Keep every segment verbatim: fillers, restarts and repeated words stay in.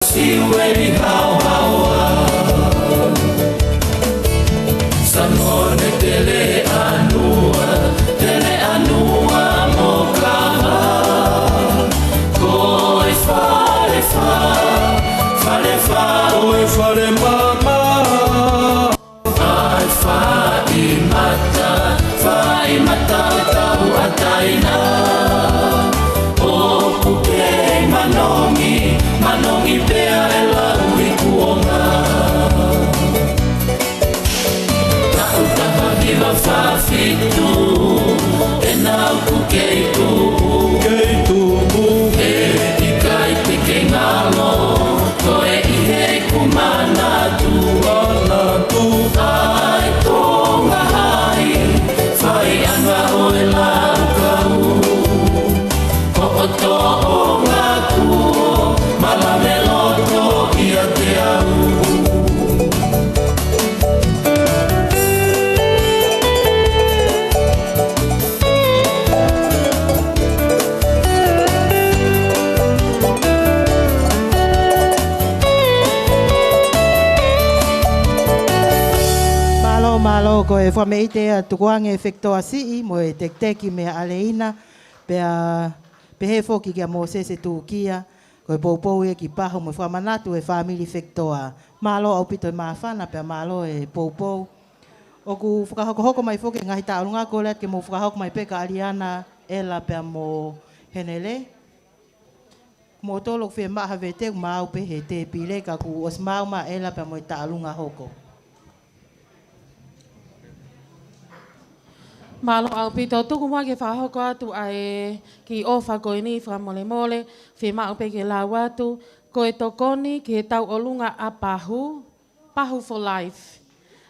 Siueli haohaoa. Sanone Teleʻanua, Teleʻanua mo Kava. Ko e Falefa, Falefa, ko e Fale Mama. Fai faimata, faimata ʻo tauʻatāina. ʻOku kei manongi, manongi pea ʻe lau ʻi kuonga. Taʻu taha hiva fā fitu, ʻena ʻoku kei tuʻu. Kei tuʻu. He ʻikai te ke ngalo, ko e ʻi he ʻeku manatu. Manatu. ʻAi Tonga hai, fai ʻanga ʻo e laukau. Ko ʻoto o ngaku, malame loto ʻiate au. Mālō, mālō, ko e fakameʻite ʻa Tukuange Fekitoa Siʻi mo e tekiteki meia ʻAleina, pea pehē foki kia Mōsese Tukia, ko e poupou ia ki Pahu mo e fakamanatu e fāmili Fekitoa. Mālō ʻaupito e māfana pea mālō e poupou. ʻOku fakahokohoko mai foki e ngaahi tauʻolunga, kole atu ke mou fakahoko mai pē kia ʻAliana, ʻEla pea mo Henele. Mou tolo fie maʻu ha vete, ʻoku maau pē he tēpile, ka kuo ʻosi maau mai ʻEla pea mo e tauʻolunga hoko. Mālō ʻaupito, tuku muʻa ke fakahoko atu ʻa e kiʻi ʻofa ko eni fakamolemole, fie maʻu pē ke lau atu, ko e tokoni ki he tauʻolunga ʻa Pahu, Pahu for Life.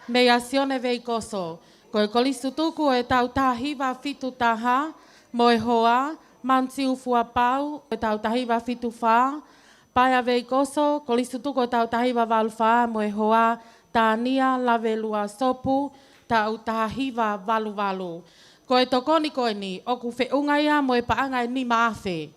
Meia Sione Veikoso, ko e kolisi tutuku ʻo e taʻu taha hiva fitu taha, mo e hoa, Mantiu Fuapau, ʻo e taʻu taha hiva fitu fā, Paea Veikoso, kolisi tutuku ʻo e taʻu taha hiva valu fā, mo e hoa, Tania Lavelua Sopu, taʻu taha hiva valu valu. Ko e tokoni ko eni, ʻoku feʻunga ia mo e paʻanga ʻe nima afe.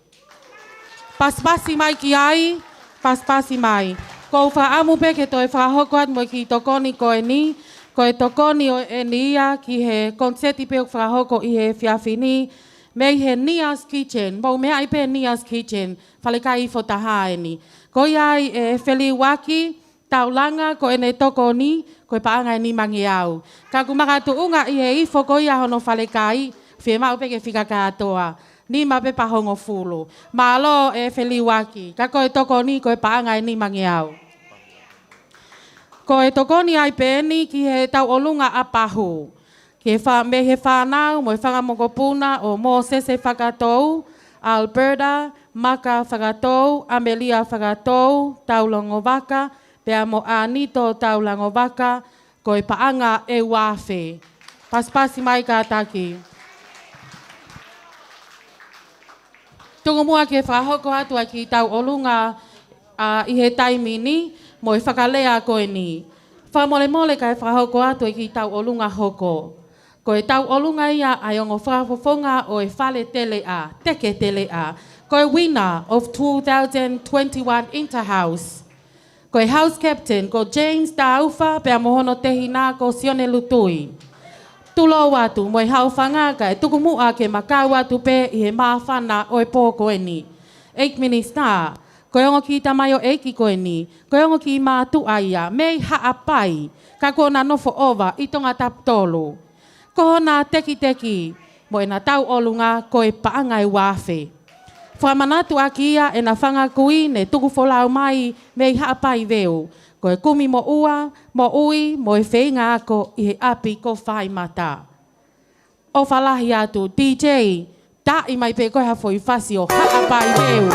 Pasipasi mai ki ai, pasipasi mai. ʻOku ou fakaʻamu pē ke toe fakahoko atu mo e kiʻi tokoni ko eni, ko e tokoni ʻo eni ia ki he koniseti pē ʻoku fakahoko ʻi he efiafi ni, mei he Nia's Kitchen, mou meaʻi pē Nia's Kitchen, falekai ifo taha eni. Ko ia ai ʻe feliuaki, taulanga ko ʻene tokoni, ko e paʻanga ʻe nima ngeau. Ka ʻoku makatuʻunga ʻi he ifo ko ia hono falekai, fie maʻu pē ke fika kātoa. Nima pē pea hongofulu. Mālō ʻe feliuaki, ka ko e tokoni ko e paʻanga ʻe nima ngeau. Ko e tokoni ai pē eni ki he tauʻolunga ʻa Pahu. Ke fa-, mei he fānau mo e fanga mokopuna ʻo Mōsese Fakatou, Alberta, Maka Fakatou, Amelia Fakatou, Taulangovaka, pea mo ʻAnito Taulangovaka, ko e paʻanga ʻe ua afe. Pasipasi mai kātaki. Tuku muʻa ke fakahoko atu ʻa e kiʻi tauʻolunga, ʻa, ʻi he taimi ni, mo e fakalea ko eni. Fakamolemole kae fakahoko atu e kiʻi tauʻolunga hoko. Ko e tauʻolunga ia ʻa e ongo fakafofonga ʻo e fale teleʻa, teke teleʻa. Ko e winner of two thousand twenty-one Interhouse. Ko e House Captain, ko James Taufa, pea mo hono tehina ko Sione Lutui. Tulou atu, mo e haʻofanga kae tuku muʻa ke ma kau atu pē ʻi he māfana ʻo e pō ko eni. ʻEiki Minisitā, ko e ongo kiʻi tamaioʻeiki ko eni, ko e ongo kiʻi mātuʻa ia, mei Haʻapai, ka kuo na nofo ʻova ʻi Tongatapu tolu. Ko hona tekiteki, mo ʻena tauʻolunga ko e paʻanga ʻe ua afe. Fakamanatu ʻaki ia ʻena fanga kui ne tuku folau mai mei Haʻapai Veu. Ko e kumi moʻua, moʻui, mo e feinga ako ʻi he ʻapi ko Faimata. ʻOfa lahi atu, D J, taʻi mai pē ko e ha foʻi fasi ʻo Haʻapai Veu.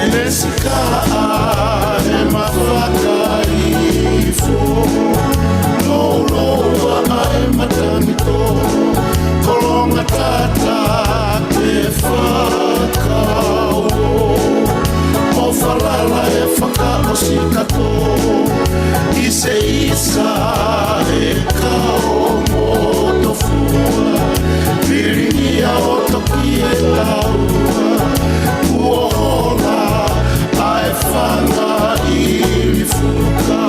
Lesikaʻa e mafakaifo, louloua e matamito, kolonga tata ke fakauo, ʻofa Seisa e kao mo tofua, pilingia o toki e taua, kuo hola ʻa e fanga ʻili fuka,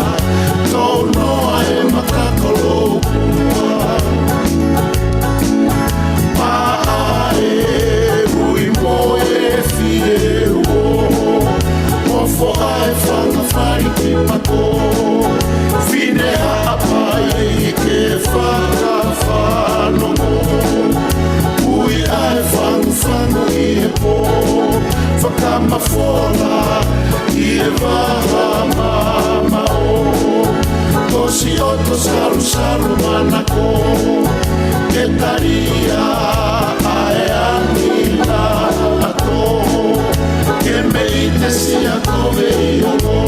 tonoa e makaka lopua. Paʻa e ui mo e fieuo, mo foʻa e fanga fali ki pako. Fine Haʻapai ke fakafanongo, ui ʻa e fangufangu ʻi he pō. Fakamafola ʻi he vaha mamaʻo, tosi ʻoto salusalu manako, ke talia ʻa e angi na ato, ke meʻi te sia kove ʻi olo,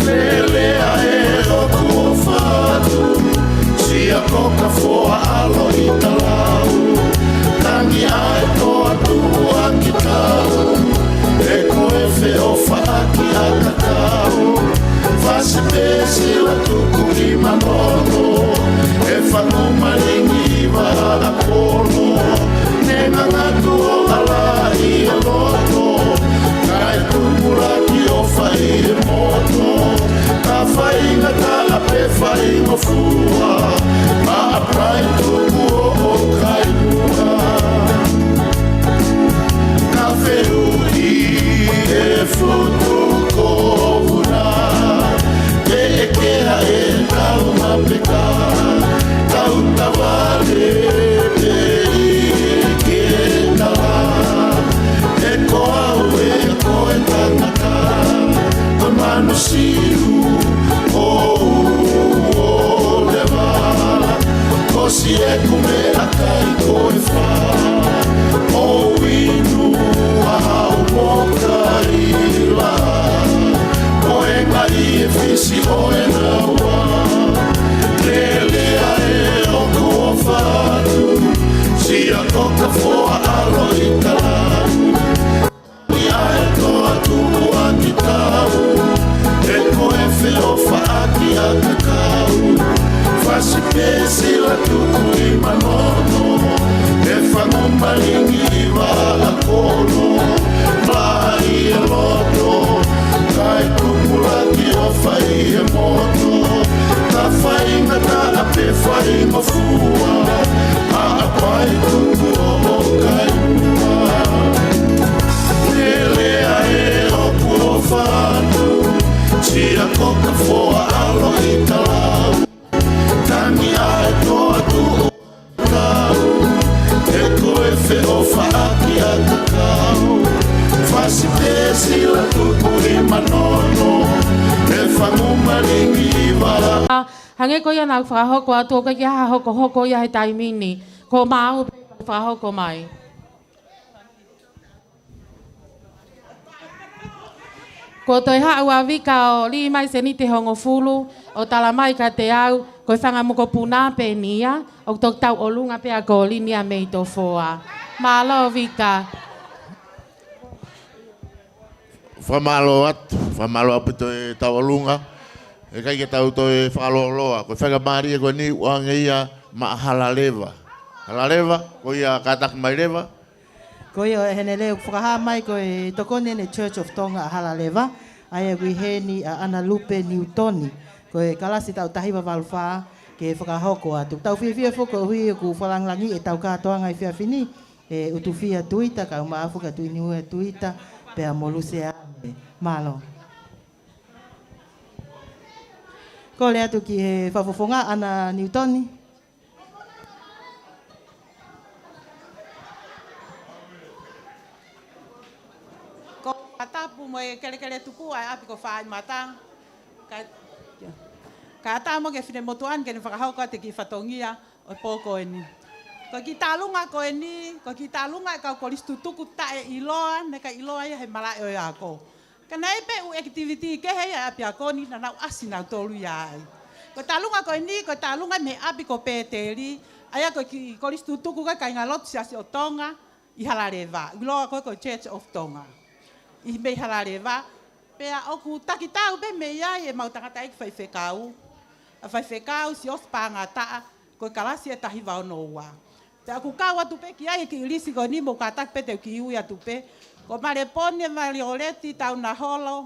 lele ʻa e ʻoku ʻofa atu, sia koka foa ʻalo ʻi talau, tangi ʻa e toa tuʻu ʻaki tau, ʻe ko e feʻofaʻaki ʻa kakau, fasi pē sila tuku ʻi manono, ʻe fangu malingi ʻi vaʻa kono, ne ngangatu ʻo ala ʻi he loto, kae tupulaki ʻo fai e moto, ka faingataʻa pē faingofua, Haʻapai tuku ʻo ʻo kaimua. Ka fehuʻi e futu ko Vuna, ke ʻekea e tau mapeka, tau tavale pē ʻi ke tala, ʻe ko au ʻe ko e tangata, ko Manusiu ʻo ʻo leva, ko si ʻeku meʻakai ko e fā, ʻo inu au mo kai la, ko e ngai e fisi ʻo e naua, lele ʻa e ʻoku ʻofa atu, sia koka foa ʻalo ʻi talau. ʻA e toa tuʻu ʻaki tau, ʻe ko e feʻofaʻaki ʻa kakau, fasi pē sila tuku ʻi manono, ʻe fangu malingi ʻi vaʻa kono, maʻa ʻi he loto, kae tupulaki ʻo fai e moto, ka faingataʻa pē faingofua, Haʻapai tuku ʻo ʻo kaimua. Lele ʻa e ʻoku ʻofa atu, sia koka foa ʻalo ʻi talau, tangi ʻa e toa tuʻu ʻaki tau, ʻe ko e feʻofaʻaki ʻa kakau, fasi pē sila tuku ʻi manono, ʻe fangu malingi ʻi vaʻa. Hangē ko ia naʻa ku fakahoko atu, ʻoku ʻikai ke ʻi ai ha hokohoko ia he taimi ni. Ko maʻau pē fakahoko mai. Kuo toe haʻu ʻa Vika ʻo lī mai seniti ʻe hongofulu, ʻo tala mai kiate au, ko e fanga mokopuna pē eni ia, ʻoku toki tauʻolunga pē ʻa Kolinia mei Tofoa. Mālō Vika. Fakamālō atu, fakamālō ʻaupito e tauʻolunga. ʻE ʻikai ke tau toe fakalōloa. Ko e faingamālie ko eni ʻoku ʻoange ia maʻa Halaleva. Halaleva, ko ia kātaki mai leva. Ko ia ʻe Henele, ʻoku fakahā mai ko e tokoni ʻeni Church of Tonga ʻa Halaleva, ʻa ia ʻoku ʻi heni ʻa ʻAna Lupe Niutoni, ko e kalasi taʻu taha hiva valu fā ke fakahoko atu. Tau fiefia foki koeʻuhi ʻoku fakalāngilangiʻi ʻetau kātoanga he efiafi ni ʻe ʻUtufia Tuita, kae ʻumaʻā foki ʻa Tuʻiniua Tuita, pea mo Luseane. Mālō. Kole atu ki he fakafofonga, ʻAna Niutoni. Ko Tapu mo e kelekele tupu ʻa e ʻapi ko Fāimata. Ka, ka ʻatā mo e kiʻi finemotuʻa ni ke ne fakahoko atu e kiʻi fatongia ʻo e pō ko eni. Ko e kiʻi tālunga ko eni, ko e kiʻi tālunga e kau kolisi tutuku taʻeʻiloa, naʻe ʻikai ʻiloa ia he malaʻe ʻo e ako. Ka naʻe ʻi ai pē ʻū activity kehe ia ʻapiako ni naʻa nau ʻasi nautolu ia ai. Ko e tālunga ko eni, ko e tālunga mei he ʻapi ko Pēteli, ʻa ia ko e kiʻi kolisi tutuku ko e kāingalotu Siasi ʻo Tonga ʻi Halaleva, ʻiloa ko e ko e Church of Tonga. ʻI mei Halaleva, Pea ʻoku takitau pē mei ai ʻemau tangataʻeiki faifekau, ʻa Faifekau Siaosi Pangataʻa, ko e kalasi ʻe taha hiva ono ua. Pea ʻoku kau atu pē ki ai e kiʻi lisi ko eni, mou kātaki pē te u kiʻi ui atu pē. Ko Malepone Malioleti Taunaholo,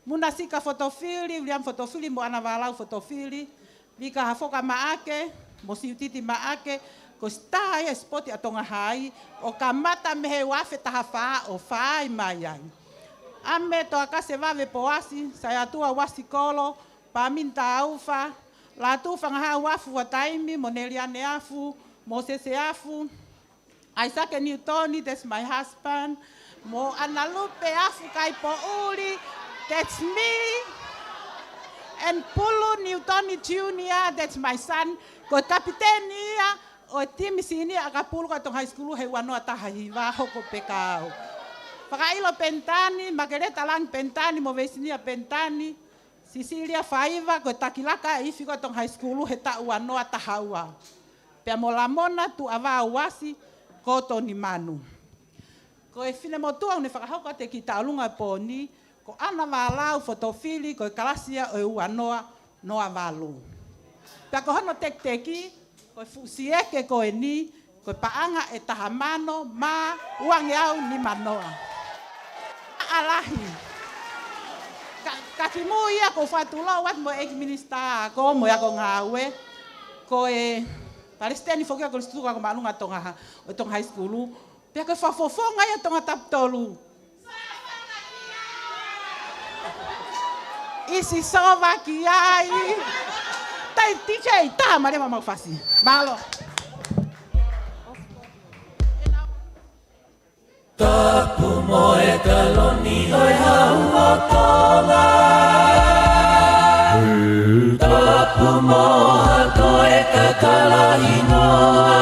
Munasika Fotofili, Viliami Fotofili, mo ʻAna Vālau Fotofili, Vika Hafoka Maʻake, mo Siutiti Maʻake, ko e sitā ia e sipoti ʻa Tonga Hai, ʻo kamata mei he ua afe taha fā ʻo fai mai ai. ʻAme Toakase Vave Poasi, Saiatua Uasi Kolo, Pamini Taufa, Lātū Fangahau Afu Fuataimi, mo Neliane Afu, Mōsese Afu, Isaac Newton, that's my husband. Mo ʻAna Lupe Afu Kaipoʻuli, that's me. And Pulu Newton Junior, that's my son. Ko e kapiteni ia ʻo e timi senior ʻakapulu ʻa Tonga High School he ua noa taha hiva, hoko pē kia au. Fakaʻilo Penitani, Makeleta Langi Penitani, mo Veisinia Penitani. Sisilia Faiva, ko e taki laka ʻa e ifi ʻa Tonga High School he taʻu ua noa taha ua. Pea mo Lamona Tuʻavā Uasi, ko Toni Manu. Ko e finemotuʻa ʻoku ne fakahoko atu e kiʻi tauʻolunga pō ni, ko ʻAna Vālau Fotofili, ko e kalasi ia ʻo e ua noa noa valu. Pea ko hono tekiteki, ko e fuʻu sieke ko eni, ko e paʻanga ʻe taha mano mā uangeau nima noa. ʻAlahi. Ka, ka kimuʻa ia ʻoku ou fakatulou atu mo e ʻEiki Minisitā Ako mo e Ako Ngāue, ko e Palesiteni foki ʻa e Kolisi Tutuku Ako Māʻolunga Tonga, ʻo Tonga High School. Pea ko e fakafofonga ia ʻo Tongatapu tolu. ʻIsi sova ki ai. Tai D J, tā mālie mo mau fasi. Mālō. Tapu mo e taloni ʻo e Hau ʻo Tonga. Tapu mo ha toe kakala hingoa.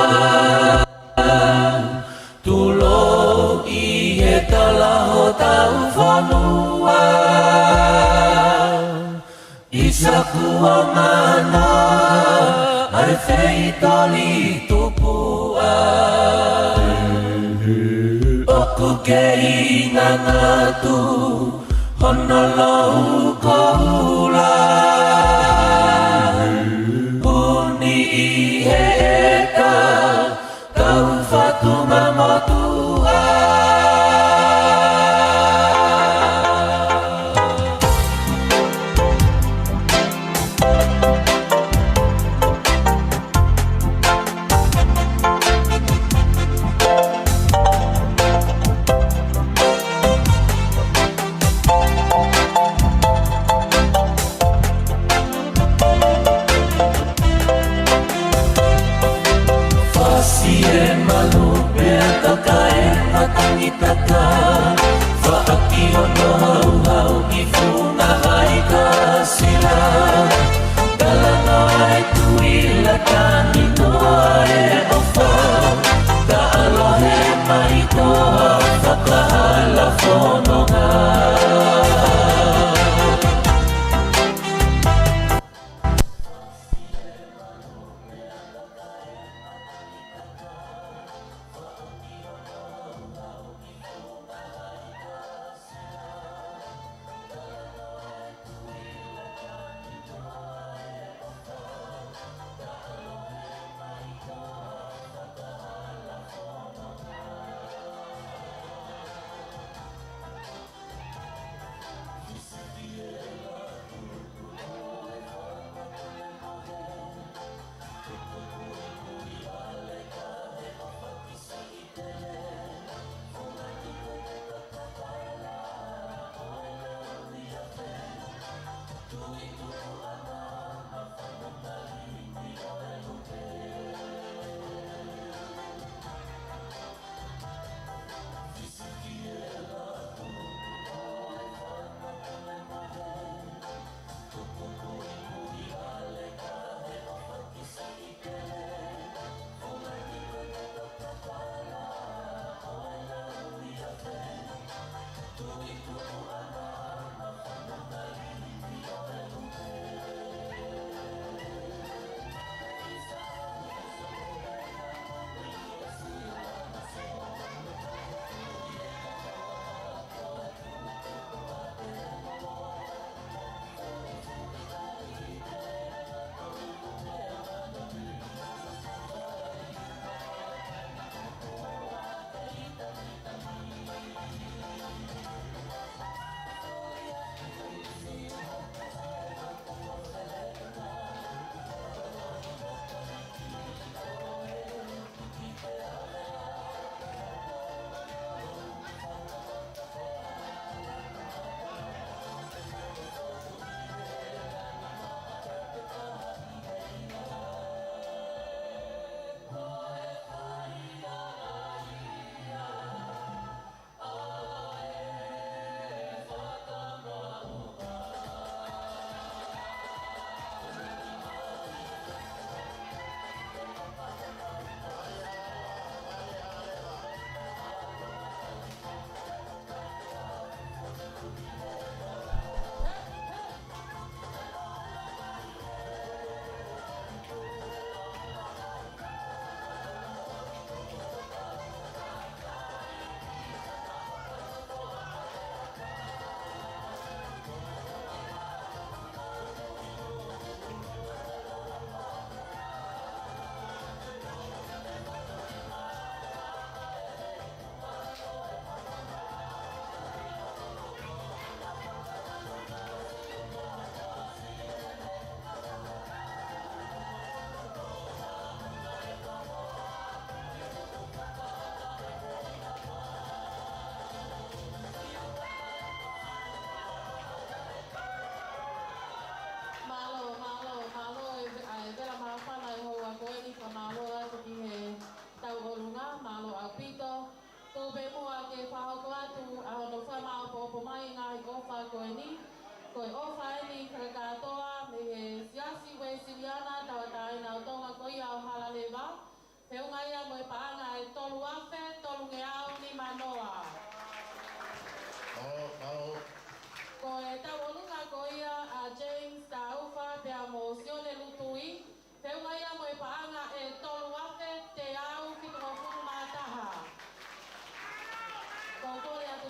Tulou ʻi he tala hotau fonua. ʻI Sakuamana, ʻa e feitoli tupuʻa. ʻOku kei ngangatu hono lou koula. Puni ʻi he ʻeka, kau fatunga motuʻa. Fasi e malu pea kaka e matangi tata. Faʻaki hono hauhau ki Funga Vai Kasila. Talanoa e tuila tani noa e ʻofa. Ka ʻalohe mai toa fakahala fononga.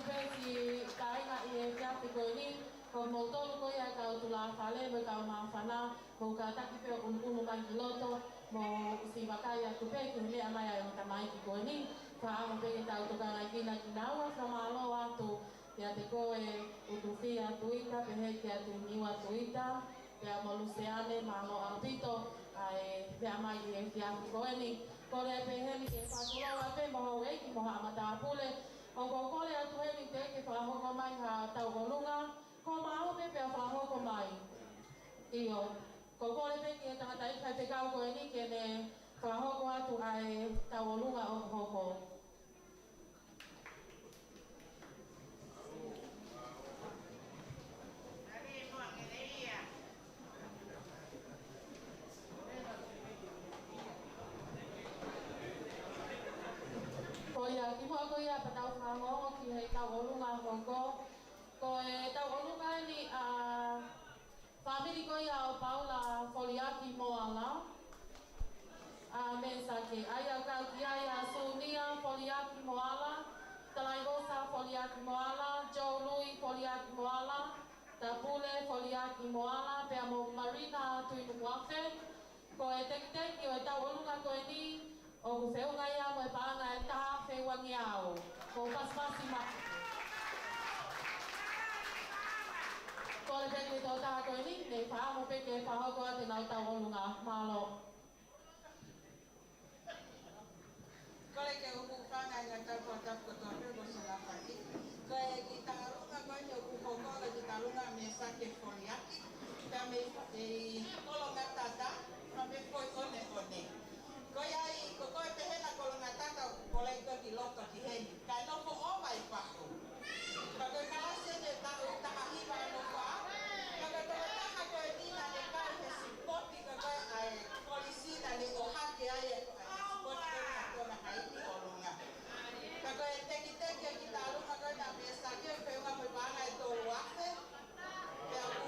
Pē ki he kāinga ʻi he efiafi ko eni, ko moutolu ko ia kau tulāfale mo e kau māfana, mou kātaki pē ʻo ʻunuʻunu mai ki loto, mou siʻi vakai atu pē ki he meʻa mai ʻa e ongo tamaiki ko eni. Fakaʻamu pē ke tau tokangaʻi kinaua, fakamālō atu kiate koe ʻUtufia Tuita, pehē kiate Niua Tuita, pea mo Luseane, mālō ʻaupito ʻa e meʻa mai ʻi he efiafi ko eni. Kole pē heni ke fakatulou pē mo houʻeiki mo haʻa matāpule. ʻOku ou kole atu heni te ke fakahoko mai ha tauʻolunga, ko maʻu pē pea fakahoko mai. ʻIo, ʻoku ou kole pē ki he tangataʻeiki faifekau ko eni ke ne fakahoko atu ʻa e tauʻolunga ʻoku hoko. Ko ia, kimuʻa ko ia pea tau fanongo ki he tauʻolunga hoko. Ko e tauʻolunga eni ʻa e fāmili ko ia ʻo Paula Foliaki Moala, ʻa Mesake, ʻa ia ʻoku kau ki ai ʻa Sunia Foliaki Moala, Talaigosa Foliaki Moala, Joe Lui Foliaki Moala, Tapule Foliaki Moala, pea mo Marina Tuinukuafe. Ko e tekiteki ʻo e tauʻolunga ko eni, ʻoku feʻunga ia mo e paʻanga ʻe taha afe uangeau. Ko e pasipasi ma. Kole pē ki he tokotaha ko eni, ne fakaʻamu pē ke fakahoko atu ʻenau tauʻolunga. Mālō. Kole ke u hūfanga ʻi he ngaahi tau fakatapu kotoa pē mo e sanafaʻi. Ko e kiʻi tauʻolunga ko eni ʻoku hoko ko e kiʻi tauʻolunga ʻa Mesake Foliaki. Pea mei, ʻi Kolongatata, pea mei Foʻi ʻOneʻone. Ko ia ai, ko koe pehē na Kolongatata ʻoku kole koe ki loto ki heni. Kae nofo ʻo mai pahu. Ka ko e kalasi ʻeni ʻe taha hiva ʻa e nofo. Ka ko e tokotaha ko eni naʻa ne kau he sipoti ka ko e ʻa e kolisi naʻa ne ʻohake ai e sipoti ko ena ko ena kai ki ʻolunga. Ka ko e tekiteki e kiʻi tauʻolunga ko ena Mesake ʻoku feʻunga mo e paʻanga ʻe tolu afe. Pea ʻoku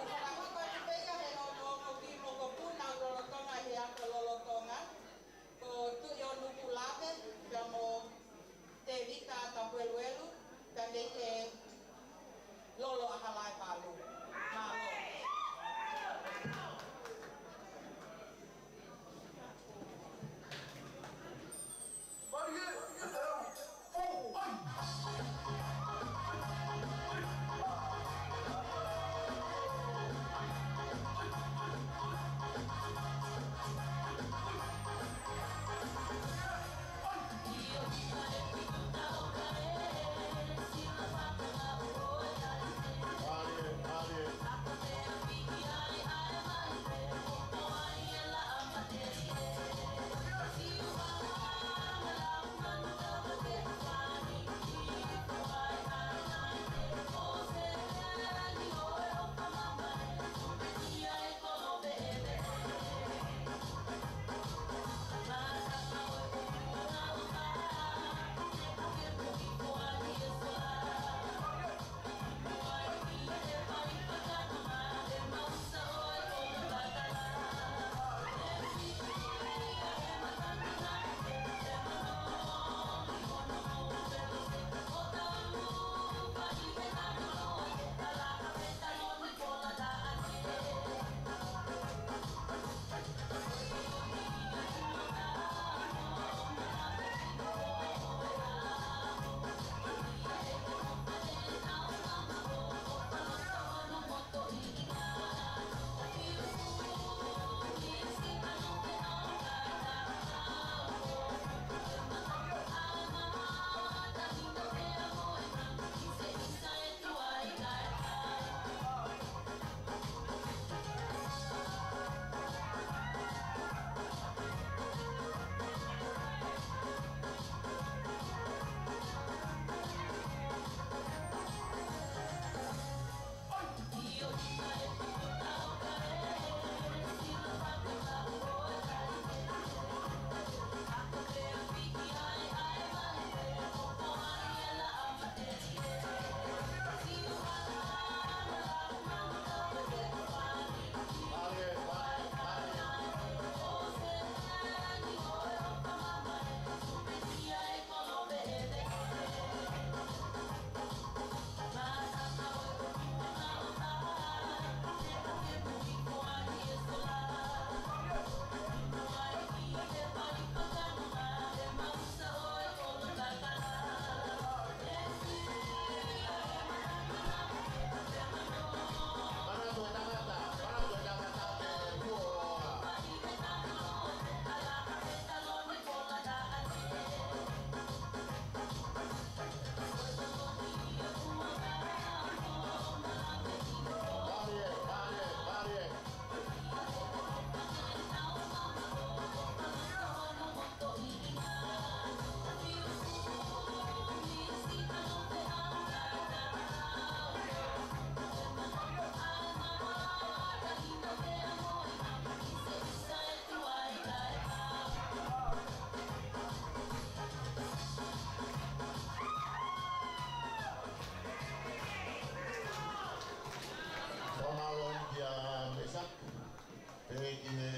ʻI he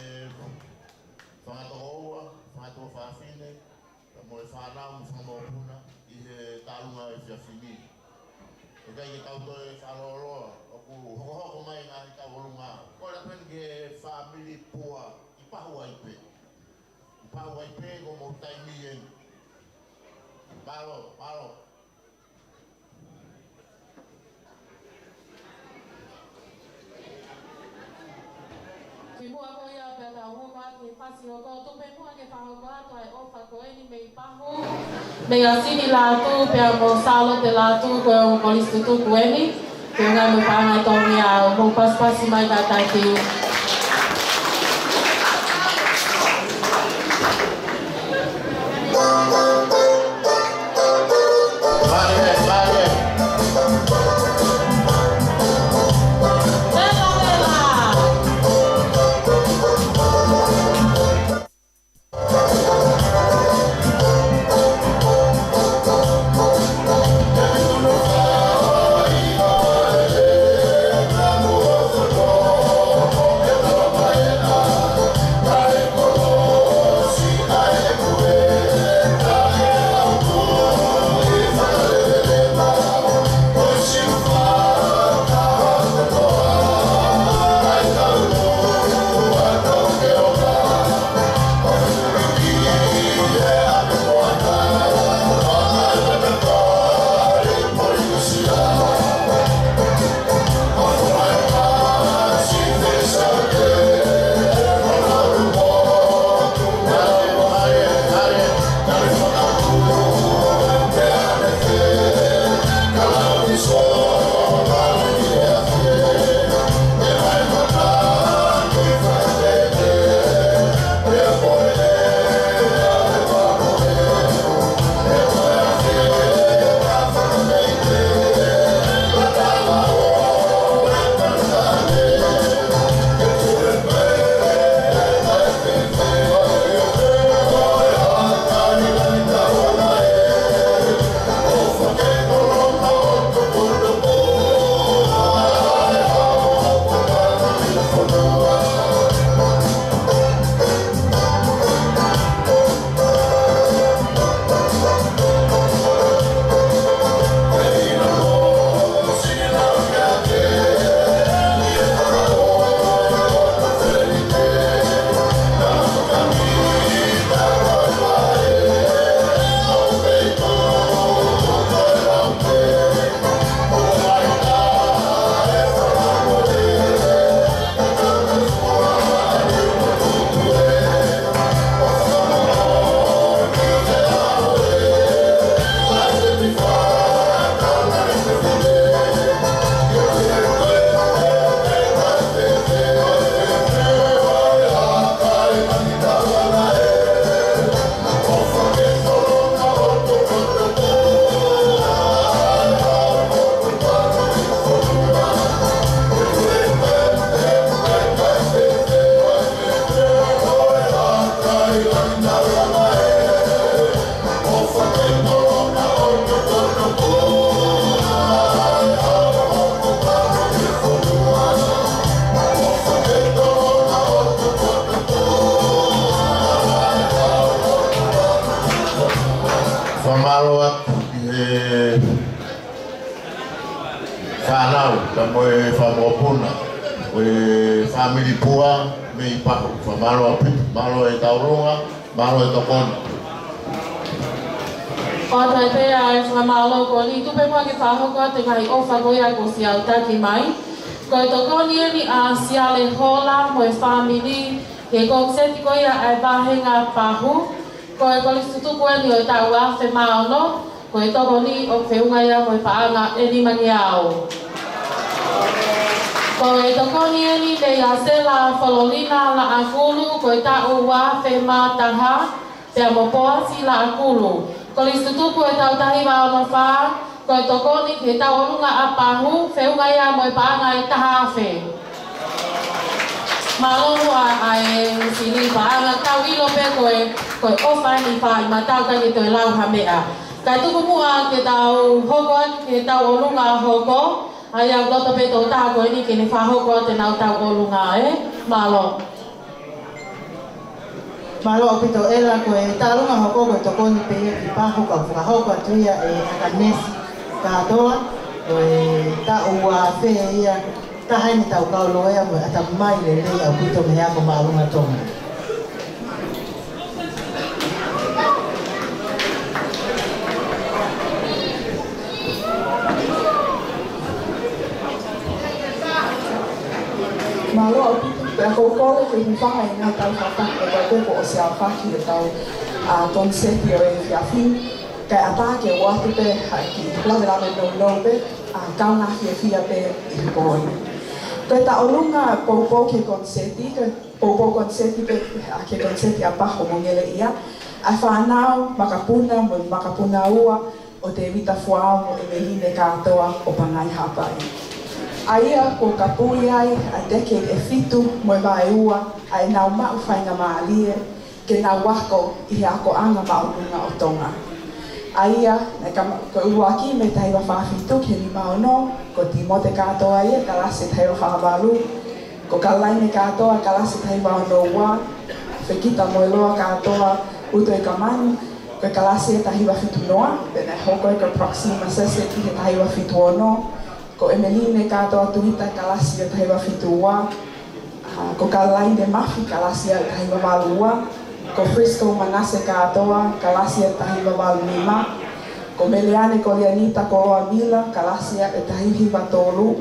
fanga tokoua, fanga tuofāfine, pea mo e fānau mo e fanga mokopuna ʻi he taʻu ʻuluaki ʻo e efiafi ni. ʻIkai ke tau toe fakalōloa, ʻoku hokohoko mai e ngaahi tauʻolunga. Kole atu eni ki he fāmili Pua ʻi Pahu ai pē. ʻI Pahu ai pē ko homou taimi eni. Mālō, mālō. Kimuʻa ko ia pea tau hoko atu ki he fasi hoko, tuku pē muʻa ke fakahoko atu ʻa e ʻofa ko eni mei Pahu, mei a Sini Lātū pea mo Sālote Lātū, ko e ongo kolisi tutuku eni. Ke ʻunga mo e paʻanga ʻe tolu mei a, mou pasipasi mai kātaki. Vela, vela. Fakamālō atu ki he fānau, pea mo e fanga mokopuna ʻo e fāmili Pua mei Pahu. Fakamālō ʻaupito, mālō e tauʻolunga, mālō e tokoni. ʻOatu ai pē ʻa e fakamālō ko eni, tuku pē muʻa ke fakahoko atu e ngaahi ʻofa ko ia kuo siʻi aʻutaki mai. Ko e tokoni eni ʻa Siale Hola mo e fāmili, ki he koniseti ko ia ʻa e vāhenga Pahu. Ko e kolisi tutuku eni ʻo e taʻu ua afe mā ono, ko e tokoni ʻoku feʻunga ia mo e paʻanga ʻe nima ngeau. Ko e tokoni eni mei a Sela Fololina Laʻakulu, ko e taʻu ua afe mā taha, pea mo Poasi Laʻakulu. Kolisi tutuku ʻo e taʻu taha hiva ono fā, ko e tokoni ki he tauʻolunga ʻa Pahu, feʻunga ia mo e paʻanga ʻe taha afe. Mālō muʻa ʻa e siʻi paʻanga, tau ʻilo pē ko e, ko e ʻofa eni ʻi faʻahi mataʻu, ʻikai ke toe lau ha meʻa. Kae tuku muʻa ke tau hoko atu ki he tauʻolunga hoko, ʻa ia ʻoku loto pē tokotaha ko eni ke ne fakahoko atu ʻenau tauʻolunga, ē? Mālō. Mālō ʻaupito ʻEla, ko e taʻalunga hoko ko e tokoni pē ia ki Paho, ka fakahoko atu ia ʻe ʻAkanesi kātoa, ko e taʻu ua afe ia, taha eni ʻetau kau loea mo e ʻatamai lelei ʻaupito mei he ako māʻolunga Tonga. Mālō ʻaupito, pea ʻoku ou kole ke u hūfanga ʻi he ngaahi talafakataha ko ē kuo ʻosi aofaki ʻetau, ā, koniseti ʻo e efiafi ni, kae ʻatā ke u ʻoatu pē ha kiʻi lavelave nounou pē, ā, kaungā fiefia pē ʻi he pō ni. Ko e taʻalunga poupou ki he koniseti, ko e poupou koniseti pē, ā, ki he koniseti ʻa Paho mo Ngeleʻia, ʻa e fānau makapuna mo e makapuna ua, ʻo Tēvita Fuao mo ʻEmeline kātoa ʻo Pangai Haʻapai. ʻA ia kuo kapui ai ʻa e decade ʻe fitu mo e vaeua ʻa ʻenau maʻu faingamālie ke nau ako ʻi he akoʻanga māʻolunga ʻo Tonga. ʻA ia, naʻe kama-, ko e ʻuluaki mei he taha hiva fā fitu ki he nima ono, ko Timote kātoa ia, kalasi ʻe taha hiva fā valu, ko Kalaine kātoa, kalasi ʻe taha hiva ono ua, Fekita Moeloa kātoa, Uto ʻi Kamani, ko e kalasi ʻe taha hiva fitu noa, pea naʻe hoko ia ko Proxima Sese ʻi he taha hiva fitu ono, ko ʻEmeline kātoa Tuita, kalasi ʻe taha hiva fitu ua, ā, ko Kalaine Mafi, kalasi ʻe taha hiva valu ua, ko Frisco Manase kātoa, kalasi ʻe taha hiva valu nima, ko Meleane Kolianita Koloa Mila, kalasi ʻe taha hiva tolu,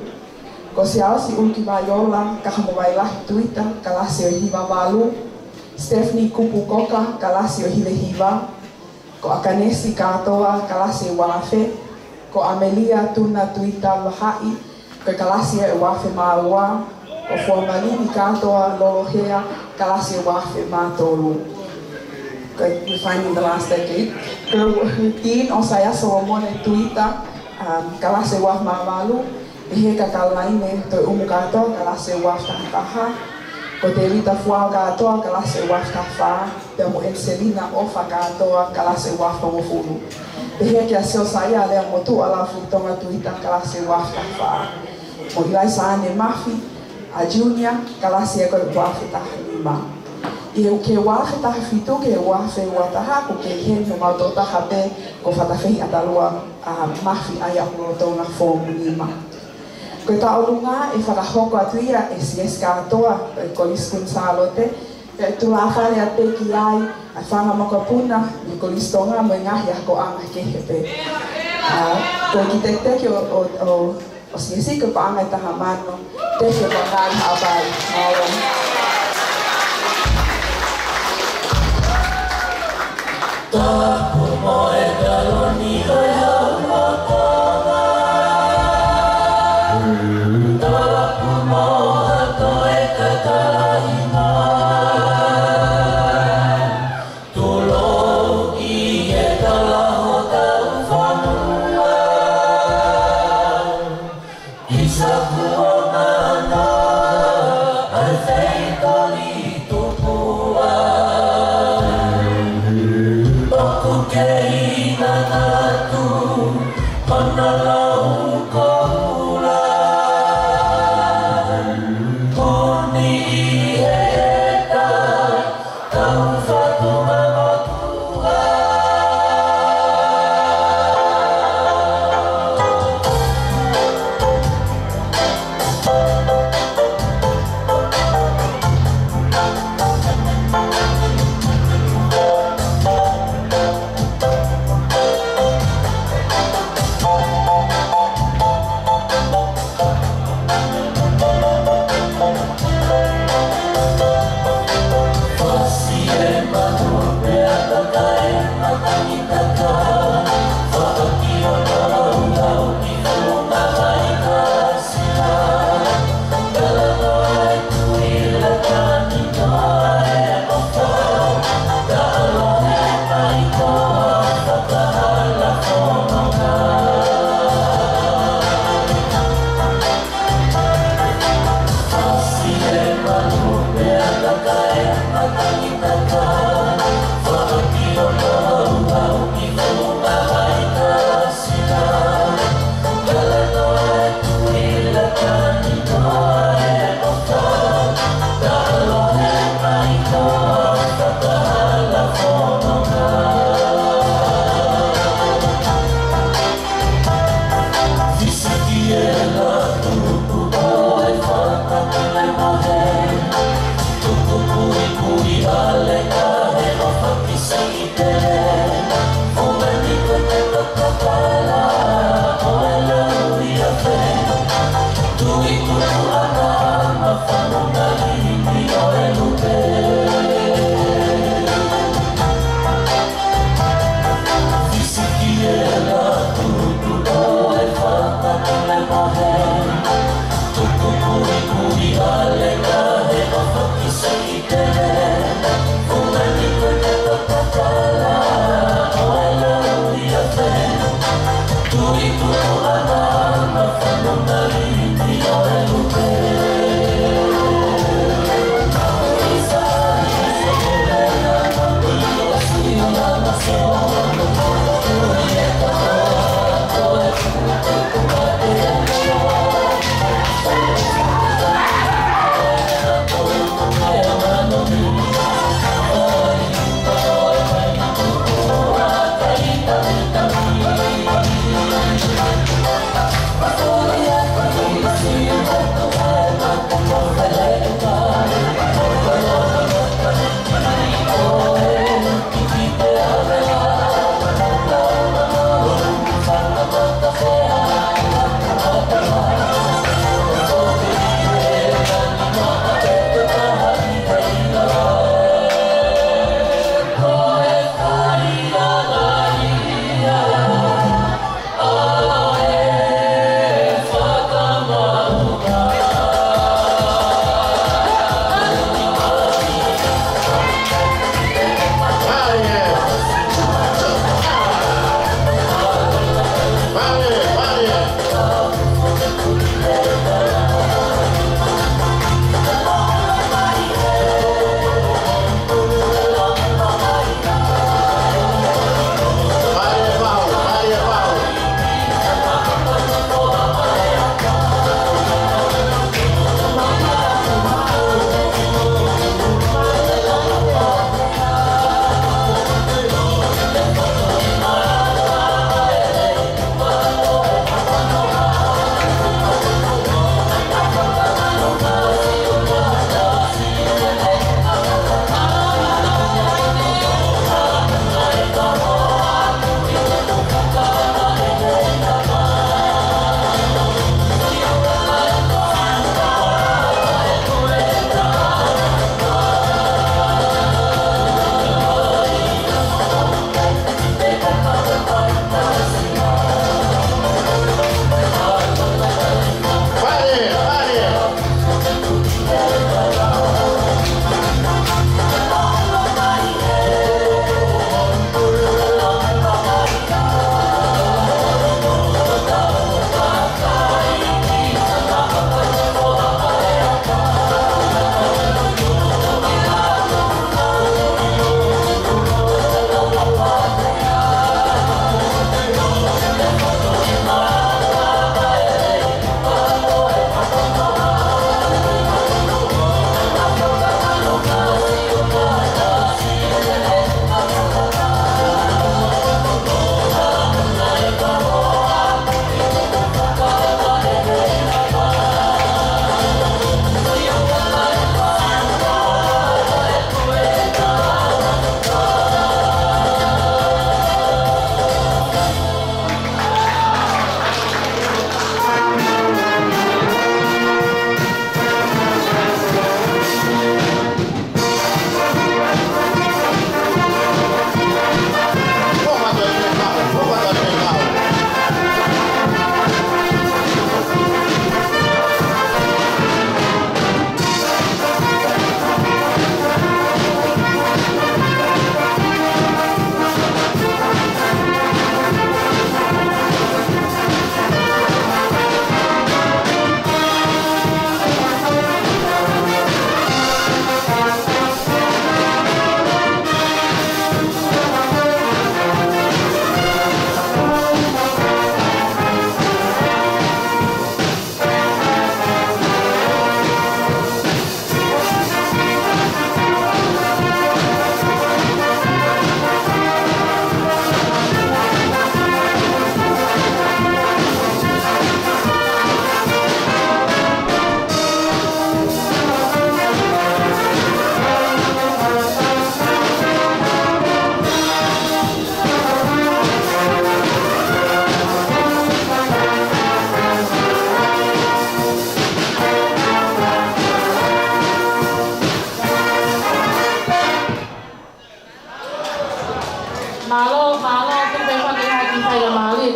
ko Siaosi ʻUlukivaiola Kahamovailahi Tuita, kalasi ʻe hiva valu, Stephanie Kupu Koka, kalasi ʻe hiva hiva, ko ʻAkanesi kātoa, kalasi ʻe ua afe, ko ʻAmelia Tuna Tuita Vahaʻi, ko e kalasi ʻe ua afe mā ua, ko Fuamalini kātoa Lolohea, kalasi ʻe ua afe mā tolu. Ko e, we're finding the last decade. Ko Dean ʻOsaia Solomone Tuita, um, kalasi ʻe ua afe mā valu, Pehē kia Kalaine Toeʻumu kātoa, kalasi ʻe ua afe taha taha. Ko Tēvita Fuao kātoa, kalasi ʻe ua afe taha fā. Pea mo ʻEniselina ʻOfa kātoa, kalasi ʻe ua afe hongofulu. Pehē kia Siosaia Leamotuʻa Laufuitonga Tuita, kalasi ʻe ua afe taha fā. Mo ʻIlaisaane Mafi, ā, Junior, kalasi ʻe ko e ua afe taha nima. ʻI he, ki he ua afe taha fitu ki he ua afe ua taha, ʻoku kei ʻi heni homau tokotaha pē ko Fatafehi ʻAtalua, ā, Mafi ʻa ia ʻoku lolotonga foomu nima. Ko e taʻolunga ʻe fakahoko atu ia ʻe he siasi kātoa, ʻe Kolisi Kuini Sālote, ʻe tulafale atu pē ki ai ʻa e fanga makapuna mei Kolisi Tonga mo e ngaahi akoʻanga kehe pē. Ā, ko e kiʻi tekiteki ʻo, ʻo, ʻo, ʻo e siasi ko e paʻanga ʻe taha mano, Tefio Pangai Haʻapai, mālō. Tapu mo e taloni ʻo e hau ʻo Tonga. Tapu mo ha toe kakalaʻi mai. Tulou ʻi he tala hotau fonua. ʻI Sakuo mana ʻa e feitoli tupua. ʻOku kei manatu hona lau koula. Puni ʻi he ʻeta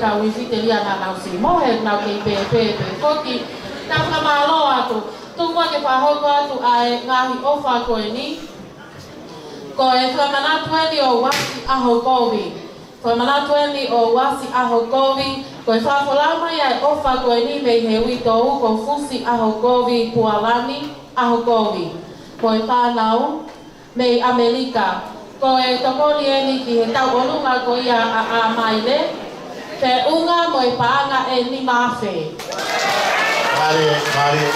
kau uifiteliana nau si mo he nau kei pēpē pē foki. Tau fakamālō atu. Tuku muʻa ke fakahoko atu ʻa e ngaahi ʻofa ko eni. Ko e fakamanatu eni ʻo Uasi ʻAhokovi. Fakamanatu eni ʻo Uasi ʻAhokovi. Ko e fakafolau mai ʻa e ʻofa ko eni mei he uitou ko Fusi ʻAhokovi, Pualani ʻAhokovi. Ko e fānau mei ʻAmelika. Ko e tokoni eni ki he tauʻolunga ko ia ʻa ʻAmaile. Feʻunga mo e paʻanga ʻe nima afe. Mālie, mālie.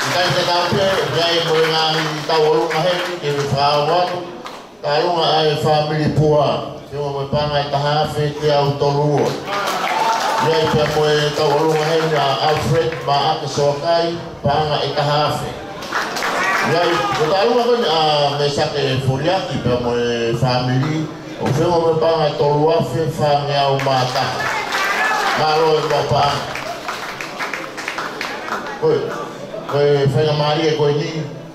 ʻIkai ke tau pē, ʻi ai mo e ngaahi tauʻolunga heni, ke me fakahoko atu. Tauʻolunga ʻa e fāmili Pua, feʻunga mo e paʻanga ʻe taha afe, teau tolu ua. ʻI ai pea mo e tauʻolunga heni ʻa Alfred Maake Soakai, paʻanga ʻe taha afe. ʻI ai, ko e tauʻolunga ko eni ʻa Mesake Foliaki pea mo e fāmili, ʻo feʻunga mo e paʻanga ʻe tolu afe fāngeau mā taha. Mālō e maʻu paʻanga. Ko e, ko e faingamālie ko eni,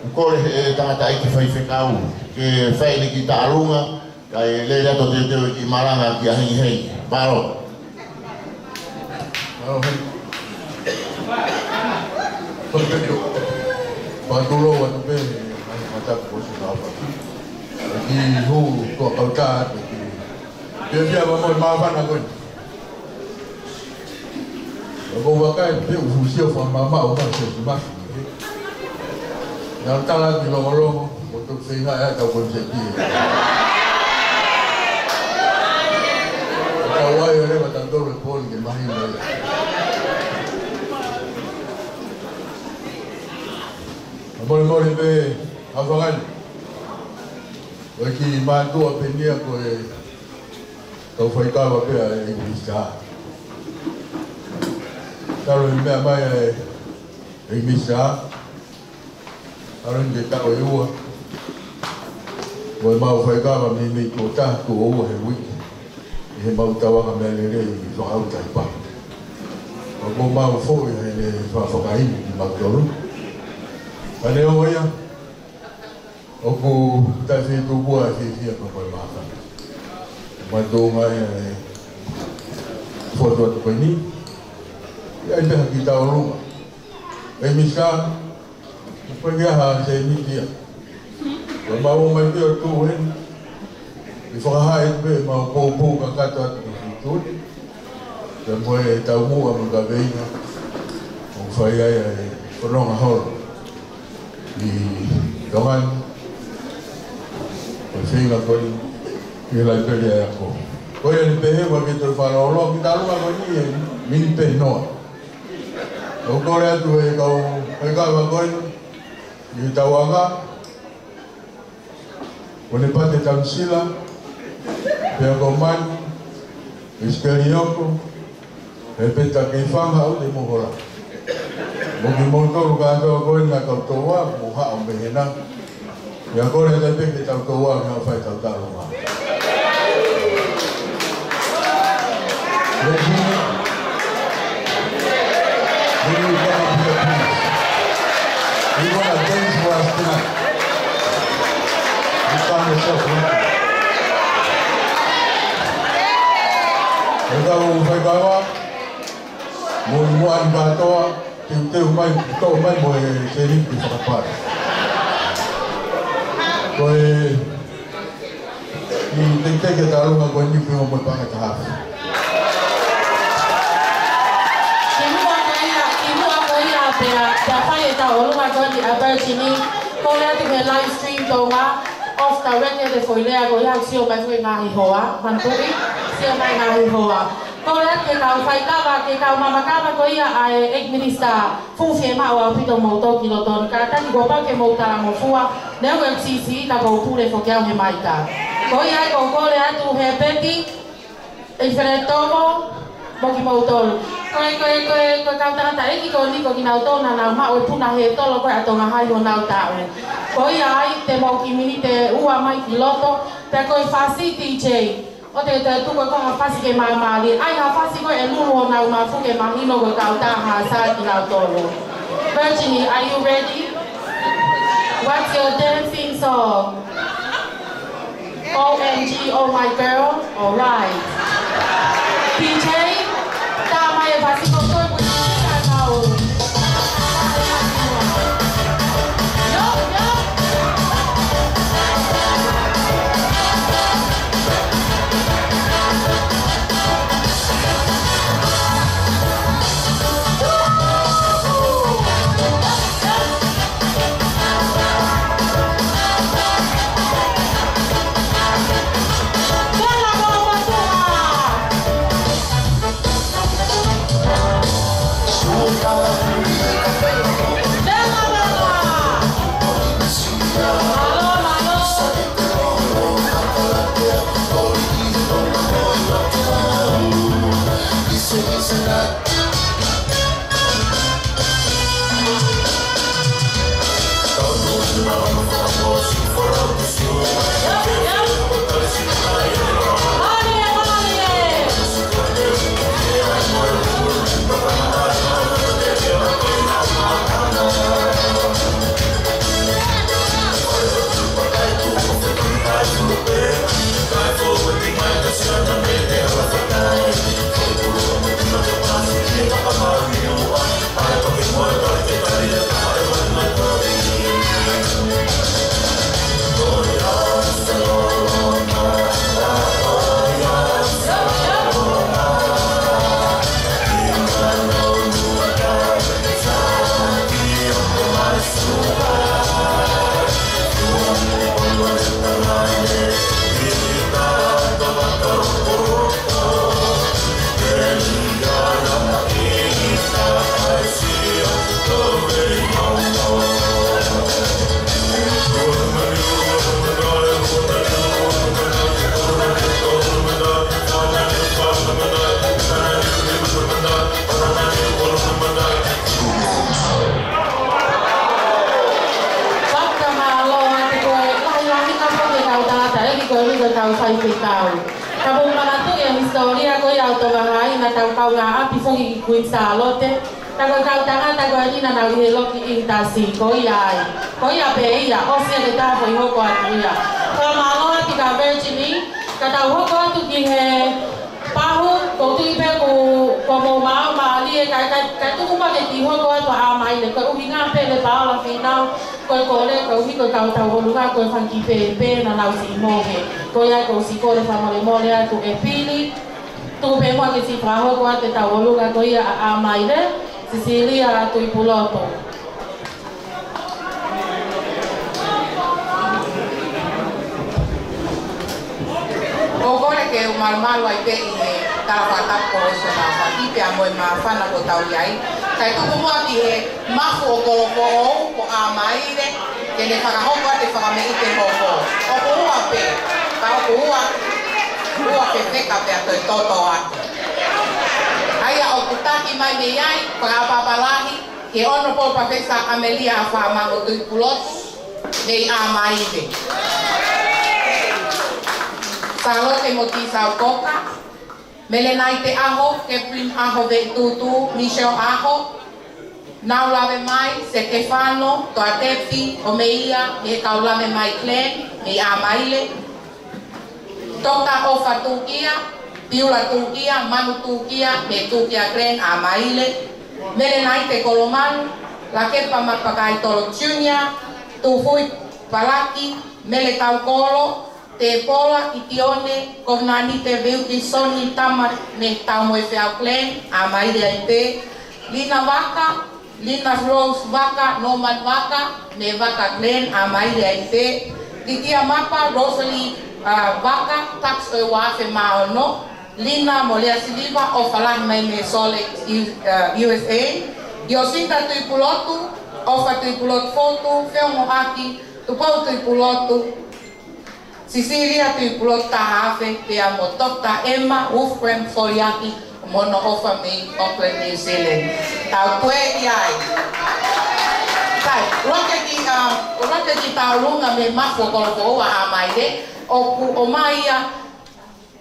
ʻoku kole he tangataʻeiki faifekau ke fai ʻene kiʻi tauʻolunga, kae lele atu ʻo teuteu e kiʻi malanga kia Hengihengi. Mālō. Mālō, Hengi. Ko e pito. Fakatulou atu pē, ʻa e mataku ko si nau paki. Ki hu, ko kautā atu ki. Pia pia ma mo e māfana ko eni. ʻOku ou vakai pē ʻoku fuʻu sio fakamamaʻu mai se si mafi. Nau tala ki longolongo, ʻo toki feinga ʻe tau konisepi. Tau ai ʻo leva tau tolu e poli ke mahino ia. ʻA mole mole pē, ʻa fangani. ʻOku ʻi mātuʻa pē nia ko e kau faikava pē ʻa e Minisitā. Talu e meʻa mai ʻa e Minisitā. Talu e taʻu ʻe ua. Ko e mau faikava mei mei tuʻo taha tuʻo ua he uike. ʻI he mau tauʻanga meʻa lelei ʻi Fakaʻautai pa. Ka ko mau foʻi he ne fakafakaini ki mautolu. Ka ne o ia. ʻOku taʻefetuku ʻa e fiefia ka ko e māfana. Mātuʻa ia e fotu atu ko eni. ʻI ai pē ha kiʻi tauʻolunga. ʻE Minisitā, ko e kiʻi ha sēniti ia. Ko e mau mai pē ʻo tuʻu heni. ʻI fakahā atu pē mau poupou kakato atu ki Fituli. Pea mo e taumuʻa mo e kaveinga ʻoku fai ai ʻa e fononga holo ʻi Tonga ni. Ko e feinga ko eni ʻi he laipeli ʻa e ako. Ko ia ni pehē ʻoku ʻikai ke toe fakalōloa ki he tauʻolunga ko eni ʻe mini pē noa. ʻOku kole atu e kau, e kau ako eni ʻi he tauʻanga. Ko Nepate Tanisila, pea ko Mani, Isikeli Oko, he peta kei fanga au te mohola. Mo kimoutolu kātoa ko ena kau toa, mo haʻu mei hena. Pea kole atu pē ke tau toa, mo fai tau talo ma. Regina, will you come up here, please? We want to dance for us tonight. You found yourself lucky. E kau faikava, mo e moʻoni kātoa, teuteu mai, toʻo mai mo e sēniti fakapale. Ko e ʻi he teitei ke tauʻolunga ko eni pea mo e paʻanga ʻe taha afe. Kimuʻa ko ia, kimuʻa ko ia pea, pea fai e tauʻolunga ko eni ʻa Virginie, kole atu ki he live stream Tonga, off the record e foʻi lea ko ia, sio mai foʻi ngaahi hoa, manatuʻi, sio mai ngaahi hoa. Kole atu ki he kau faikava, ki he kau mamakava ko ia ʻa e ʻEiki Minisitā. Fuʻu fiemaʻu ʻaupito moutolu ki loto ni, kātaki kuo pau ke mou talangofua, neongo ʻeku siʻisiʻi ka ʻoku ou pule foki au he maika. Ko ia ai ʻoku ou kole atu he peti, ʻEiki Feletovo, mo kimoutolu. Ko e, ko e, ko e, ko e kau tangataʻeiki ko eni ko kinautolu naʻa nau maʻu e puna hētolo ko ē ʻa Tonga Hai honau taʻu. Ko ia ai te mou kiʻi miniti ʻe ua mai ki loto, pea ko e fasi D J. ʻO te, te tuku e konga fasi ke māmālie. ʻAi ha fasi ko ē ʻe lulu honau mafu ke mahino ko e kau tā hasa kinautolu. Virginie, are you ready? What's your dancing song? O M G, oh my girl. All right. D J, Fakamālō atu, ko e lahilahi ka foki e kau tangataʻeiki ko eni ko e kau faifekau. Ka mou manatuʻi e hisitōlia ko ia ʻo Tonga High, naʻa tau kaungāʻapi foki ki Kuini Sālote. Ka ko e kau tangata ko eni naʻa nau ʻi he loki ʻi Tasi, ko ia ai. Ko ia pē ia, ʻosi ia ke tau foʻi hoko atu ia. Fakamālō atu kia Virginie, ka tau hoko atu ki he pahu, kou tui pē kuo, kuo mou maau mālie, ka, ka, ka tuku mai ke kiʻi hoko atu ʻa Maile, ko e ʻuhinga pē ʻe Paola Fīnau, ko e kole, koeʻuhi ko e kau tauʻolunga, ko e fanga kiʻi pēpē naʻa nau siʻi mohe. Ko ia kou siʻi kole fakamolemole atu ʻe Pili, tuku pē muʻa ke siʻi fakahoko atu e tauʻolunga ko ia ʻa, ʻa Maile, Sisilia Tuʻipulotu. ʻOku ou kole ke u malumalu ai pē ʻi he tala fakatapu ko Ueso Nafaki pea mo e māfana kuo tau ʻi ai. Kae tuku muʻa ki he mafu ʻo Kolofoʻou ko ʻa Maile, ke ne fakahoko atu e fakameʻite hoko. ʻOku ua pē, ka ʻoku ua, ua fefeka pea toe toto atu. ʻA ia ʻoku taki mai mei ai, fakaʻapaʻapa lahi, ki he Honourable Professor Amelia ʻAfaʻamango Tuʻipulotu, mei ʻa Maile. Sālote Motisau Koka, Melenaite ʻAho, Catherine ʻAho Veʻitūtū, Michelle ʻAho, Naulave Mai, Setefano Toatepi, ʻo mei ia, mei he Kaulave Mai Clan, mei ʻa Maile. Toketā ʻOfa Tūkia, Piula Tūkia, Manu Tūkia, mei Tūkia Clan ʻa Maile. Melenaite Kolomalu, Lakepa Mapakaitolo Junior, Tufui Palaki, Mele Taukolo, Tepola ʻItione, Kovinānite Vilkisoni Tama, mei Taumoefeau Clan ʻa Maile ai pē. Lina Vaka, Lina Rose Vaka, Norman Vaka, mei Vaka Clan ʻa Maile ai pē. Litia Mapa, Rosalie, uh, Vaka, Tax ʻo e uaafe mā ono. Lina mo Lea Siliva, ʻofa lahi mai mei Salt Lake, U-, uh, U S A. Iosinda Tuʻipulotu, ʻOfa Tuʻipulotu Fotu, Feongoʻaki, Tupou Tuʻipulotu, Sisilia Tuʻipulotu Tahafe, pea mo Toketā Emma Wolfgram Foliaki, mo hono ʻofa mei Auckland, New Zealand. Tau toe ʻi ai. Sai, loke ki, uh, loke ki tauʻolunga mei he mafu ʻo Kolofoʻou ʻa Maile, ʻoku ʻomai ia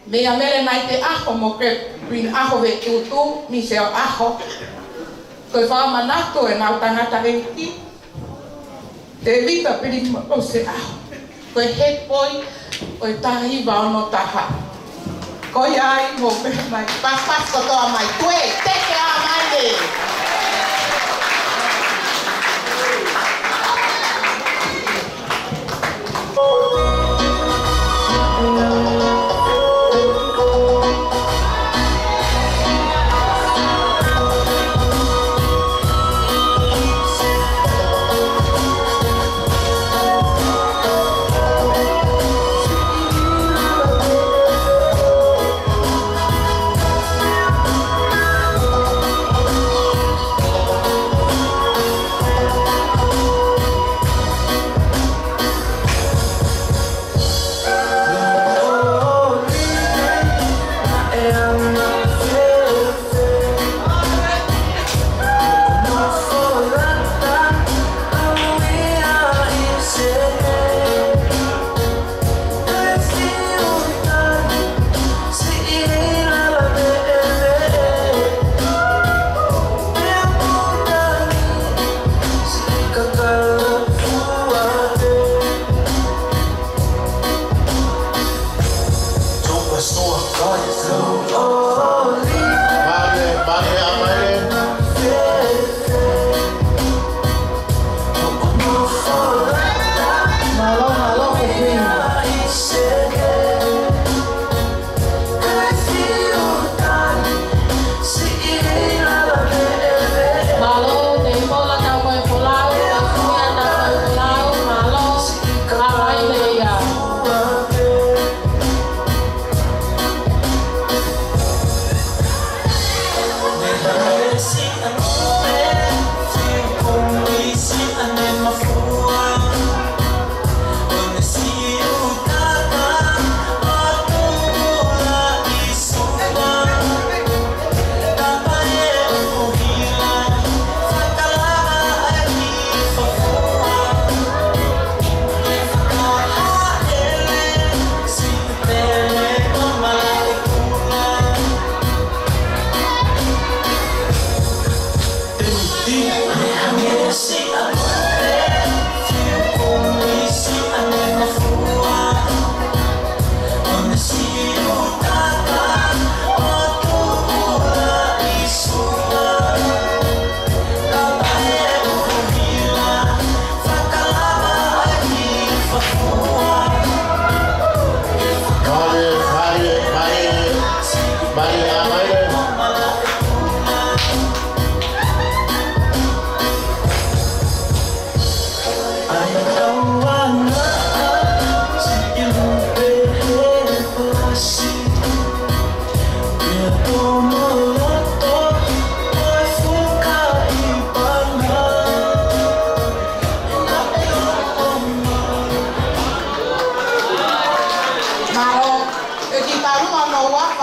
meia Melenaite ʻAho mo Catherine ʻAho Veʻitūtū, Michelle ʻAho. Ko e fakamanatu ʻenau tangataʻeiki, Tēvita Pilimalosi ʻAho, ko e head boy ʻo e taha hiva ono taha. Ko ia ai, mou meʻa mai, pasipasi kotoa mai, toe, teke ʻa Maile.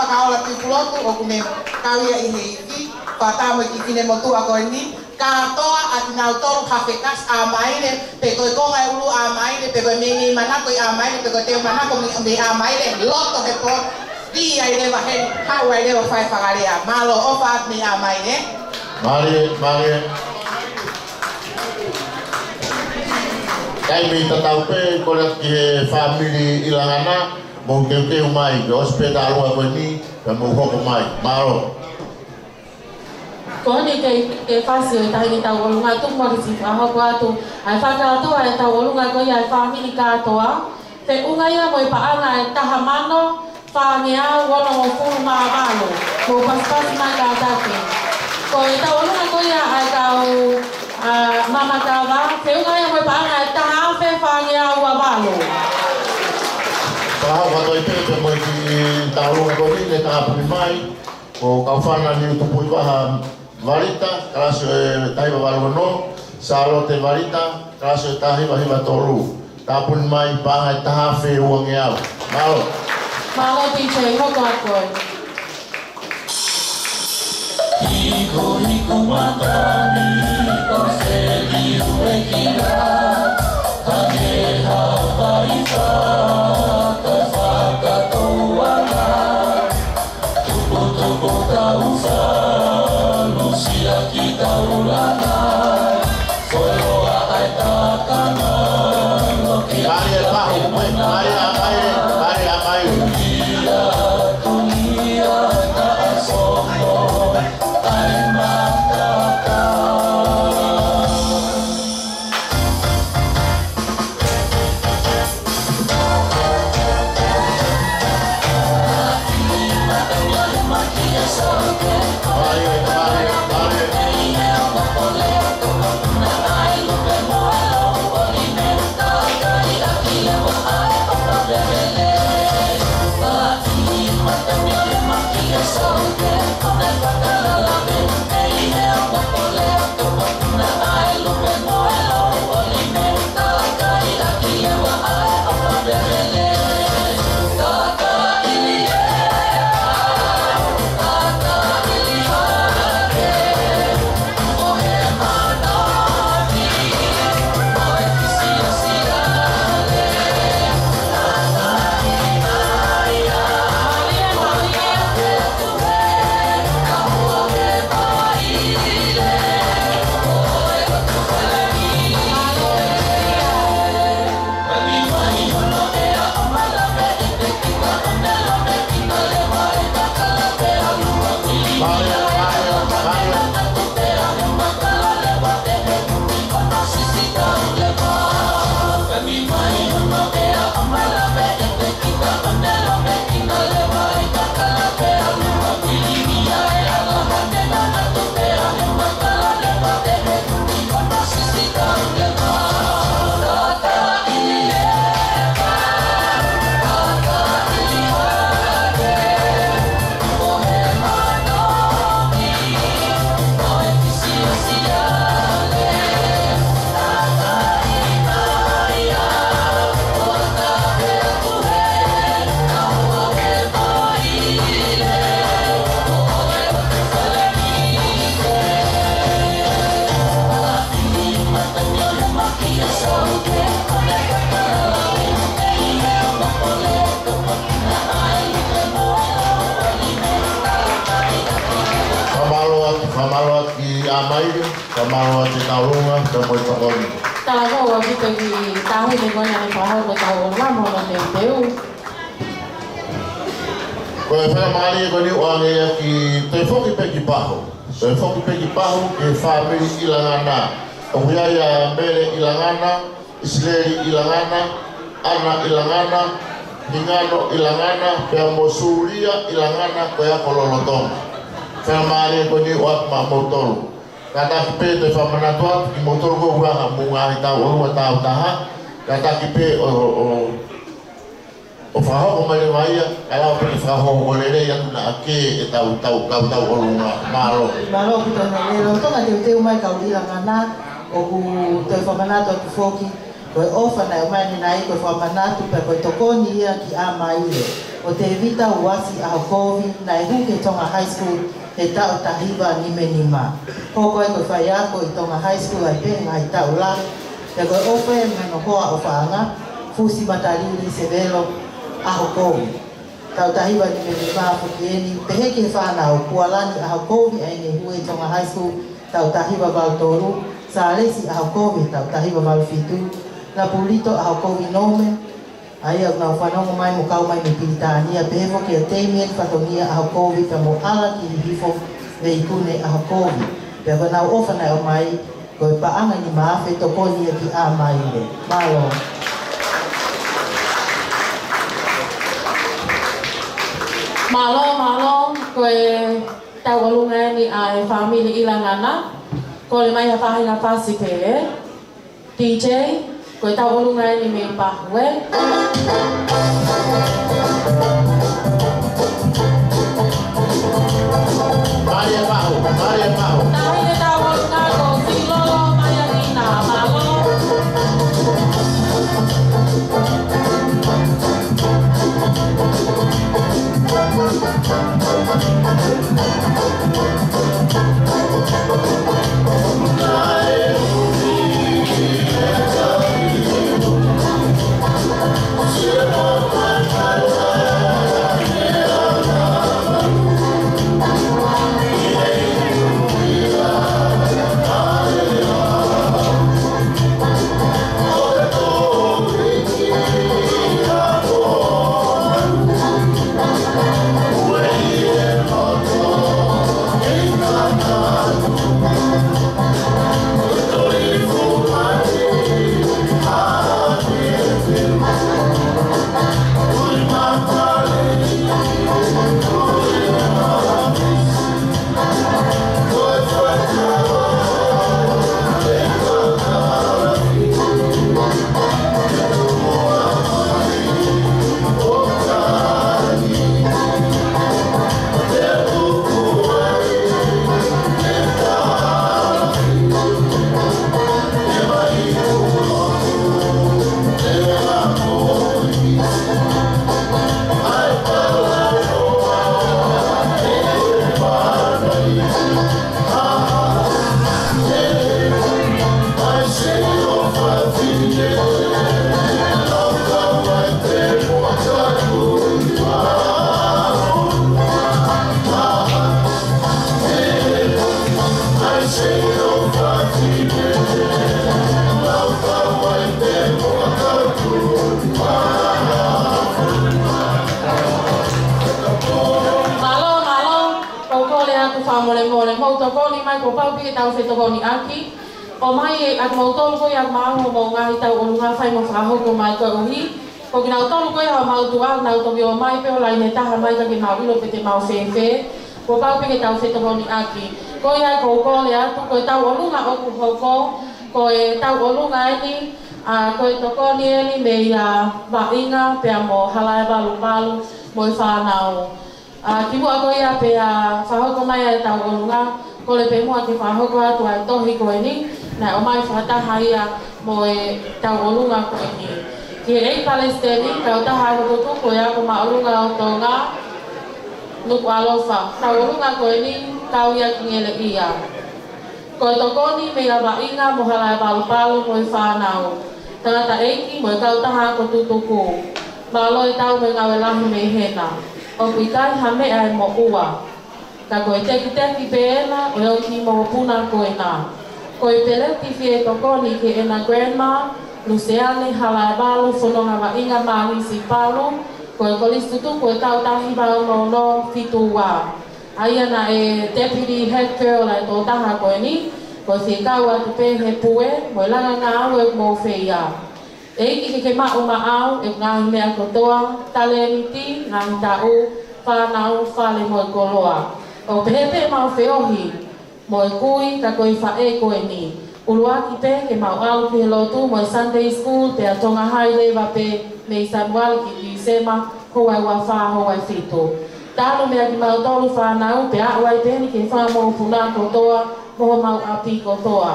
Paula Tuipulotu ʻoku ne kau ia ʻi he ivi, fakataha mo e kiʻi finemotuʻa ko eni, kātoa ʻa kinautolu Hafekasi ʻa Maile, pe ko e konga e ʻulu ʻa Maile, pe ko e meimei manako ʻa Maile, pe ko e teu manako mei, mei ʻa Maile, loto he pō, pī ai leva heni, haʻu ai leva fai fakalea. Mālō, ʻofa atu mei ʻa Maile. Mālie, mālie. Kae mei tatau pē, kole atu ki he fāmili ʻIlangana, mou teuteu mai, ke ʻosi pē ʻa e ʻalu ko eni, pea mou hoko mai. Mālō. Ko eni ke, ke fasi ʻo e taʻahine tauʻolunga, tuku muʻa ke siʻi fakahoko atu ʻa e fakakātoa ʻa e tauʻolunga ko ia ʻa e fāmili kātoa. Feʻunga ia mo e paʻanga ʻe taha mano, fāngeau onongofulu mā valu. Mou pasipasi mai kātaki. Ko e tauʻolunga ko ia ʻa e kau, ʻa, Mamakava, feʻunga ia mo e paʻanga ʻe taha afe fāngeau ua valu. Fakahoko atu ai pē pea mo e kiʻi tauʻolunga ko eni, ne tāpuni mai, ko Kaufana Niutupuivaha Valita, kalasi ʻo e taha hiva valu ono, Sālote Valita, kalasi ʻo e taha hiva hiva tolu. Tāpuni mai paʻanga ʻe taha afe uangeau. Mālō. Mālō, T J, hoko atu koe. Hiku hiku matani, ko se liu e kina, hangē ha paifaka fakatouʻanga. Tuputupu kau falu siʻaki taulanga, foloa ai takanga loki. Mālie pahu, mai, mālie ʻa Maile, mālie ʻa Maile. Ia tunia taʻasoko ai mataka. Fakamālō atu, fakamālō atu ki ʻa Maile, fakamālō atu ki he tauʻolunga, pea mo e tokoni. Talavou ʻaupito ki he taʻahine ko eni naʻe fakahoko e tauʻolunga mo hono teuteu. Ko e faingamālie ko eni ʻoange ia ke toe foki pē ki Pahu. Toe foki pē ki Pahu, ki he fāmili ʻIlangana. ʻOku ʻi ai ʻa Mele ʻIlangana, ʻIsileli ʻIlangana, ʻAna ʻIlangana, Hingano ʻIlangana, pea mo Sulia ʻIlangana, ko e ako lolotonga. Faingamālie ko eni ʻoatu maʻamoutolu. Kātaki pē toe fakamanatu atu kimoutolu ko ē ʻoku ʻi ai haʻamou ngaahi tauʻolunga tāutaha. Kātaki pē ʻo, ʻo, ʻo ʻo fakahoko mai leva ia, kae lava pē ke fakahoko lelei atu naʻa ke ʻetau, tau, tau, tauʻolunga. Mālō. Mālō ʻaupito Maile, lolotonga teuteu mai kau ʻIlangana, ʻoku toe fakamanatu atu foki, ko e ʻofa naʻe ʻomai ʻanenai, ko e fakamanatu pea ko e tokoni ia ki ʻa Maile. Ko Tēvita Uasi ʻAhokovi, naʻe hū ki Tonga High School he taʻu taha hiva nima nima. Hoko ai ko e faiako ʻi Tonga High School ʻi he ngaahi taʻu lahi, pea ko e ʻofeina hono hoa ʻofaʻanga, Fusi Matalili Sevelo ʻAhokovi. Taʻu taha hiva nima nima foki eni, pehē ki he fānau, Pualani ʻAhokovi, ʻa ia naʻe hū ʻi Tonga High School taʻu taha hiva valu tolu, Sālesi ʻAhokovi, taʻu taha hiva valu fitu, Lapulito ʻAhokovi Nome, ʻa ia ʻoku nau fanongo mai mo kau mai mei Pilitānia, pehē foki kia Damien Fatongia ʻAhokovi, pea mo ʻAlaki Hihifo Veikune ʻAhokovi. Pea ko ʻenau ʻofa naʻe ʻomai, ko e paʻanga ʻe nima afe, tokoni ia ki ʻAmaile. Mālō. Mālō, mālō, ko e tauʻolunga eni ʻa e fāmili ʻi Langana. Kole mai ha faʻahinga fasi pē, ē? D J, ko e tauʻolunga eni mei Pahu, ē? Mālie Pahu, mālie Pahu. Tahi e tauʻolunga ko Filolo Maianina, mālō. Mālō, mālō, ʻoku ou kole atu fakamolemole, mou tokoni mai kuo pau pē ke tau fetokoniʻaki. ʻOmai ʻe kimoutolu ko ia ʻoku maʻu homou ngaahi tauʻolunga fai mo fakahoko mai koeʻuhi ko kinautolu ko ia homau tuʻa, nau toki ō mai pē ʻo laine taha mai ka ke mau ʻilo pe te mau fēfē. Kuo pau pē ke tau fetokoniʻaki. Ko ia ʻoku ou kole atu, ko e tauʻolunga ʻoku hoko, ko e tauʻolunga eni, ʻa, ko e tokoni eni meia Vaʻinga pea mo Halaevalupalu mo e fānau. ʻA, kimuʻa ko ia pea fakahoko mai ʻa e tauʻolunga, kole pē muʻa ke fakahoko atu ʻa e tohi ko eni, naʻe ʻomai fakataha ia mo e tauʻolunga ko eni. Ki he ʻEiki Palesiteni, Kautaha ʻAhotutuku ʻo e Ako Māʻolunga ʻo Tonga, Nukuʻalofa, tauʻolunga ko eni, Kau ia ki Ngeleʻia. Ko e tokoni meia Vaʻinga mo Halaevalupalu mo e fānau, tangataʻeiki mo e Kautaha Ako Tutuku. Mālō e tau mo e ngāue lahi mei hena. ʻOku ʻikai ha meʻa ʻe moʻua. Ka ko e tekiteki pē ena ʻo e ʻOtu Mokopuna ko ena. Ko e peleti fie tokoni ki heʻena grandma, Luseane Halaevalu Fononga Vaʻinga Mangisi Palu, ko e Kolisi Tutuku ʻo e taʻu taha hiva ono ono fitu ua. ʻA ia naʻe Deputy Head Girl ʻa e tokotaha ko eni, ko e fie kau atu pē he pue mo e langa ngāue ʻoku mou feia. ʻEiki ke ke maʻu maʻau ʻeku ngaahi meʻa kotoa, talēniti, ngaahi taʻu, fānau, fale mo e koloa. ʻOku pehē pē ʻemau feohi mo e kui, ka ko e faʻē ko eni. ʻUluaki pē ke mau ʻalu ki he lotu mo e Sunday School, pea Tonga High leva pē mei Sānuali ki Tīsema, houa ʻe ua fā, houa ʻe fitu. Talu meia kimautolu fānau, pea aʻu ai pē eni ki he fanga mokopuna kotoa, mo homau ʻapi kotoa.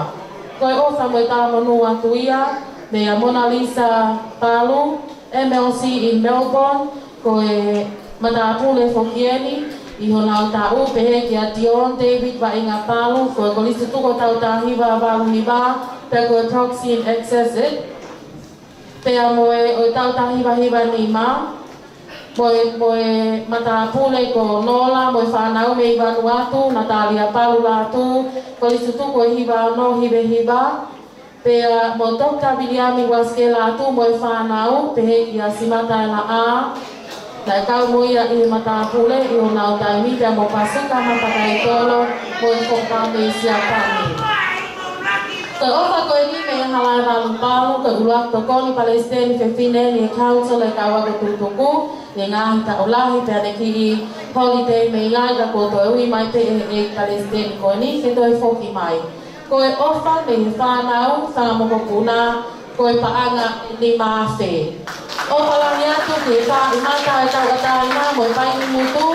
Ko e ʻofa mo e talamonū atu ia, meia Mona Lisa Palu, M L C in Melbourne, Ko e matāpule foki eni ʻi honau taʻu, pehē kia Dion David Vaʻingapalu, ko e Kolisi Tutuku Tautahiva valu hiva, pea ko e Proxy in Exercise, pea mo e ʻo e tautahiva hiva nima, mo e, mo e matāpule ko Nola mo e fānau mei Vanuatu, Natalia Palu Lātū, Kolisi Tutuku ʻe hiva ono hiva hiva, pea mo Toketā Viliami Uasike Lātū mo e fānau, pehē kia Simata Elaʻā, naʻe kau mo ia ʻi he matāpule ʻi honau taimi, pea mo Pasuka Mapakaitolo mo e foha mei Siapani. Ko e ʻofa ko eni mei Halaevalu Palu, ko e ʻuluaki tokoni palesiteni fefine ʻi he Council ʻo e Kau Ako Tutuku ʻi he ngaahi taʻu lahi, pea ne kiʻi holiday mei ai ka kuo toe ui mai pē ʻe he palesiteni ko eni ke toe foki mai. Ko e ʻofa mei he fānau, fanga mokopuna, ko e paʻanga ʻe nima afe. ʻOfa lahi atu ki he Faʻimata ʻo e Tauʻatāina mo e Paini Mutu,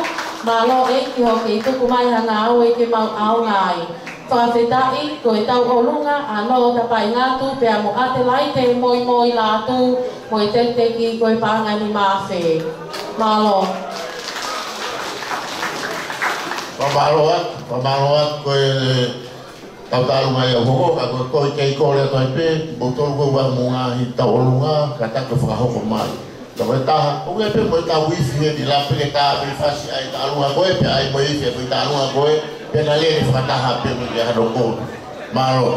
mālō ʻEiki hoʻo kei tuku mai ha ngāue ke mau ʻaonga ai. Fakafetaʻi, ko e tauʻolunga ʻa Nō Tapaʻingatu pea mo ʻAtelaite Moimoi Lātū mo e tekiteki ko e paʻanga ʻe nima afe. Mālō. Fakamālō atu, fakamālō atu ko e tau talu mai au hoko, ka ko e kei kole atu ai pē, kimoutolu ko ē ʻoku ʻi he ngaahi tauʻolunga, kātaki ke fakahoko mai. Ka ko e taha, ʻoku ʻi ai pē mo e tau ifi heni, la pē ke tā pē fasi ai taʻalunga ko ē, pea ʻai mo e ifi ʻa e ko e taʻalunga ko ē, pea na lele fakataha pē mo e ke hano ko. Mālō.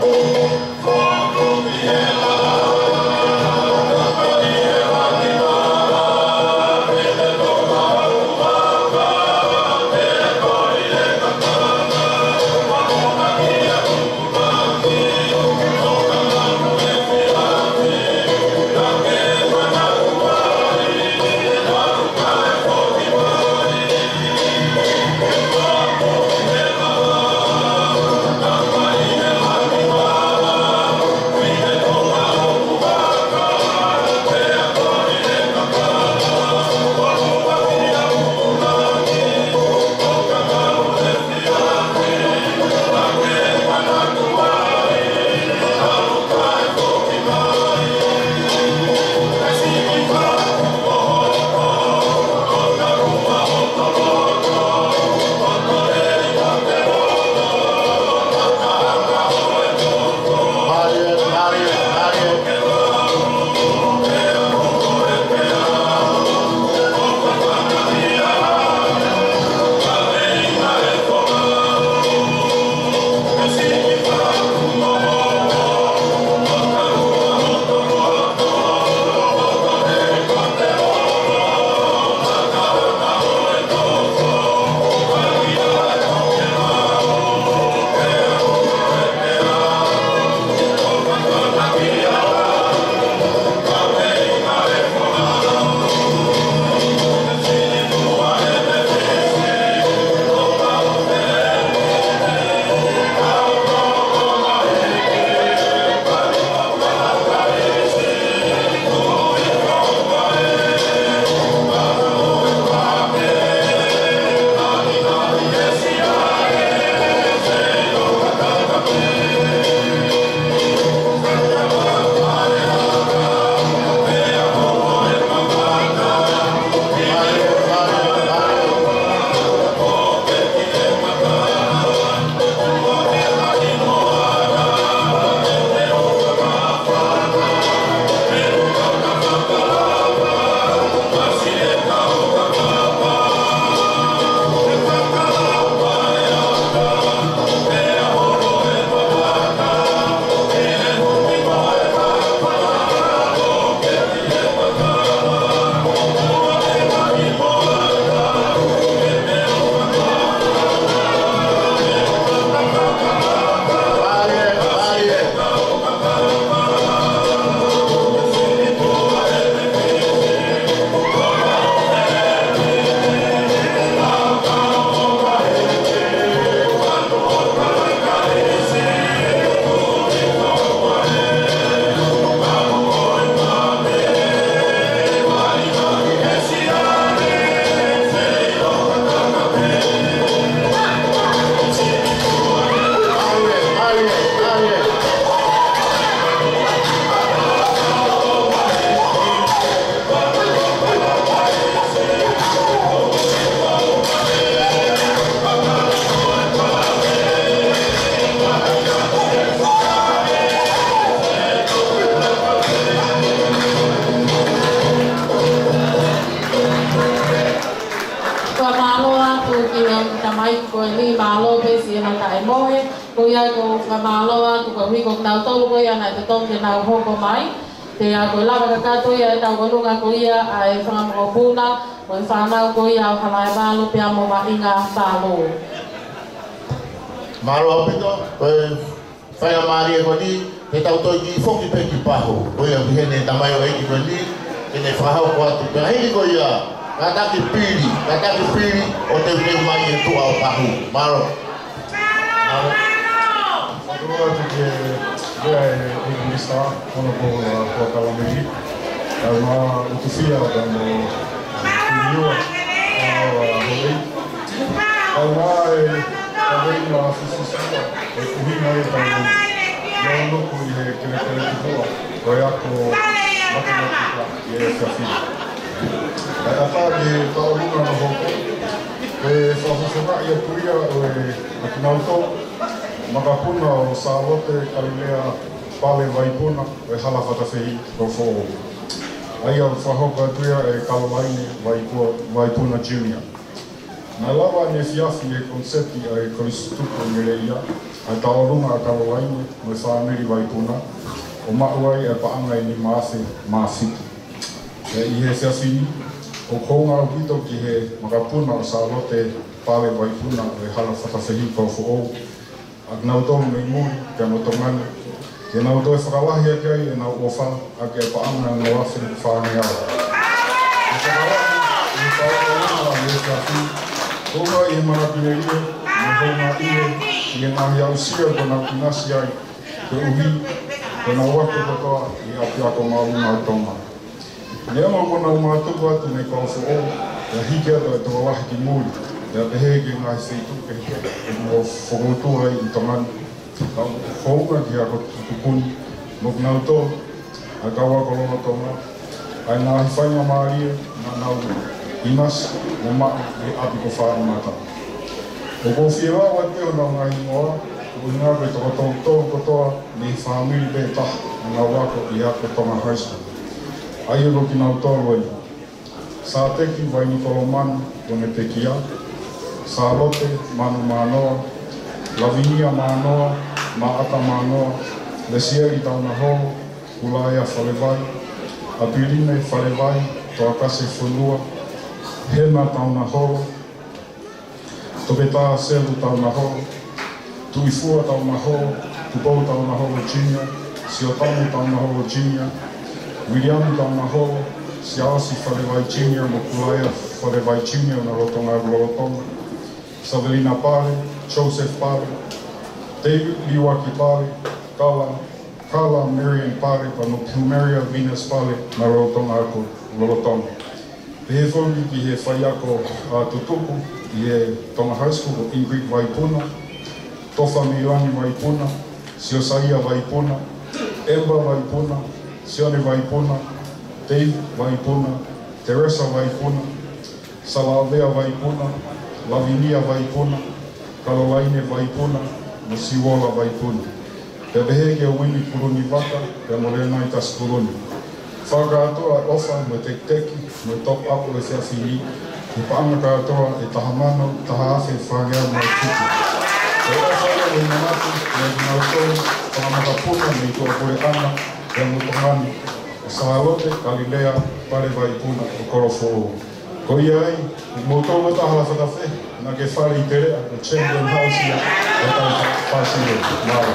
Ko eni mālō pē siʻena taʻemohe, ko ia ʻoku ou fakamālō atu koeʻuhi ko kinautolu ko ia naʻe totongi ke nau hoko mai. Pea ko e lava kakato ia ʻetau ʻolunga ko ia ʻa e fanga mokopuna, mo e fānau ko ia ʻo Halaevalu pea mo Vaʻinga Valu. Mālō ʻaupito, ko e faingamālie ko eni, te tau toe kiʻi foki pē ki Pahu. Ko ia ʻoku ʻi heni e tamaioʻeiki ko eni, ke ne fakahoko atu. Pea hili ko ia, kātaki pili, kātaki pili, ʻo teuteu mai e tuʻa ʻo Pahu. Mālō. Mālō. Mālō atu ki he, ki he Minisitā, Honourable, uh, Tuakala Mimi. Kae ʻumaʻā ʻUtufia, kae ʻumaʻā, uh, Tuʻiua, uh, Houʻeiki. Kae ʻumaʻā e kaveinga fifisua, ʻoku ʻuhinga ʻetau nonofo ʻi he kelekele tupuʻa ʻo e ako matematika ʻi he efiafi ni. Kae ʻatā ki he tauʻolunga naʻe hoko, ʻe fakafofongaʻi atu ia ʻe kinautolu makapuna ʻo Sālote Kalilea Pale Vaipuna ʻo e Hala Fatafehi Kolofoʻou. ʻA ia ʻoku fakahoko atu ia ʻe Kalolaine Vaikua-, Vaipuna Junior. Naʻe lava ʻaneefiafi ʻi he koniseti ʻa e Kolisi Tutuku Ngelea, ʻa e tauʻolunga ʻa Kalolaine mo e fāmili Vaipuna, ʻo maʻu ai e paʻanga ʻe nima afe mā fitu. Pea ʻi he efiafi ni, ʻoku hounga ʻaupito ki he makapuna ʻo Sālote Pale Vaipuna ʻo e Hala Fatafehi Kolofoʻou, ʻa kinautolu mei muli pea mo Tonga ni, ke nau toe fakalahi ʻaki ai ʻenau ʻofa ʻaki e paʻanga ʻe ono afe fāngeau. ʻE fakalahi ʻi he tauʻolunga ʻa e efiafi, koeʻuhi ʻi he manatu lelei, mo e houngaʻia, ʻi he ngaahi aʻusia kuo nau ʻinasi ai, koeʻuhi ko ʻenau ako kotoa ʻi he ʻApiako Māʻolunga ʻo Tonga. Neongo kuo nau mātuku atu mei Kolofoʻou, pea hiki atu e tokolahi ki muli, pea pehē ki he ngaahi feituʻu kehekehe ʻoku nau fokoutua ai ʻi Tonga ni, ka ʻoku hounga ki he ako tutuku ni, mo kinautolu, ʻa e kau ako lolotonga, ʻa e ngaahi faingamālie naʻa nau ʻinasi mo maʻu ʻi he ʻapi ko Fāʻemata. ʻOku ou fie lau atu pē honau ngaahi hingoa, koeʻuhi ko e tokotaha kotoa mei he fāmili pē taha naʻa nau ako ʻi he ako Tonga High School. ʻA ia ko kinautolu eni: Sāteki Vainikolo Manu Ponepekia, Sālote Manu Mānoa, Lavinia Mānoa, Maʻata Mānoa, Lesieli Taunaholo, Kulaea Falevai, ʻApiline Falevai, Toakase Fonua, Hena Taunaholo, Toketā Selu Taunaholo, Tuʻifua Taunaholo, Tupou Taunaholo Junior, Siotamu Taunaholo Junior, Viliami Taunaholo, Siaosi Falevai Junior mo Kulaea Falevai Junior ʻo e lolotonga, lolotonga, Savelina Pale, Joseph Pale, David Liuaki Pale, Kala, Kala Marion Pale, pea mo Plumeria Venus Pale ʻo e lolotonga, lolotonga. Pehē foki ki he faiako, ʻa, tutuku ʻi he Tonga High School ko Ingrid Vaipuna, Tofa Meilani Vaipuna, Siosaia Vaipuna, Emba Vaipuna, Sione Vaipuna, Dave Vaipuna, Teresa Vaipuna, Salavea Vaipuna, Lavinia Vaipuna, Kalolaine Vaipuna, mo Siuola Vaipuna. Pea pehē kia Uini Kulunivaka, pea mo Leonai Tasi Kuluni. Fakakātoa e ʻofa mo e tekiteki mo e top up ʻo e efiafi ni, ki he paʻanga kātoa ʻe taha mano, taha afe fāngeau mo e fitu. Ko e ʻofa ia mo e manatu, mo e kinautolu, fanga makapuna mei tuʻapuleʻanga, pea mo Tonga ni, ʻo Sālote Kalilea Pale Vaipuna ʻo Kolofoʻou. Ko ia ai, mou tau mo taha Hala Fatafehi, naʻa ke fale ʻi Teleʻa, ko Champion House ia, ko tau fa-, fāsile, mālō.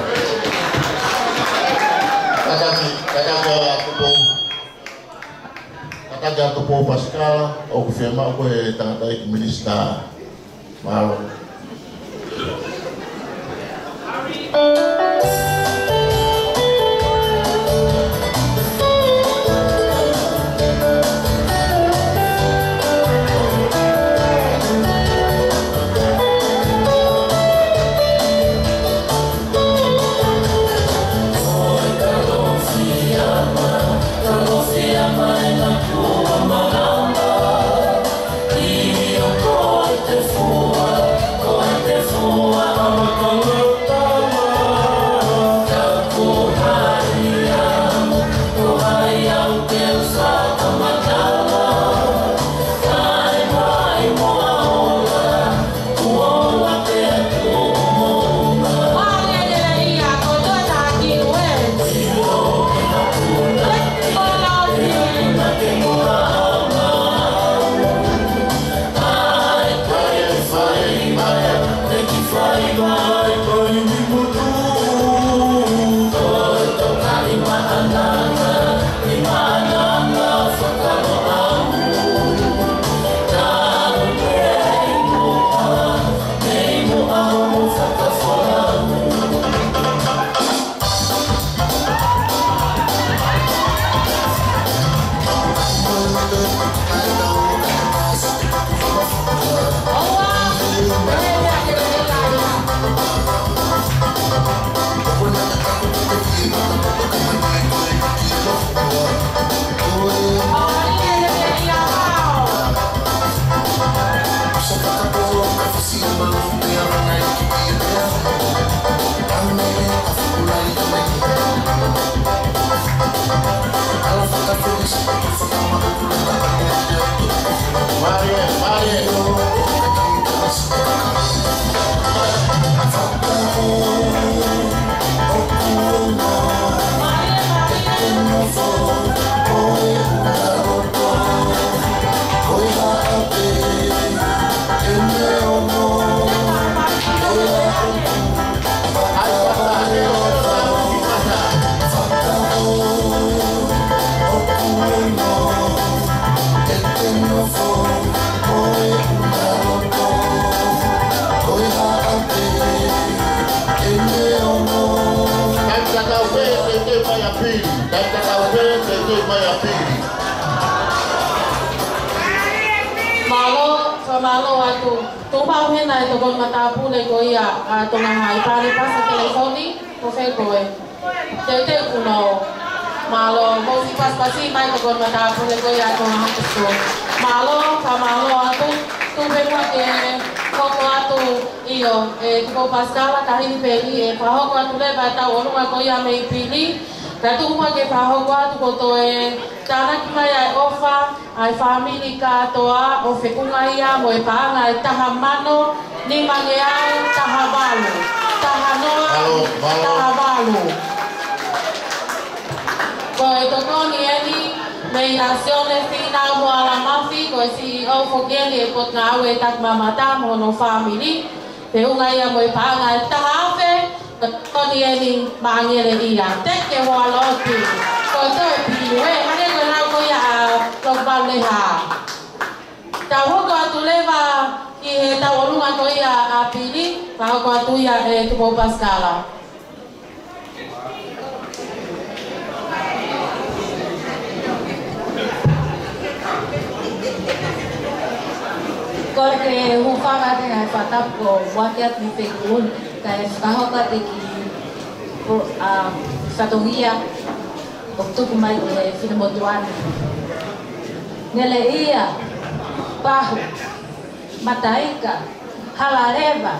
Kātaki, kātaki ʻa Tupou. Kātaki ʻa Tupou Pasikala, ʻoku fiemaʻu ko e tangataʻeiki minisitā. Mālō. Mālō, fakamālō atu. Tuku pē heni e tokoni matāpule ko ia ʻa Tonga High, pale pasa telefoni, ko fē koe? Teuteu kuo nau. Mālō, mou fie pasipasi mai tokoni matāpule ko ia ʻa Tonga High School. Mālō, fakamālō atu. Tuku pē muʻa ke hoko atu ʻio, ʻe Tupou Pasikala, Tahini Peli, ʻe fakahoko atu leva ʻetau ʻolunga ko ia mei Pili. Kae tuku muʻa ke fakahoko atu ko e toe tānaki mai ʻa e ʻofa ʻa e fāmili kātoa ʻo feʻunga ia mo e paʻanga ʻe taha mano nimangeau taha valu, taha noa, Mālō, mālō. taha valu. Ko e tokoni eni mei a Sione Fīnau mo Alamafi, ko e C E O foki eni ʻo e Potungāue Takimamata mo hono fāmili. Feʻunga ia mo e paʻanga ʻe taha afe, ko e tokoni eni maʻangele ia. Teke ua lotu. Ko e toe pilu ē, hangē ko e lau ko ia ʻa Lokuvalu Leha. Tau hoko atu leva ki heʻetau ʻolunga ko ia ʻa Pili, fakahoko atu ia ʻe Tupou Pasikala. Kole ke u hūfanga atu he fakatapu ko Wakia Mifekun, kae fakahoko atu ki, um, fatongia ʻoku tuku mai ki he finemotuʻa ni. Ngeleʻia, Pahu, Mataika, Halaleva,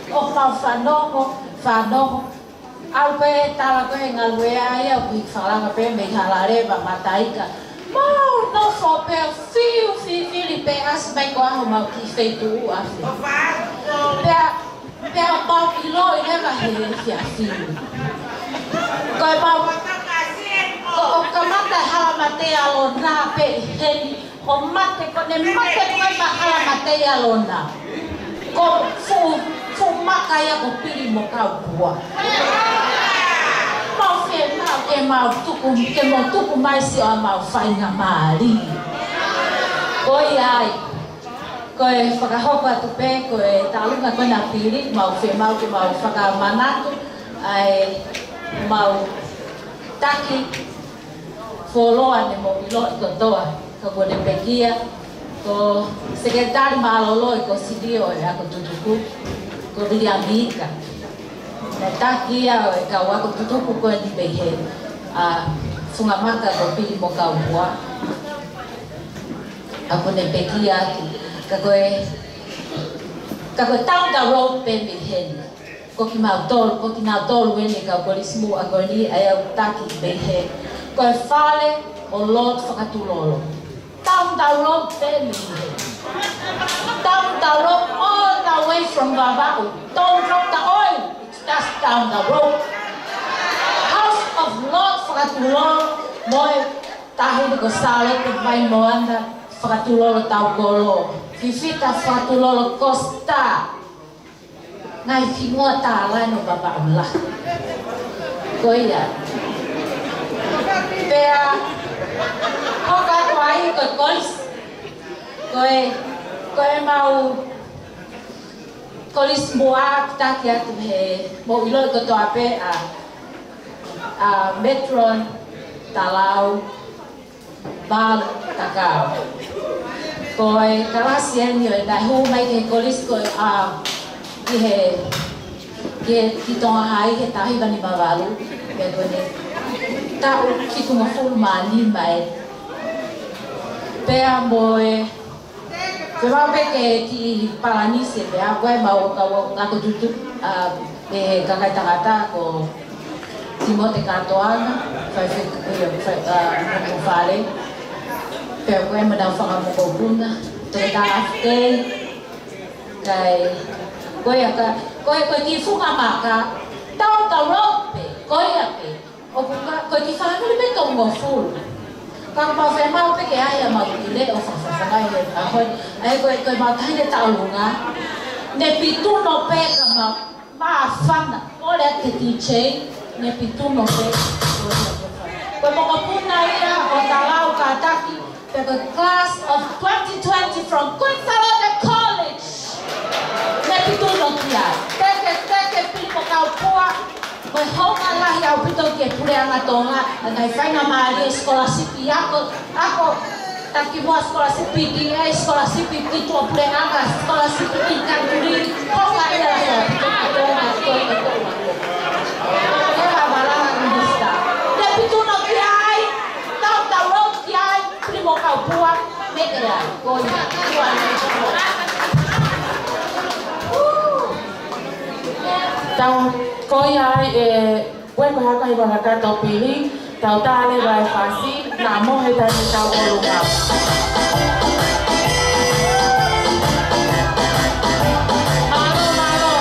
ʻoku mau fanongo, fanongo, ʻalu pē tala ko e ngāue ʻa ia ʻoku ʻi Falanga pē mei Halaleva, Mataika. Mau nofo pē ʻo fiu fifili pē ʻasi mai ko e ʻaho mau kiʻi feituʻu afe. Pea, pea mau ʻiloʻi leva he efiafi ni. Ko e mau, ko e kamata Hala Mateialona pē ʻi heni. ʻO mate, ko ʻene mate ko ē ʻi Hala Mateialona. Ko e fuʻu, fuʻu maka ia ko Pili mo Kaupua. Mau fiemaʻu ke mau tuku, ke mau tuku mai siʻo ʻemau faingamālie. Ko ia ai, ko e fakahoko atu pē, ko e tālunga ko ena ʻa Pili, mau fiemaʻu ke mau fakamanatu ʻa ʻemau taki fuoloa ne mou ʻiloʻi kotoa, ka kuo ne pekia, ko e Sekelitali Mālōlō ʻi he Kōsilio ʻo e Ako Tutuku, ko Viliami Ika. Naʻe taki ia ʻo e kau ako tutuku ko eni pehē, ʻa Fungamaka ko Pili mo Kaupua. ʻA kuo ne pekia atu, ka ko e, ka ko e down the road pē mei heni. Ko kimautolu, ko kinautolu eni kau kolisi muʻa ko eni ʻa ia ʻoku taki pehē. Ko e fale ʻo Lord Fakatulolo. Down the road pē mei heni. Down the road all the way from Vavaʻu. Don't drop the oil. It's just down the road. House of Lord Fakatulolo mo e Tahini ko Sālote Vaimoana Fakatulolo Taukolo. Fifita Fakatulolo Kosita. Ngaahi hingoa tālai ʻo Vavaʻu lahi. Ko ia. Pea, hoko atu ai ko e kolisi. Ko e, ko ʻemau kolisi muʻa ʻoku taki atu he mou ʻiloʻi kotoa pē ʻa, ʻa Metron Talau, Valu, Ka ko e kalasi eni ʻo e naʻe hū mai ki he kolisi ko ē, ʻa, ki he, ki he, ki Tonga High he taha hiva nima valu, pea ko eni taʻu fitungofulu mā nima ē. Pea mo e, pea mau pē ke kiʻi palanisi pē ʻa ko e mau ka, ka ko tutu, ʻa, ʻe he kakai tangata ko Timote Katoanga, fai fe-, ʻe, fai, ʻa, mo fale. Pea ko e manau fanga mokopuna, toe ka afkei. Kai, ko ia ka, ko e, ko e kiʻi funga maka, tau tau rau pē, ko ia pē. ʻOku ka, ko e kiʻi fāmili pē tongofulu. Ka mau fai mau pē ke ʻai ʻa mau kiʻi leʻo fakafafangai he ʻaho ni. ʻAi ko e, ko e mau tahi ne taʻolunga. Ne pituno pē ka mau Māfana, ʻo lea te D J, ne pituno pē. Ko e mokopuna ia ʻo Talau Kātaki, pea ko e class of twenty twenty from Queen Salote College. Ne pituno ki ai. Teke, teke, Pili mo Kaupua, ko e hounga lahi ʻaupito ki he puleʻanga Tonga, ʻa e ngaahi faingamālie scholarship ʻi ako, ako, Taki muʻa scholarship P T A, scholarship ki tuʻapuleʻanga, scholarship ki country, hounga ia la sa, ki tuʻapuleʻanga, ki tuʻapuleʻanga. Ko e malanga minisitā. Te pituno ki ai, tau tau rau ki ai, Pili mo Kaupua, me ke ai. Ko ia, ko ia. Tau, ko ia ai, ʻe, Ko e ko e haka hiva kakato Pili, tau tā leva e fasi, naʻa mo he taimi tau ʻolunga. Mālō, mālō.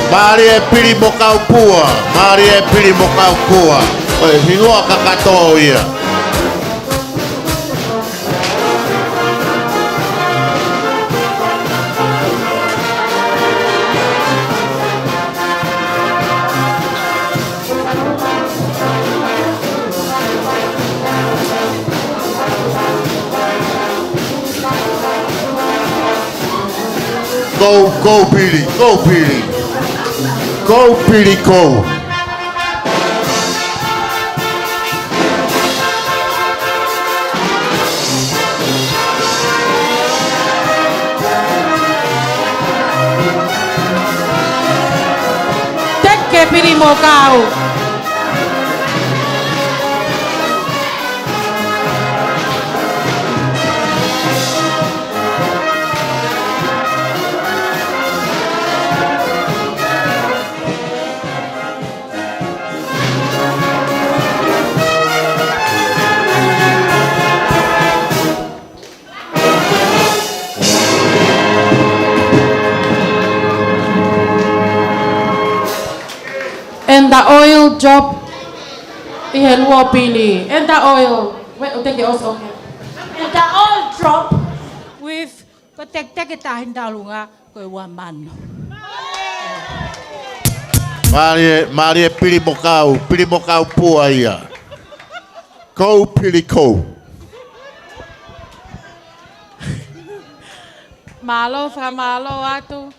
Mālie Pili mo Kaupua, mālie Pili mo Kaupua. Ko e hingoa kakato ia. Kou, kou Pili, kou Pili. Kou Pili, kou. Teke Pili mo Kau. Drop ʻi he luo pili. And the oil. Wait, ʻo te ke oso, okay. And the oil drop with, ko e teketeke tahi ʻi ʻolunga, ko e ua mano. Mālie, mālie Pili mo kau, Pili mo kau pua ia. Kou Pili kou. Mālō, fakamālō atu.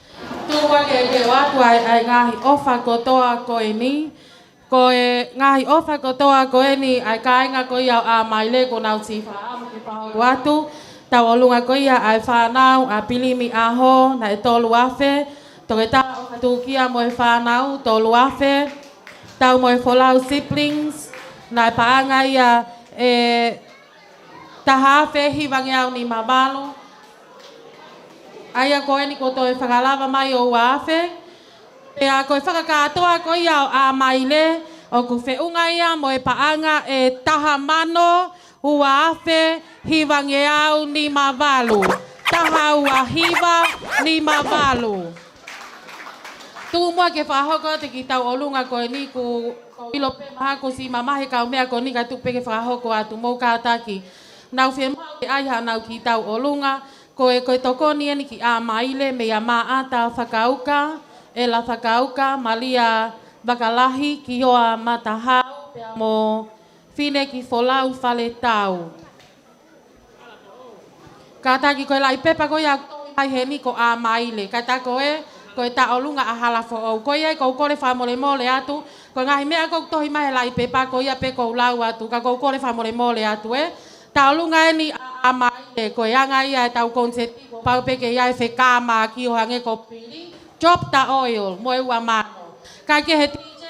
Tuku ke ke ʻoatu ʻa e, ʻa e ngaahi ʻofa kotoa ko eni. Ko e ngaahi ʻofa kotoa ko eni ʻa e kāinga ko ia ʻo ʻAmaile kuo nau siʻi fakaʻamu ke fakahoko atu. Tauʻolunga ko ia ʻa e fānau ʻa Pilimi ʻAho, naʻe tolu afe. Toketā ʻOfatukia mo e fānau, tolu afe. Tau mo e Folau siblings, naʻe paʻanga ia ʻe taha afe hivangeau nima valu. ʻA ia ko eni kuo toe fakalava mai ʻo ua afe. Pea ko e fakakātoa ko ia ʻo ʻAmaile, ʻoku feʻunga ia mo e paʻanga ʻe taha mano ua afe hivangeau nima valu. Taha ua hiva nima valu. Tuku muʻa ke fakahoko atu e kiʻi tauʻolunga ko eni, kuo u ʻilo pē mahalo kuo siʻi mamahi e kau meʻa ko eni ka tuku pē ke fakahoko atu, mou kātaki. Nau fiemaʻu ke ʻai haʻanau kiʻi tauʻolunga, ko e, ko e tokoni eni ki ʻAmaile meia Maʻata Fakauka, ʻEla Fakauka, Malia Vakalahi, Kioa Matahau, pea mo Fineki Folau Faletau. Kātaki, ko e laʻi pepa ko ia ʻoku tohi mai heni ko ʻAmaile. Ka tā ko ē, ko e tauʻolunga ʻa Halafoʻou. Ko ia ʻoku ou kole fakamolemole atu, ko e ngaahi meʻa ʻoku tohi mai he laʻi pepa ko ia pē ʻoku ou lau atu, ka ʻoku ou kole fakamolemole atu ē. Tauʻolunga eni ʻa ʻAmaile, ko e anga ia ʻetau koniseti, kuo pau pē ke ʻi ai e fekāmaki ʻo hangē ko Pili. Drop the oil, mo e ua mano. Kae kehe, D J,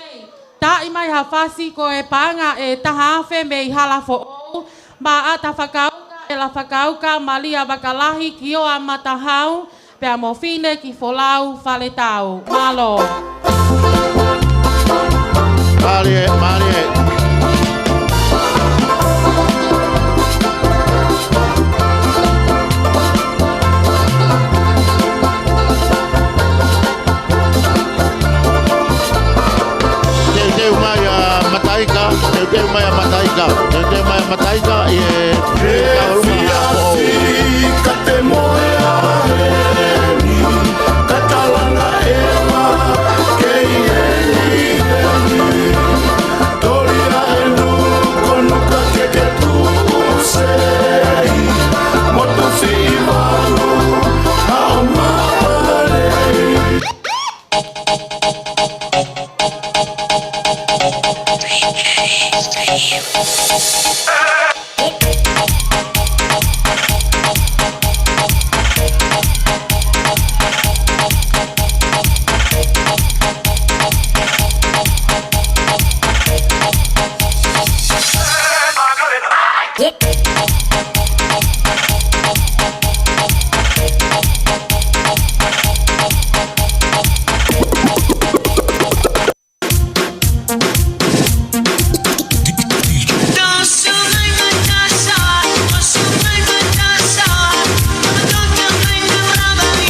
taaʻi mai ha fasi ko e paʻanga ʻe taha afe mei Halafoʻou, Maʻata Fakauka, ʻEla Fakauka, Malia Vakalahi, Kioa Matahau, pea mo Fineki Folau Faletau. Mālō. Mālie, mālie. Teuteu mai ʻa Mataika, teuteu mai ʻa Mataika, teuteu mai ʻa Mataika, ʻi he, ʻi he tauʻolunga ʻa Halafoʻou. Ka te moe a heni, ka talanga ʻe ma, kei heni, heni. Toli a e nu, ko nu ka ke ke tu se i, mo tu si i valu, a o ma pale.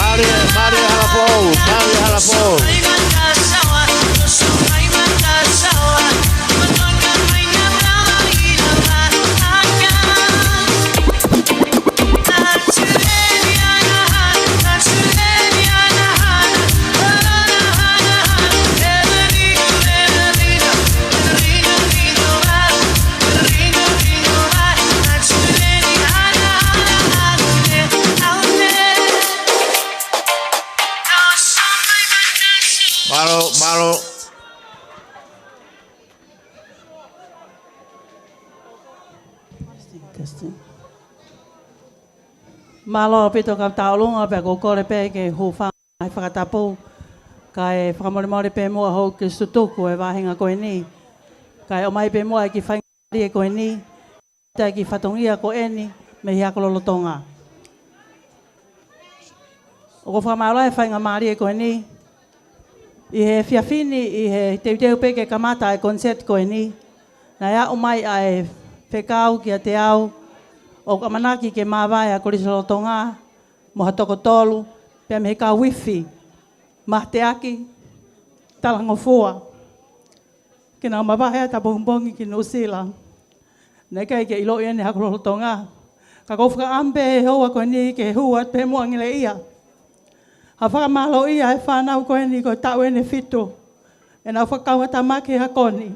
Mālie, mālie Halafoʻou, mālie Halafoʻou. Mālō, mālō. Testing, testing. Mālō ʻaupito kau tauʻolunga, pea ʻoku ou kole pē ke hūfanga he fakatapu, kae fakamolemole pē muʻa hoʻo kiʻi tutuku e vāhenga ko eni, kae ʻomai pē muʻa e kiʻi faingamālie ko eni, ʻa e kiʻi fatongia ko eni mei he ako lolotonga. ʻOku ou fakamālō e faingamālie ko eni, ʻi he efiafi ni, ʻi he teuteu pē ke kamata e koniseti ko eni, naʻe aʻu mai ʻa e fekau kiate au, ʻoku ʻamanaki ke māvae ʻa e Kolisi Lolotonga mo ha toko tolu, pea mei he kau ifi, mateaki, talangofua. ke nau mavahe atu ʻapongipongi ki Nuʻusila. Naʻe ʻikai ke ʻiloʻi ʻe au ʻa hoku lotolotonga. Ka ʻoku ou fakaʻamu pē he houa ko eni ke hū atu pē muʻa ngeleʻia ha fakamālōʻia ʻa e fānau ko eni ko e taʻu ʻeni ʻe fitu ʻenau fakakaungātāmaki he ako ni.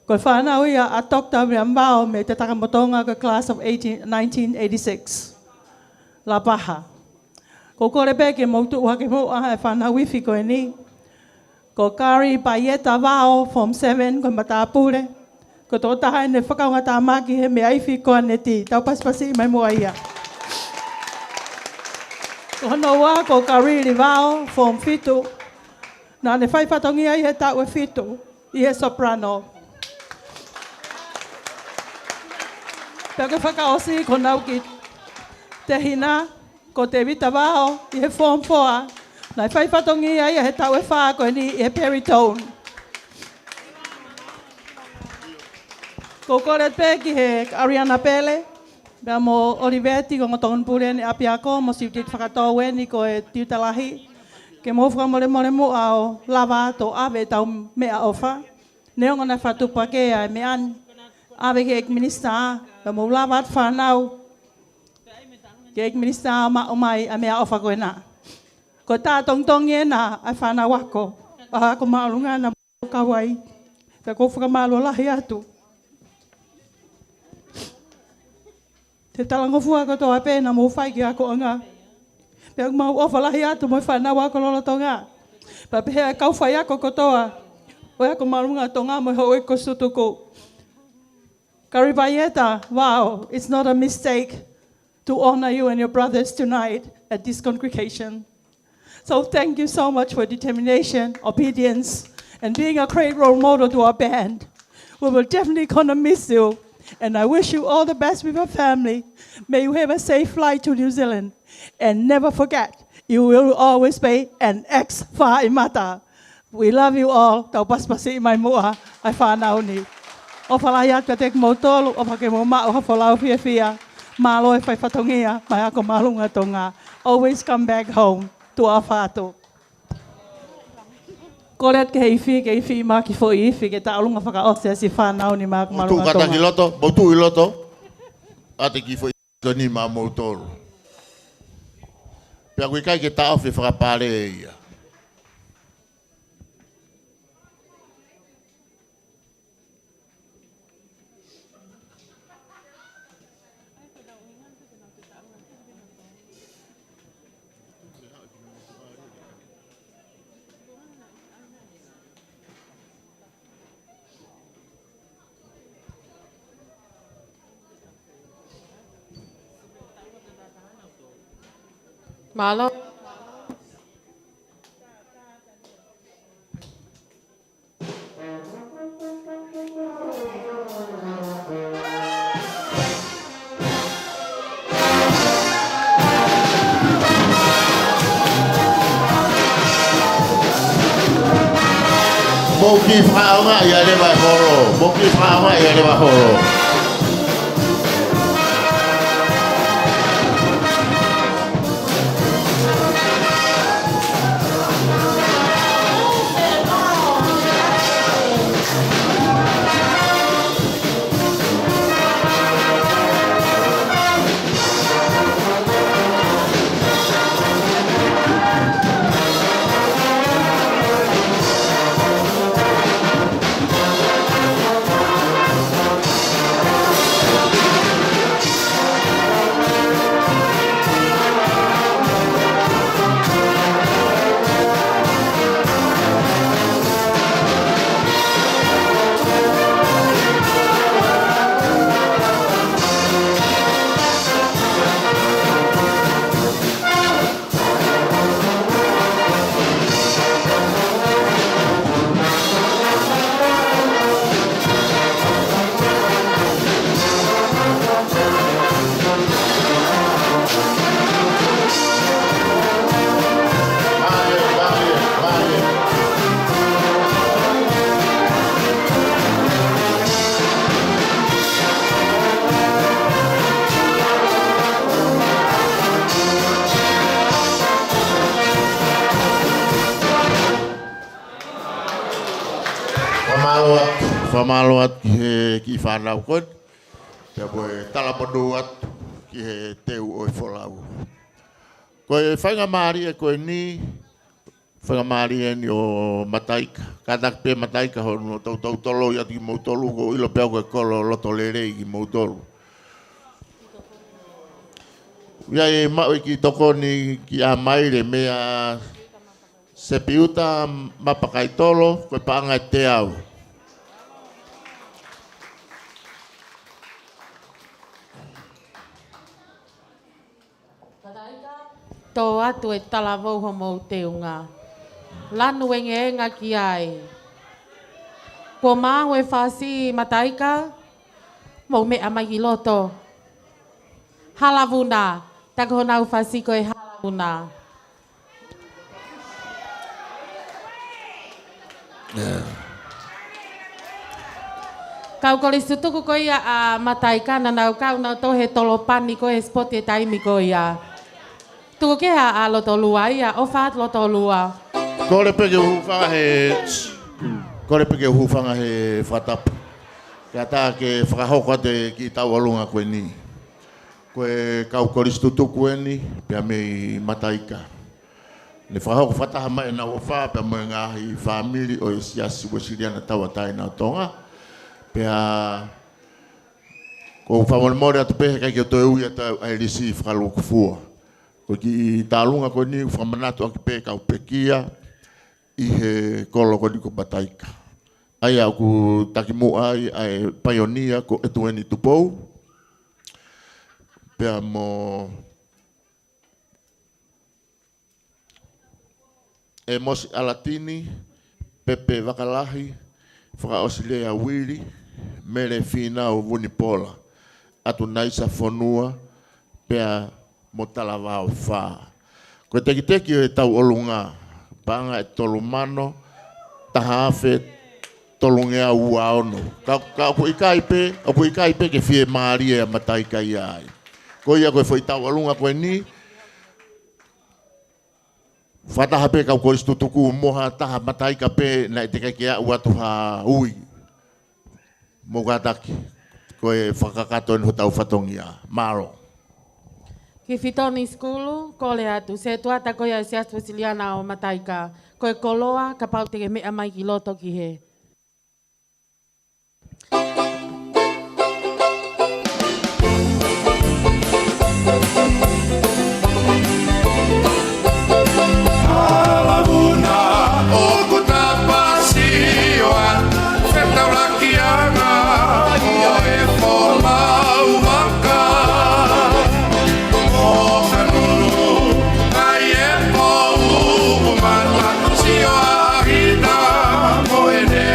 Ko e fānau ia ʻa Doctor William Vao mei Tatakamotonga, ko e class of eighteen, nineteen eighty-six. Lapaha. ʻOku ou kole pē ke mou tuʻu hake muʻa ʻa e fānau ifi ko eni. Ko Kari Paieta Vao, Form seven, ko e matāpule. Ko e tokotaha ʻeni ʻe fakakaungātāmaki he meʻa ifi ko ʻanetī. Tau pasipasi mai muʻa ia. Ko hono ua ko Karili Vao, Form fitu. Naʻa ne fai fatongia ʻi he taʻu ʻe fitu ʻi he soprano. Pea ko e fakaʻosi ko honau kiʻi tehina ko Tevita Vao ʻi he Form four. Naʻe fai fatongia ia he taʻu ʻe fā ko eni ʻi he baritone. ʻOku ou kole pē ki he Ariana Pele, pea mo ʻOliveti, ko e ongo tokoni pule ʻeni ʻapiako, mo Siutiti Fakatou ʻeni ko e tiuta lahi, ke mou fakamolemole muʻa ʻo lava atu ʻo ʻave ʻetau meʻaʻofa. Neongo naʻe fakatupu hake ʻa e meʻa ni, ʻave ki he ʻEiki Minisitā, pea mou lava atu fānau ki he ʻEiki Minisitā ʻo maʻu mai ʻa e meʻaʻofa ko ena. Ko e tā tongitongi ena ʻa e fānau ako, ʻa e ako māʻolunga na mo Kauai. Pea ʻoku ou fakamālō lahi atu he talangofua kotoa pē naʻa mou fai ki he akoʻanga. Pea ʻoku mau ʻofa lahi atu mo e fānau ako lolotonga. Pea pehē ʻa e kau faiako kotoa ʻo e ako māʻolunga Tonga mo e houʻeiki ko Sutuku. Kari Paieta Vao, it's not a mistake to honor you and your brothers tonight at this congregation. So thank you so much for determination, obedience, and being a great role model to our band. We will definitely gonna miss you, and I wish you all the best with your family. May you have a safe flight to New Zealand, and never forget, you will always be an ex-Fāʻimata. We love you all. Tau pasipasi mai muʻa ʻa e fānau ni. ʻOfa lahi atu kiate kimoutolu, ʻofa ke mou maʻu ha folau fiefia. Mālō e fai fatongia maʻa e ako māʻolunga Tonga. Always come back home. Tuʻa ʻofa atu. Kole atu ki he ifi, ke ifi mai ki he foʻi ifi, ke taʻolunga fakaʻosi ʻa e siʻi fānau ni maʻa e ako māʻolunga Tonga. Mou tuʻu kātaki loto, mou tuʻu ʻi loto. ʻAtā e kiʻi foʻi ifi ko eni maʻamoutolu. Pea ʻoku ʻikai ke taʻofi e fakapale ia. Mālō. Mou kiʻi fakaʻaongaʻi ʻa e leva e holo. Mou kiʻi fakaʻaongaʻi ʻa e leva e holo. Fakamālō atu ki he kiʻi fānau ko eni, pea mo e talamonū atu ki he teu ʻo e folau. Ko e faingamālie ko eni, faingamālie eni ʻo Mataika. Kātaki pē Mataika hono toutou toloi atu kimoutolu, ʻoku ou ʻilo pē au ko e kolo loto lelei kimoutolu. ʻOku ʻi ai e maʻu e kiʻi tokoni ki ʻAmaile meia Sepiuta Mapakaitolo, ko e paʻanga ʻe teau. Tō atu e talavou homou teunga. Lanu engeenga ki ai. Kuo maau e fasi Mataika, mou meʻa mai ki loto. Halavuna, tā ko honau fasi ko e Halavuna. Kau kolisi tutuku ko ia ʻa Mataika naʻa nau kau nautolu he tolopani ko e sipoti he taimi ko ia. Tuku kehe ʻa Lotolua ia, ʻofa atu Lotolua. Kole pē ke u hūfanga he, kole pē ke u hūfanga he fakatapu. Kae ʻatā ke fakahoko atu e kiʻi tauʻolunga ko eni. Ko e kau kolisi tutuku eni, pea mei Mataika. Ne fakahoko fakataha mai ʻenau ʻofa, pea mo e ngaahi fāmili ʻo e Siasi Uēsiliana Tauʻatāina ʻo Tonga. Pea ʻoku ou fakamolemole atu pē he ʻikai ke u toe ui atu ʻa e lisi fakalūkufua. Ko e kiʻi tauʻolunga ko eni ʻoku fakamanatu ʻaki pē kau pekia ʻi he kolo ko eni ko Mataika. ʻA ia ʻoku takimuʻa ai ʻa e paionia ko ʻEtueni Tupou. Pea mo ʻEmosi ʻAlatini, Pepe Vakalahi, Fakaʻosilea Uili, Mele Fīnau Vunipola, ʻAtunaisa Fonua, pea mo Talavao Fā. Ko e tekiteki ʻo e tauʻolunga, paʻanga ʻe tolu mano, taha afe, tolungeau ua ono. Ka, ka ʻoku ʻikai pē, ʻoku ʻikai pē ke fiemālie ʻa Mataika ia ai. Ko ia ko e foʻi tauʻolunga ko eni, fakataha pē kau kolisi tutuku mo ha taha Mataika pē naʻe teʻeki ke aʻu atu ha ui. Mou kātaki, ko e fakakakato eni hotau fatongia. Mālō. Ki Fitoni Sikulu, kole atu. Setuata ko ia e Siasi Uēsiliana ʻo Mataika. Ko e koloa, kapau te ke meʻa mai ki loto ki he. Halavuna ʻoku tapasio atu, fetaulakiʻanga ʻo e folau vaka. ʻO ka nunu ai e pou mata, sio ʻa ʻAhita mo ʻene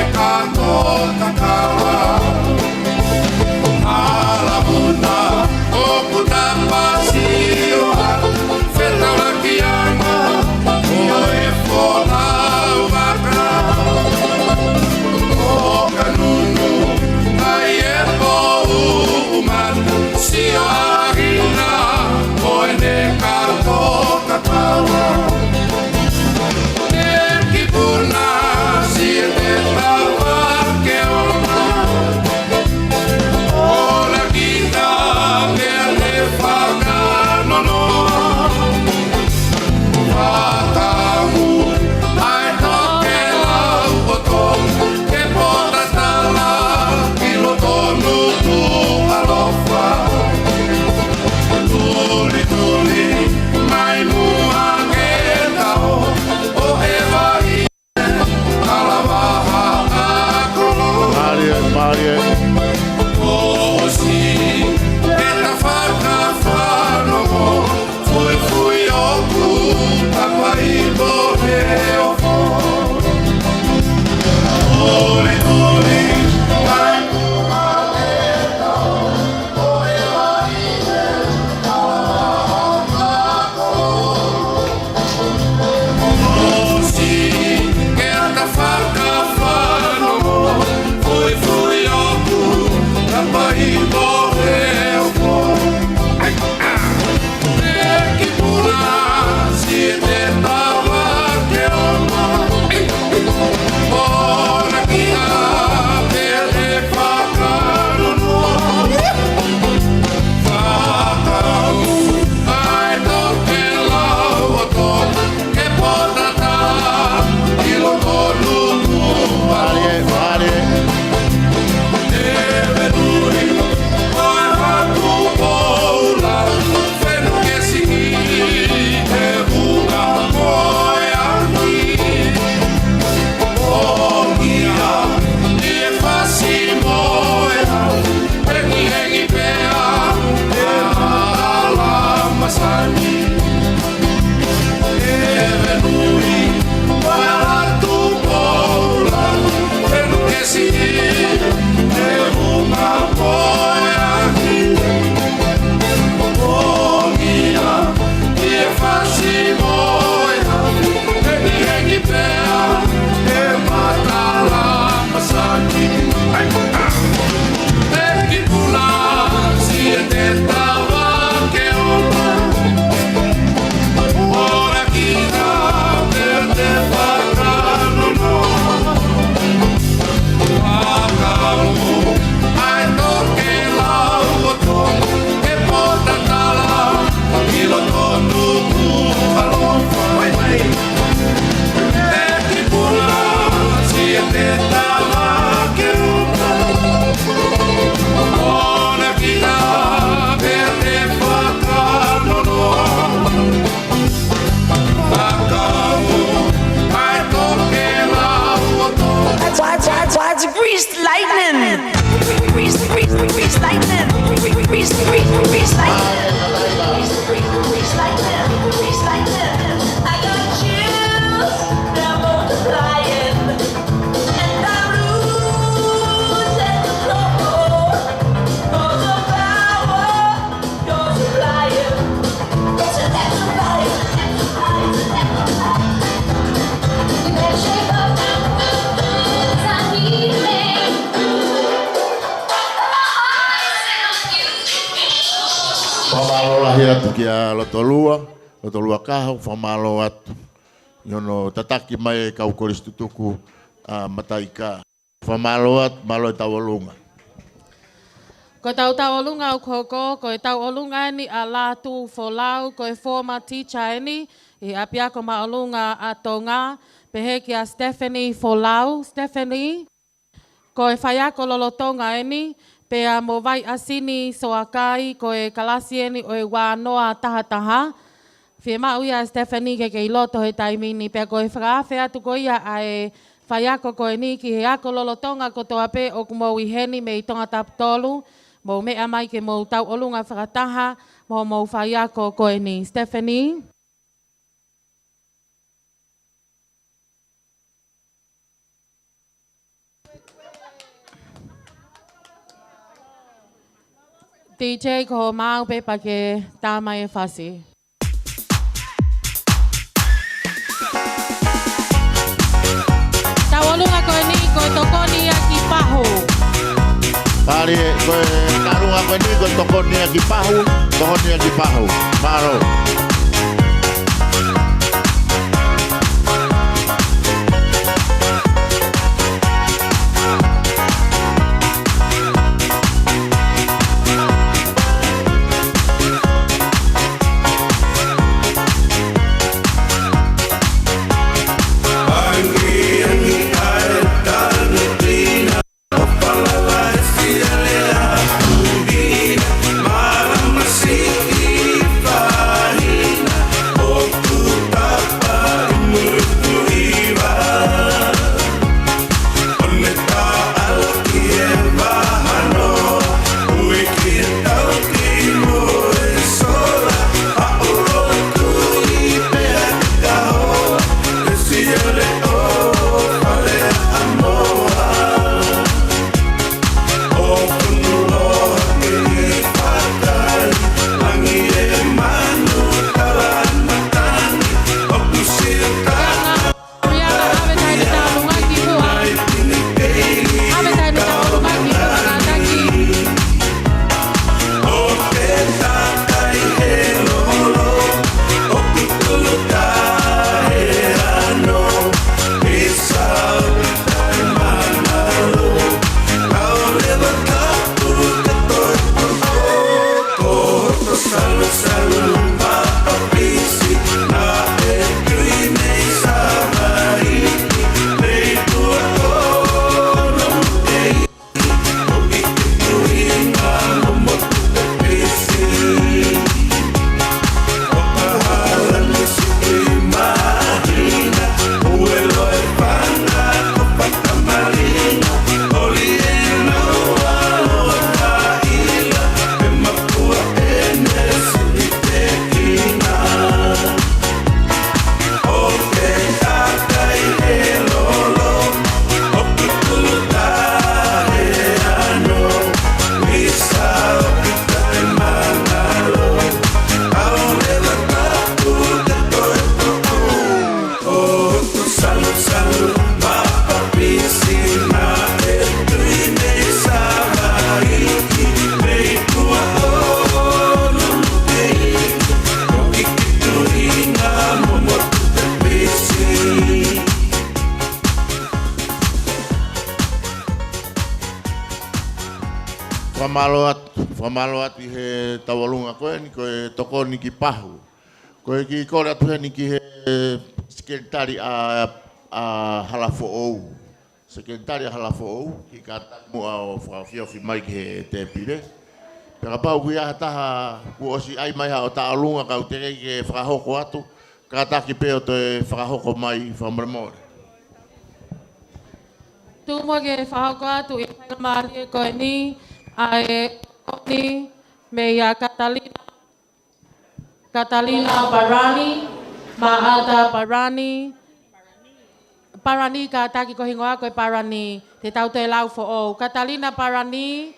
Fakamālō lahi atu kia Lotolua, Lotolua Kaho, fakamālō atu ʻi hono tataki mai e kau kolisi tutuku ʻa Mataika. Fakamālō atu, mālō e tauʻolunga. Ko ʻetau tauʻolunga ʻoku hoko, ko e tauʻolunga eni ʻa Lātū Folau, ko e former teacher eni ʻi he ʻapiako māʻolunga ʻa Tonga, pehē kia Stephanie Folau. Stephanie, ko e faiako lolotonga eni, pea mo Vaiʻasini Soakai, ko e kalasi eni ʻo e ua noa taha taha. Fiemaʻu ia ʻa Stephanie ke kei loto he taimi ni, pea ko e fakaafe atu ko ia ʻa e faiako ko eni ki he ako lolotonga kotoa pē ʻoku mou ʻi heni mei Tongatapu tolu, mou meʻa mai ke mou tauʻolunga fakataha mo hoʻomou faiako ko eni. Stephanie. D J, ko hoʻo maau pē pea ke tā mai e fasi. Tauʻolunga ko eni, ko e Tokoni ia ki Pahu. Pali, ko e tauʻolunga ko eni, ko e Tokoni ia ki Pahu, Tokoni ia ki Pahu. Mālō. Fakamālō atu, fakamālō atu ʻi he tauʻolunga ko eni, ko e Tokoni ki Pahu. Ko e kiʻi kole atu heni ki he sekelitali ʻa, ʻa Halafoʻou. Sekelitali ʻa Halafoʻou, kiʻi kātaki muʻa ʻo fakaofiofi mai ki he tēpile. Pea kapau ʻoku ʻi ai ha taha kuo ʻosi ʻai mai haʻo tauʻolunga ka ʻoku teʻeki ke fakahoko atu, kātaki pē ʻo toe fakahoko mai fakamolemole. Tuku muʻa ke fakahoko atu ʻi he faingamālie ko eni ʻa e Tokoni meia Katalina, Katalina Parani, Maʻata Parani, Parani, kātaki ko e hingoa ko e Parani, te tau toe lau foʻou. Katalina Parani,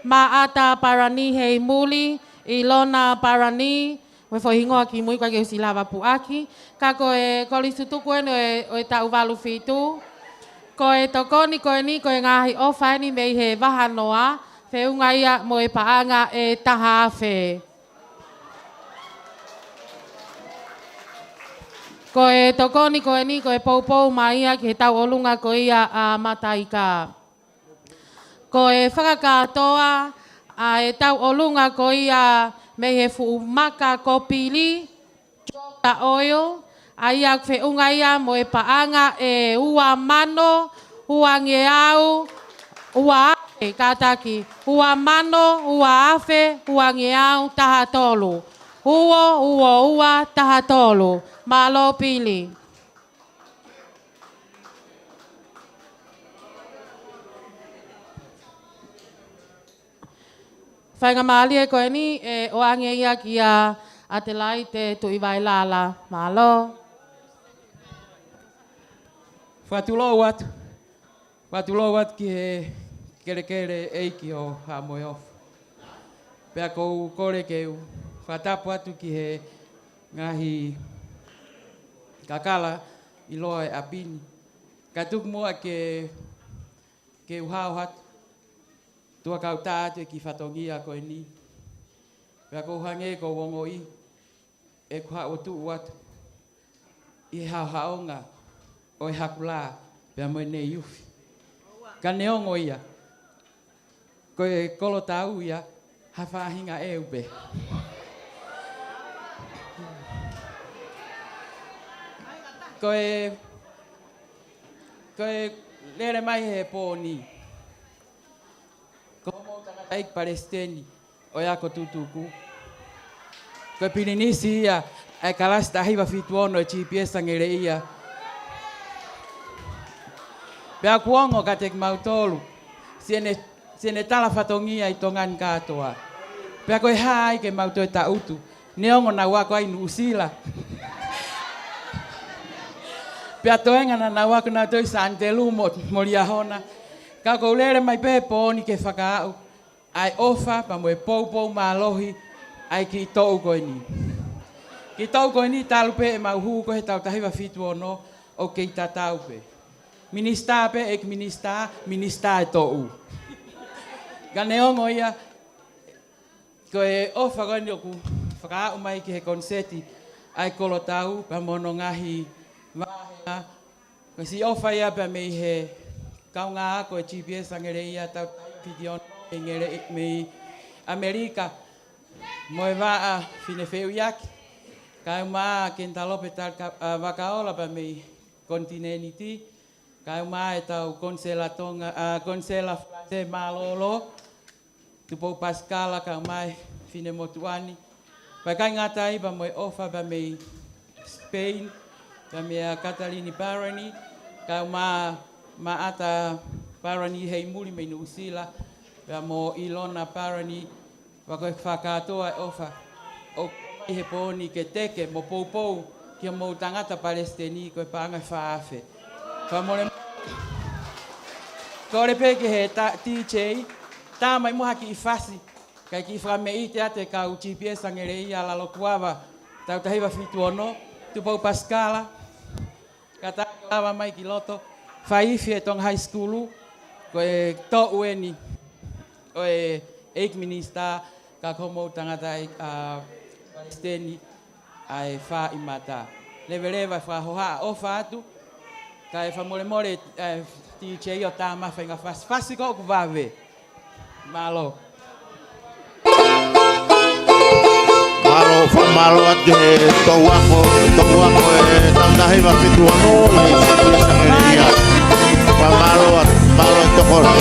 Maʻata Parani Heimuli, ʻIlona Parani, mo e foʻi hingoa kimui ʻoku ʻikai ke u ʻosi lava puʻaki, ka ko e kolisi tutuku eni ʻo e, ʻo e taʻu valu fitu. Ko e tokoni ko eni, ko e ngaahi ʻofa eni mei he vahanoa, feʻunga ia mo e paʻanga ʻe taha afe. Ko e tokoni ko eni ko e poupou mai ia ki he tauʻolunga ko ia ʻa Mataika. Ko e fakakātoa ʻa e tauʻolunga ko ia mei he fuʻu maka ko Pili, Jota Oil, ʻa ia ʻoku feʻunga ia mo e paʻanga ʻe ua mano, ua ngeau, ua afe, kātaki, ua mano, ua afe, ua ngeau, taha tolu. Uo, uo, ua, taha tolu. Mālō Pili. Faingamālie ko eni, ʻe ʻoange ia kia ʻAtelaite Tuʻivailala. Mālō. Fakatulou atu. Fakatulou atu ki he kelekele ʻEiki ʻo Haʻa Moheofo. Pea ʻoku ou kole ke u fakatapu atu ki he ngaahi kakala ʻiloa ʻo e ʻapi ni. Ka tuku muʻa ke, ke u hao atu. Tuʻa kautā atu e kiʻi fatongia ko eni. Pea ʻoku ou hangē ʻoku ou ongoʻi ʻeku haʻu ʻo tuʻu atu ʻi he haʻohaʻonga ʻo e Hakulā pea mo e Neiufi. Ka neongo ia, ko e Kolotau ia ha faʻahinga ʻeu pē. Ko e, ko e lele mai he pō ni. Ko hoʻomou tangataʻeiki palesiteni ʻo e ako tutuku. Ko e pilinisi ia ʻa e kalasi taha hiva fitu ono ʻo e G P S Angeleia. Pea ʻoku ongo kiate kimautolu, siʻene, siʻene tala fatongia ʻi Tonga ni kātoa. Pea ko e hā ai ke mau toe tangutu, neongo naʻa nau ako ai ʻi Nuʻusila. Pea toenga naʻa nau ako nautolu ʻi Sānitelū mo, mo Liahona. Ka ʻoku ou lele mai pē he pō ni ke fakaaʻu ʻa e ʻofa pea mo e poupou mālohi ʻa e kiʻi toʻu ko eni. Kiʻi toʻu ko eni talu pē ʻemau hū ko ē he taʻu taha hiva fitu ono ʻoku kei tatau pē. Minisitā pē, ʻEiki Minisitā, Minisitā e toʻu. Ka neongo ia, ko e ʻofa ko eni ʻoku fakaaʻu mai ki he koniseti ʻa e Kolotau pea mo hono ngaahi vāhenga. Ko e siʻi ʻofa ia pea mei he kaungā ako ʻo e G P S Angeleia, taʻu taha hiva fitu ono, mei Ngele-, mei ʻAmelika, mo e Vaʻa Fine Feʻuiaki, kae ʻumaʻā Kenitalope Tali-, ʻa, Vakaola pea mei Konitinēniti, kae ʻumaʻā ʻetau konisela Tonga, ʻa, konisela Falanisē mālōlō, Tupou Pasikala kae ʻumaʻā e finemotuʻa ni. Pea ʻikai ngata ai pea mo e ʻofa pea mei Spain, pea meia Katalini Parani, kae ʻumaʻā Maʻata Parani Heimuli mei Nuʻusila, pea mo ʻIlona Parani, pea ko e fakakātoa e ʻofa ʻoku ʻomai he pō ni ke teke mo poupou ki hoʻomou tangata palesiteni ko e paʻanga ʻe fā afe. Fakamole-, kole pē ki he ta-, D J, tā mai muʻa ha kiʻi fasi, kae kiʻi fakameʻite atu e kau G P S Angeleia Lalokuava, taʻu taha hiva fitu ono, Tupou Pasikala, kātaki lava mai ki loto, fai ifi e Tonga High School, ko e toʻu eni ʻo e ʻEiki Minisitā, ka ko hoʻomou tangata ʻa, ʻa, palesiteni ʻa e Fāʻimata. Leveleva e fakahohaʻa ʻofa atu, kae fakamolemole, ʻa, D J ʻo tā mai ha faʻahinga fasi, fasi ko ē ʻoku vave. Mālō. Mālō, fakamālō atu he toʻu ako, toʻu ako e taʻu taha hiva fitu ono, ʻi he Sāpate ia. Fakamālō atu, mālō e tokoni.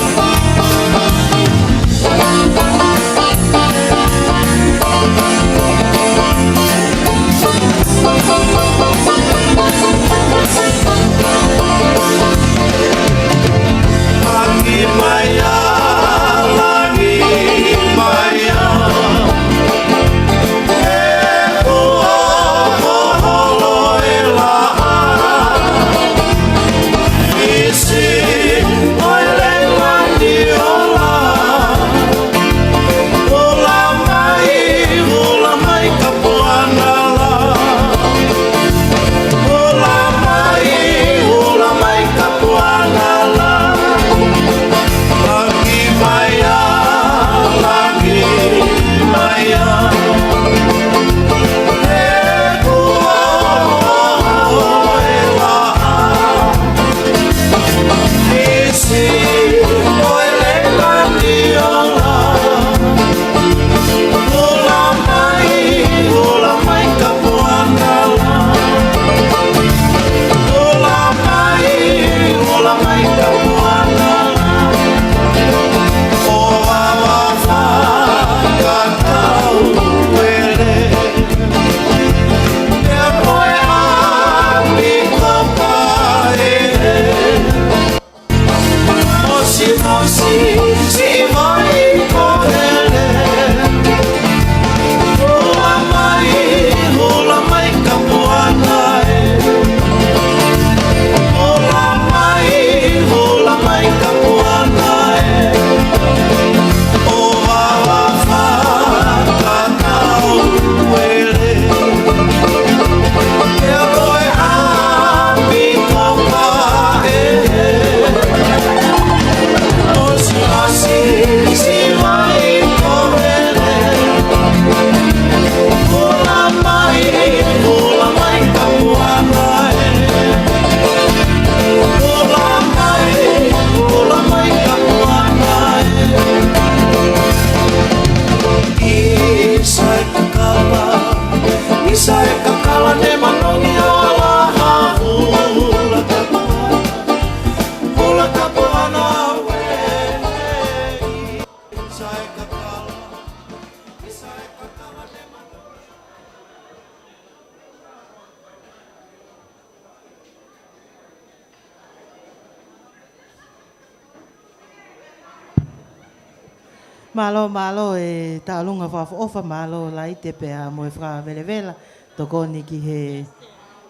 Mālō, mālō e tauʻolunga fakaʻofoʻofa, mālō Laite pea mo e fakavelevela, tokoni ki he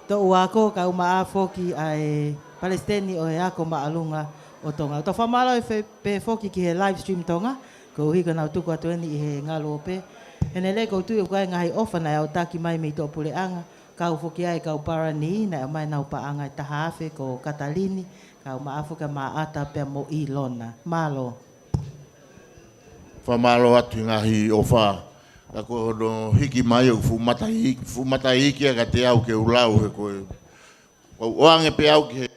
toʻu ako, kae ʻumaʻā foki ʻa e Palesiteni ʻo e Ako Māʻolunga ʻo Tonga. Tau fakamālō e fe-, pē foki ki he live stream Tonga, koeʻuhi ko ʻenau tuku atu eni ʻi he ngalu ope. Heni leva ʻoku ou tui ʻoku ʻi ai e ngaahi ʻofa naʻe ʻautaki mai mei tuʻapuleʻanga, kau foki ai e kau palani, naʻe ʻomai ʻenau paʻanga ʻe taha afe ko Katalini, kae ʻumaʻā foki ʻa Maʻata pea mo ʻIlona. Mālō. Fakamālō atu he ngaahi ʻofa. Ka ko hono hiki mai ʻoku fuʻu mataʻi-, fuʻu mataʻiʻi ia kiate au ke u lau he ko e ʻoange pē au ki he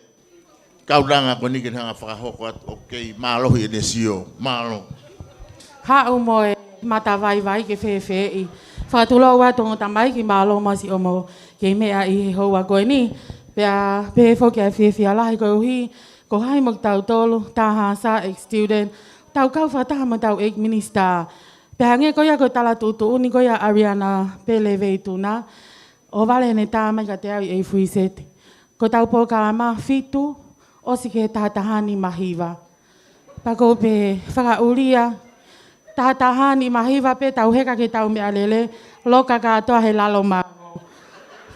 kaunanga ko eni ke ne hanga fakahoko atu ʻoku kei mālohi ʻene sio. Mālō. Haʻu mo e matavaivai ke fēfēʻi. Fakatulou atu ongo tamaiki, mālō muʻa siʻomo kei meʻa ʻi he houa ko eni. Pea pehē foki ʻa e fiefia lahi koeʻuhi ko hai mo kitautolu, taha sa ex-student, tau kau fakataha mo ʻetau ex-minister. Pea hangē ko ia ko e tala tuʻutuʻuni ko ia ʻa Ariana Pele Veituna, ʻo vale ʻene tā mai kiate au ʻi he free set. Ko ʻetau polokalama fitu, ʻosi ki he taha taha nima hiva. Pea ʻoku ou pehē fakaʻulia, taha taha nima hiva pē tau heka ki heʻetau meʻalele, loka kātoa he lalo mā.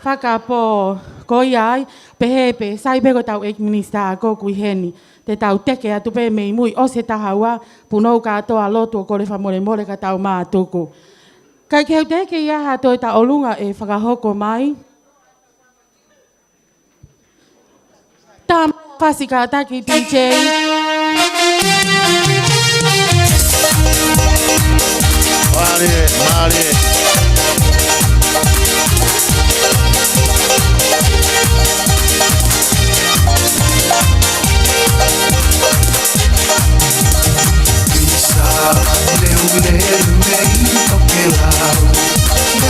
Fakapō, ko ia ai, pehē pē, sai pē ko ʻetau ex-minister ako ʻoku ʻi heni. Te tau teke atu pē mei mui, ʻosi e taha ua, punou kātoa lotu ʻo kole fakamolemole ka tau mātuku. Kae kehe ʻoku teʻeki ai ha toe tauʻolunga ʻe fakahoko mai. Tama fasi kātaki D J. Mālie, mālie.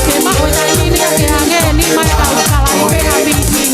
Ke maʻu e taimi ni ka ke hangē ni mai kau kala i pē ha mītini.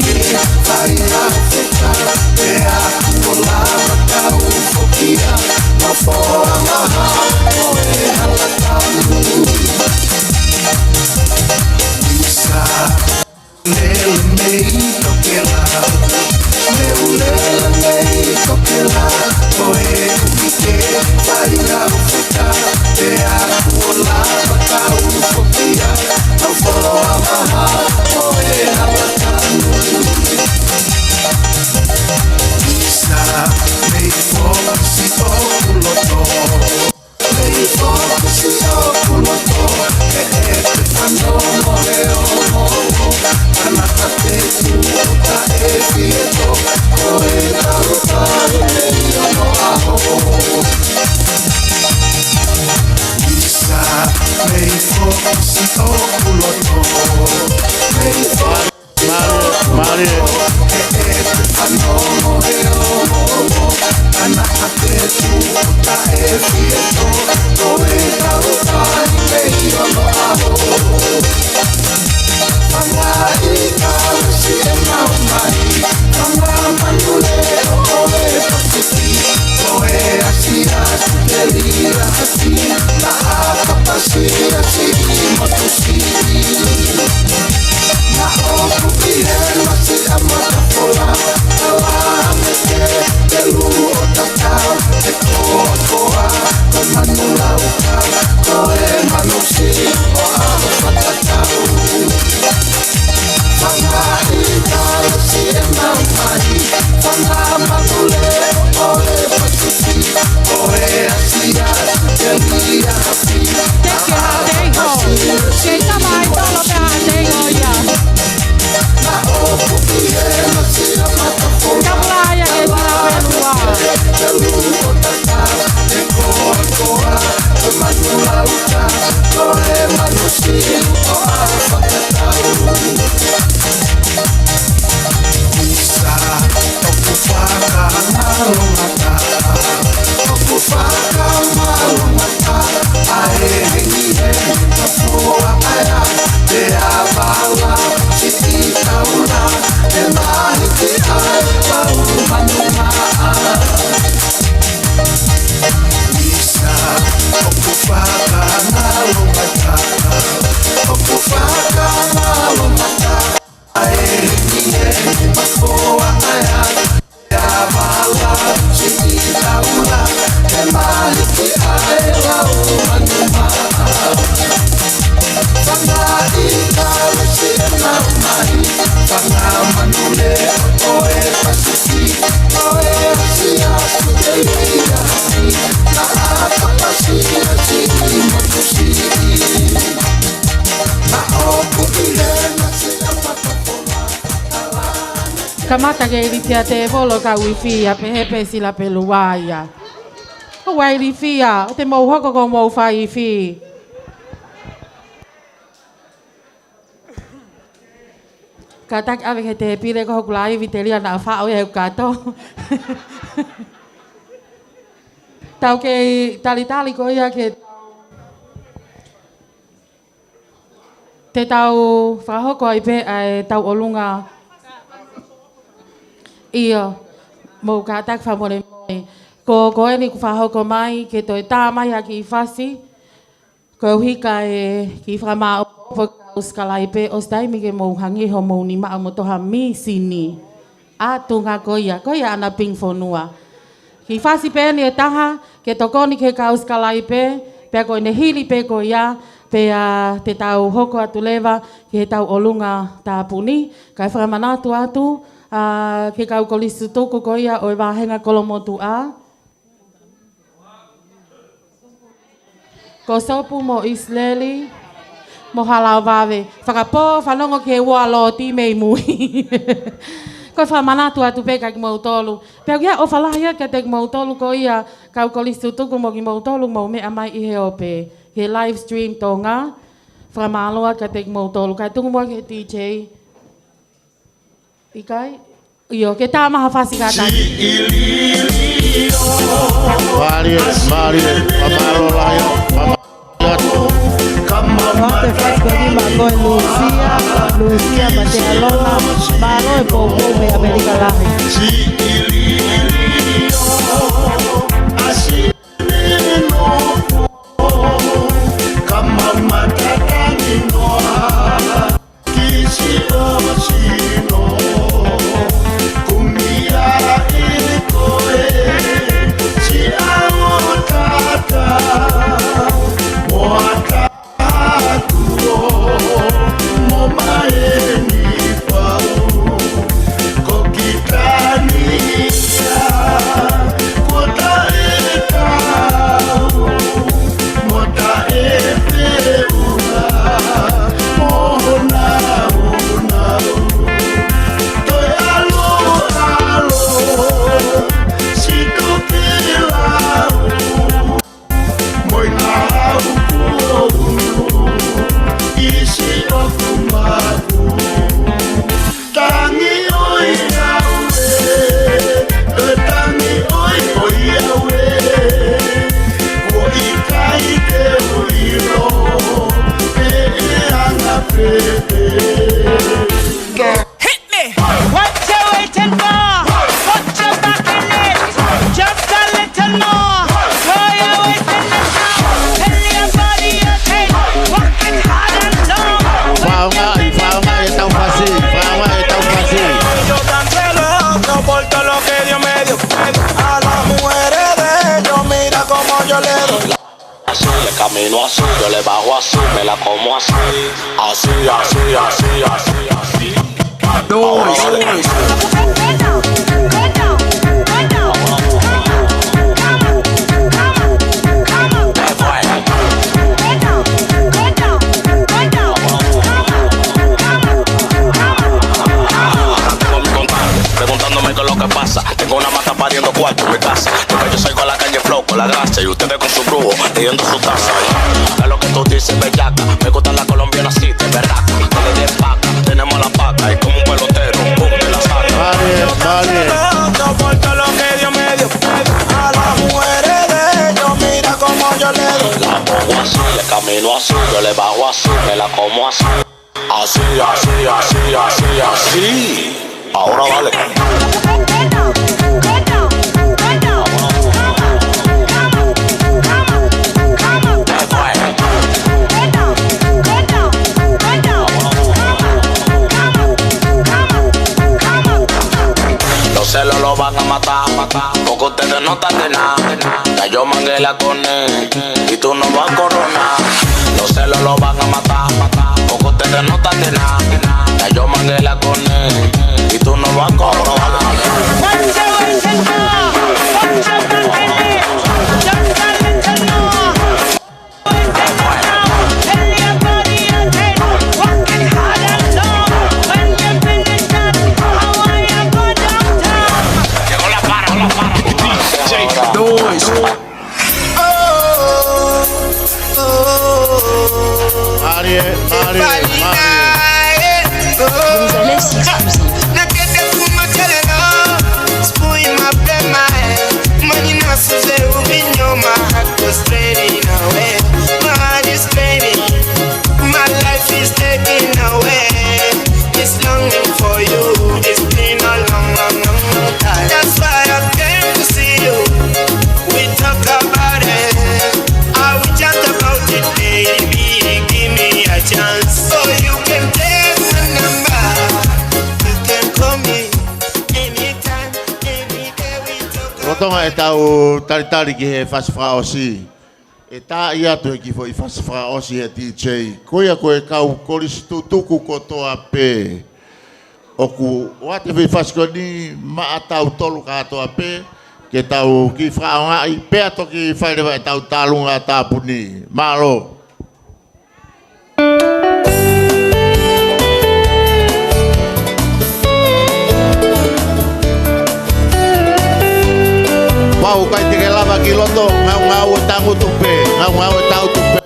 Kamata ke ilifia tēvolo kau ifi ʻa pehē pē sila pē lua ia. ʻOua ilifia, ʻoua te mou hoko ko mou fai ifi. Kātaki ʻave ki he tēpile ko hoku laivi telia naʻa faʻo ia he kato. Tau kei talitali ko ia ke te tau fakahoko ai pē ʻa e tauʻolunga. ʻIo, mou kātaki fakamolemole. Ko, ko eni kuo fakahoko mai ke toe tā mai ʻa e kiʻi fasi. Ko e ʻuhi ka e kiʻi fakamāʻopoʻopo ki he kau sikalaipe ʻosi taimi ke mou hangē hoʻomou nima ʻo motuha mīsini. ʻA tuʻunga ko ia, ko ia ʻana ping fonua. Kiʻi fasi pē eni ʻe taha, ke tokoni ki he kau sikalaipe, pea ko ʻene hili pē ko ia, pea te tau hoko atu leva ki he tauʻolunga tāpuni, kae fakamanatu atu, ʻa, ki he kau kolisi tutuku ko ia ʻo e vāhenga Kolomotuʻa. Ko Sopu mo ʻIsileli, mo Halaovave. Fakapō, fanongo ki he ua lōti mei mui. Ko e fakamanatu atu pē kia kimoutolu. Pea ʻoku ʻi ai e ʻofa lahi ia kiate kimoutolu ko ia kau kolisi tutuku mo kimoutolu mou meʻa mai ʻi he ope. He live stream Tonga. Fakamālō kiate kimoutolu. Kae tuku muʻa ki he D J. ʻIkai? ʻIo, ke tā mai ha fasi kātaki. Mālie, mālie, fakamālō lahi, fakamālō. Ko e fasi ko eni maʻa koe Lusia, Lusia Matealona, mālō e poupou mei ʻAmelika lahi. Hit me! What you waiting for? Put your back in it. Just a little more. Throw your waist in the top. Tell your body you can. Work it hard and long. Fakaʻaongaʻi, fakaʻaongaʻi e tau fasi, fakaʻaongaʻi e tau fasi. Yo tan cielo, yo por todo lo que Dios me dio. A las mujeres de ellos, mira cómo yo le doy. Así le camino así, yo le bajo así, me la como así. Así, así, así, así, así. Dos. Preguntándome qué es lo que pasa. Tengo una mata pariendo cuarto en mi casa. Yo salgo a la calle flow con la grasa y ustedes con su brujo leyendo su taza. Es lo que tú dices, bellaca. Me gustan las colombianas, sí, de verdad. Dale de paca, tenemos la paca y como un pelotero, pum, te la saca. Vale, vale. Por todo lo que Dios me dio. A las mujeres de ellos, mira cómo yo le doy. La pongo así, le camino así, yo le bajo así, me la como así. Así, así, así, así, así. Ahora dale. Los celos lo van a matar, matar, porque ustedes no están de nada. Ya yo mangué la con él. Y tú no vas a coronar. Los celos lo van a matar, matar, porque ustedes no están de nada. Ya yo mangué la con él. Vous allez s'excuser. My life is taken away. This longing for you, it's been a long, long, long, long time. That's why I came to see you. We talk about it. I will chat about it, baby. Give me a chance so you can take my number. You can call me anytime, any day. We talk about it. Lolotonga ʻetau talitali ki he fasi fakaʻosi, ʻe taaʻi atu he kiʻi foʻi fasi fakaʻosi ʻe he D J. Ko ia ko e kau kolisi tutuku kotoa pē ʻoku ʻoatu e foʻi fasi ko eni maʻa tautolu kātoa pē, ke tau kiʻi fakaʻaongaʻi pea toki fai leva ʻetau tālunga tāpuni. Mālō. Pau ʻikai te ke lava ki loto, ngaungaue tangutu pē, ngaungaue tangutu pē.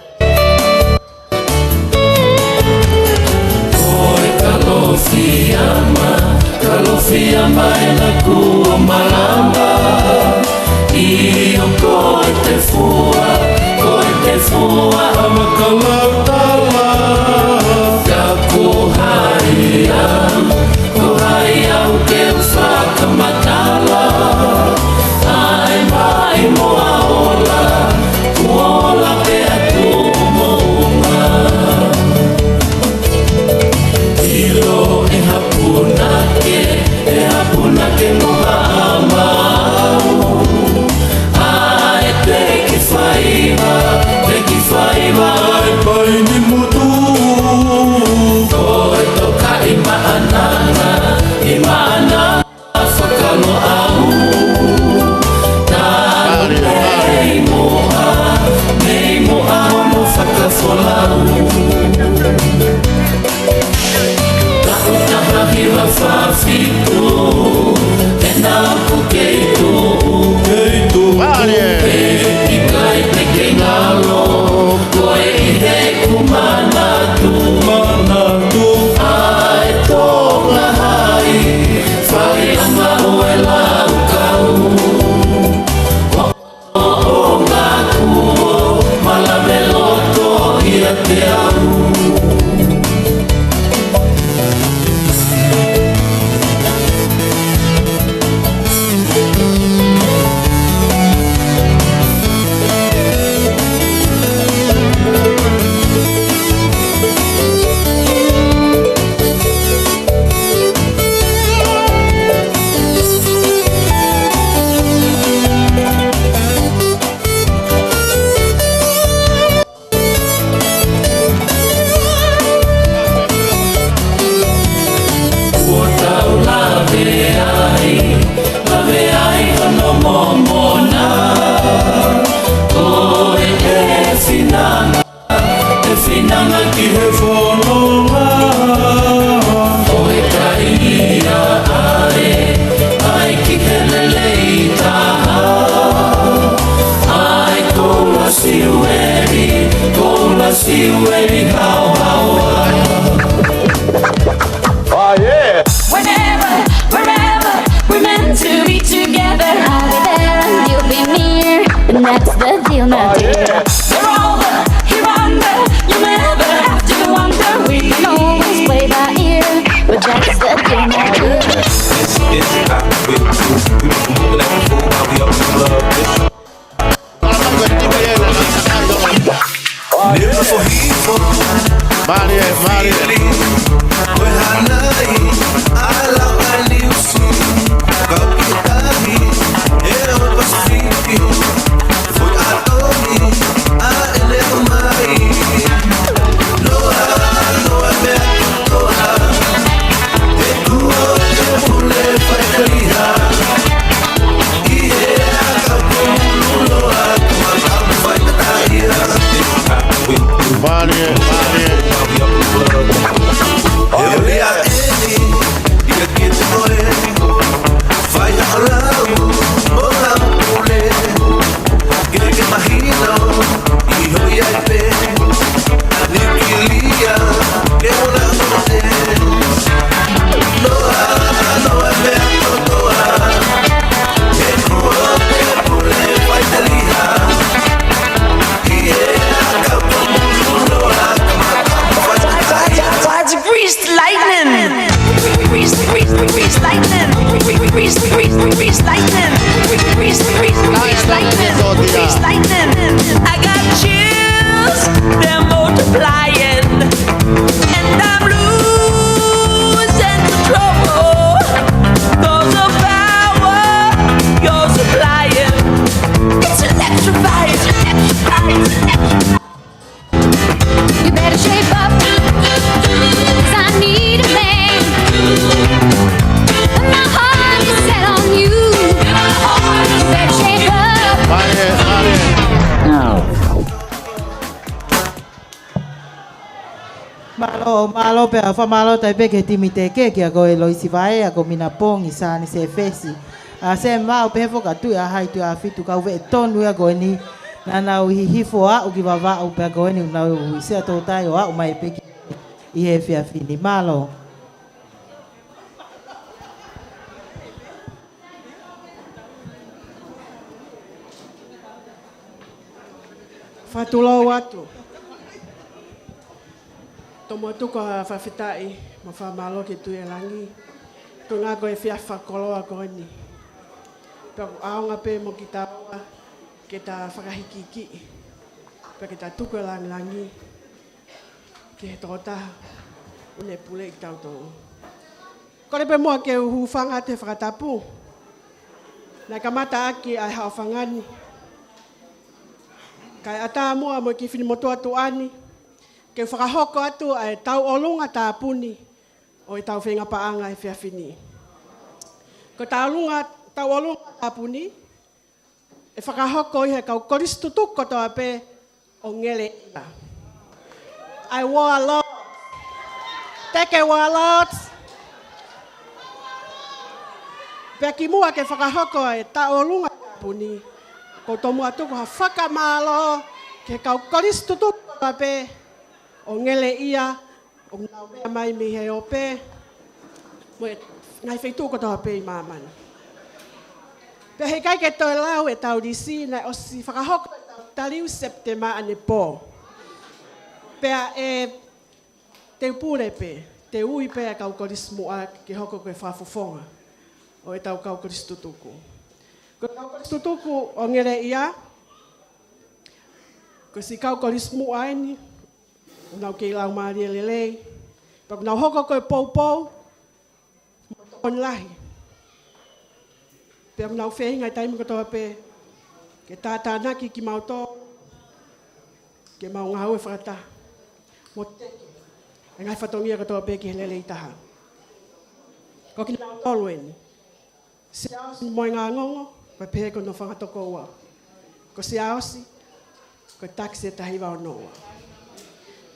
Ko e Kalofiama, Kalofiama ʻena kuo malama. ʻIo ko e tefua, ko e tefua ʻa Makalautala. Ka ko hai au, ko hai au ke u fakamatala, ʻa e maʻi mo e ola, kuo ola pē ʻa e moʻunga. ʻIlo ʻe ha punake, ʻe ha punake mo ha ʻamau, ʻa e peki faiva, peki faiva ʻa e paini motu. Ko e tokaʻi maʻananga, ʻi maʻananga fakaloʻau. Talu mei muʻa, mei muʻa hono fakafolau. Taʻu taha hiva fā fitu, ʻena ʻoku kei tuʻu, kei tuʻu pē, ʻikai te ke ngalo, ko e ʻi heʻeku manatu, manatu, ʻa e Tonga Hai, fai ʻa e ngāue laukau. Kuo tau lave ai, lave ai hono momona. Ko e finanga, e finanga ki he fononga. Ko e kai ia ʻa e, ʻai ki he lelei taha. ʻAi koula siueli, koula siueli haohaoa. Oh, yeah. Whenever, wherever, we're meant to be together. I'll be there and you'll be near, and that's the deal, my dear. Oh, yeah. We're all the here under, you'll never have to wonder. We can always play by ear, but that's the deal, my dear. This is how we do. We been moving like a fool, now we up in love. Mālie, mālie. Mālie, mālie. Lightning, freeze, freeze, freeze, freeze, lightning, freeze, lightning. I got chills, they're multiplying, and I'm losing control. 'Cause the power you're supplying, it's electrifying, electrifying, electrifying. You better shape up, 'cause I need a man. My heart is set on you. You better shape up. Mālō, mālō pea fakamālō atu pē ki he timi teke, kia ko e Loisi Vaea, ko Mina Pongi, Sani Sefesi. ʻA Sema ʻo pehē foki atu ʻa Haitui ʻa Fitu, kau veʻe tonu ia ko eni. Naʻa nau hihifo ʻo aʻu ki Vavaʻu pea ko eni ʻoku nau ʻi Sea Toutai ʻo aʻu mai pē ki ʻi he efiafi ni. Mālō. Fakatulou atu. Tomuʻa tuku ʻa e fakafetaʻi mo e fakamālō ki he Tuʻi ʻo Langi. Ko e ngaahi ko e efiafi fakakoloa ko eni. Pea ʻoku ʻaonga pē mo kitaua ke ta fakahikihikiʻi. Pea ke ta tuku e lāngilangi ki he tokotaha ʻoku ne puleʻi kitautolu. Kole pē muʻa ke u hūfanga atu he fakatapu naʻe kamata ʻaki ʻa e haʻofanga ni. Kae ʻatā muʻa mo e kiʻi finimotuʻa tuʻa ni, ke u fakahoko atu ʻa e tauʻolunga tāpuni ʻo ʻetau feinga paʻanga he efiafi ni. Ko e tauʻolunga, tauʻolunga tāpuni, ʻe fakahoko ʻe he kau kolisi tutuku kotoa pē ʻo Ngeleʻia. ʻA e Warlord. Teke Warlord. Pea kimuʻa ke fakahoko e tauʻolunga tāpuni, ʻoku ou tomuʻa tuku ha fakamālō ki he kau kolisi tutuku kotoa pē ʻo Ngeleʻia, ʻoku nau meʻa mai mei he ope, mo e ngaahi feituʻu kotoa pē ʻi māmani. Pea heʻikai ke toe lau ʻetau lisi, naʻe ʻosi fakahoko ʻetau taliu Sepitema ʻanepō. Pea ʻe teu pule pē, teu ui pē ʻa e kau kolisi muʻa ke hoko ko e fakafofonga ʻo ʻetau kau kolisi tutuku. Ko e kau kolisi tutuku ʻo Ngeleʻia, ko e siʻi kau kolisi muʻa eni, ʻoku nau kei laumālie lelei. Pea ʻoku nau hoko ko e poupou mo e tokoni lahi. Pea ʻoku nau feinga he taimi kotoa pē ke tātānaki kimautolu, ke mau ngāue fakataha mo teke e ngaahi fatongia kotoa pē ki he lelei taha. Ko kinautolu eni, Siaosi Moengangongo, ko e pehē ko hono fanga tokoua. Ko Siaosi, ko e takisi ʻe taha hiva ono ua.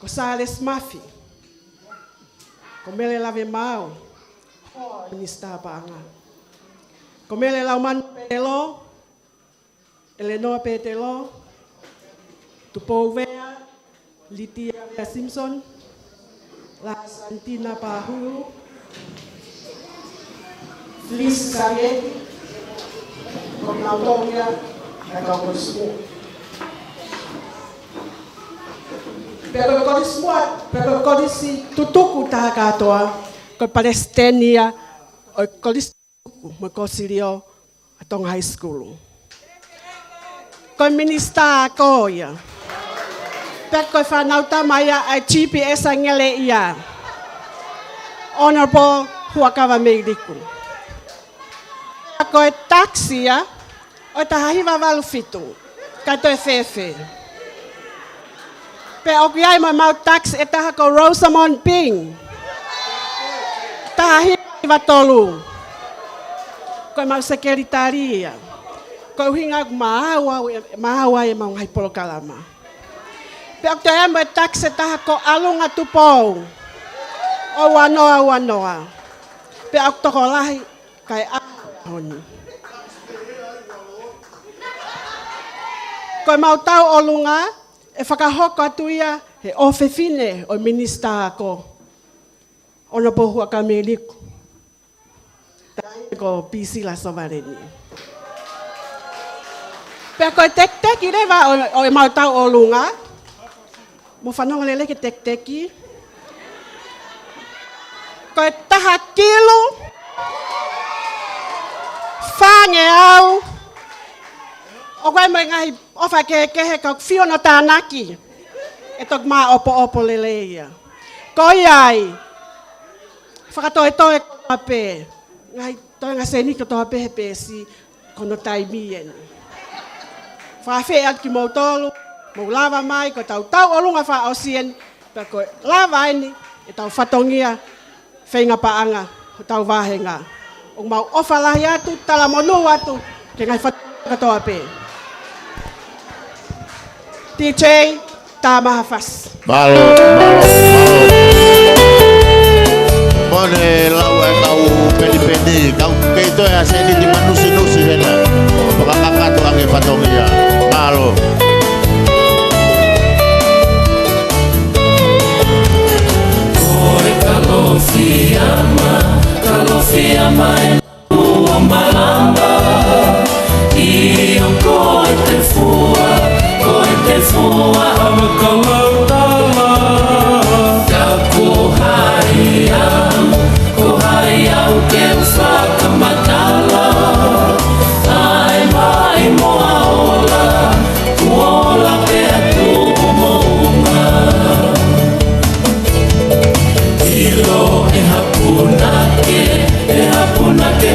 Ko Sālesi Mafi, ko Mele Lavemaau, hoa ʻo e Minisitā Paʻanga. Ko Mele Laumanu Petelo, ʻElenoa Petelo, Tupou Vea, Litia Vea Simpson, Lāsanitina Pahulu, Felisi Sāvieti, ko kinautolu ia ʻa e kau kolisi muʻa. Pea ko e kolisi muʻa, pea ko e kolisi tutuku taha kātoa, ko e palesiteni ia ʻo e kolisi tutuku mo e kōsilio ʻa Tonga High School. Ko e Minisitā Ako ia. Pea ko e fānau tama ia ʻa e G P S ʻa Ngeleʻia, Honourable Huʻakavameiliku. Pea ko e takisi ia ʻo e taha hiva valu fitu, kae toe fēfē. Pea ʻoku ʻi ai mo ʻemau takisi ʻe taha ko Rosamond Ping, taha hiva hiva tolu. Ko ʻemau sekelitali ia. Ko e ʻuhinga ʻoku maau ai, maau ai ʻemau ngaahi polokalama. Pea ʻoku toe ʻi ai mo e takisi ʻe taha ko ʻAlunga Tupou, ʻo ua noa ua noa. Pea ʻoku tokolahi kae ʻaho ni. Ko ʻemau tauʻolunga ʻe fakahoko atu ia he ʻofefine ʻo e Minisitā Ako, Honourable Huʻakavameiliku, taʻahine ko Pisila Sovaleni. Pea ko e tekiteki leva ʻo, ʻo ʻemau tauʻolunga, mou fanongo lelei ki he tekiteki. Ko e taha kilu Fāngeau. ʻOku ʻi ai mo e ngaahi ʻofa kehekehe ka ʻoku fiu hono tānaki. ʻE toki māʻopoʻopo lelei ia. Ko ia ai. Fakatoetoe kotoa pē. Ngaahi toenga sēniti kotoa pē he peesi, ko hono taimi eni. Fakafeʻiloaki kimoutolu, mou lava mai, ko ʻetau tauʻolunga fakaʻosi eni, pea ko e lava eni ʻetau fatongia feinga paʻanga hotau vāhenga. ʻOku mau ʻofa lahi atu, talamonū atu ki he ngaahi fatongia kotoa pē. DJ, tā mai ha fasi. Mālō, mālō, mālō. Mo e lau ʻa e kau penipeni, kau kei toe ʻa e sēniti manusinusi hena. Fakakakato ange fatongia. Mālō. Ko e Kalofiama, Kalofiama e ua malama, ʻio ko e tefua, ko e tefua ʻa Makalautala. Ka ko hai au, ko hai au ke u fakamatala, ʻa e maʻimoa ola, kuo ola pē ʻa Tuʻumoʻunga. ʻIlo ʻe ha punake, ʻe ha punake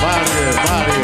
Vale, vale.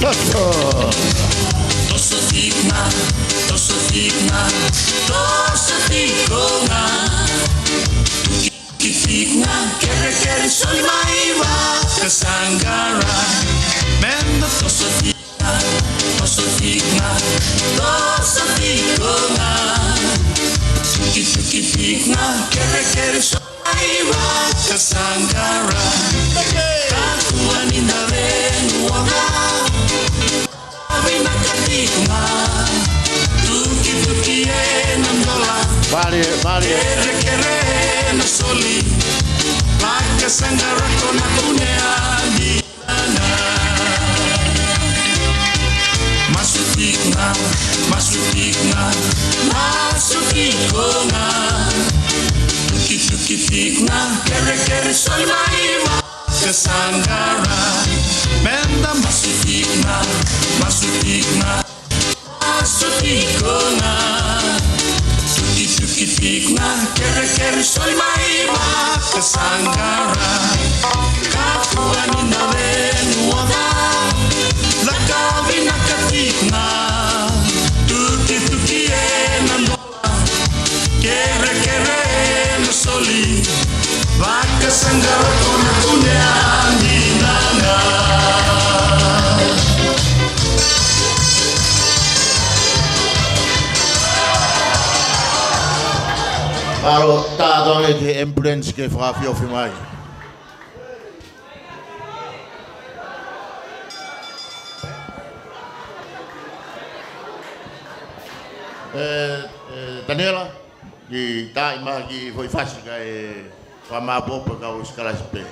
Toso. Toso tikna, toso tikna, toso tikna. Ki tikna, kerekere, soli mai, Vaka Sangara. Mena toso tikna, toso tikna, toso tikna. Tuki, tuki tikna, kerekere, soli mai, Vaka Sangara. Ka kuo ani na venua. Vale, vale. Kerekere na soli, Vaka Sangara ko na kune ani na. Masu tikna, masu tikna, masu tikna. Tuki, tuki tikna, kerekere, soli mai, Vaka Sangara. Mena masu tikna, masu tikna, masu tikna. Tuki, tuki tikna, kerekere, soli mai, Vaka Sangara. Ka kuo ani na venua. Laka vinaka tikna. Tuki, tuki ena no. Kerekere na soli, Vaka Sangara ko na kune ani na. Mālō, tā atu ange ki he ambulance ke fakaofiofi mai. Ē, ē, Taniela, ki tā i ma ki foʻi fasi kae fakamāpopo ka ʻosi kalasi pē.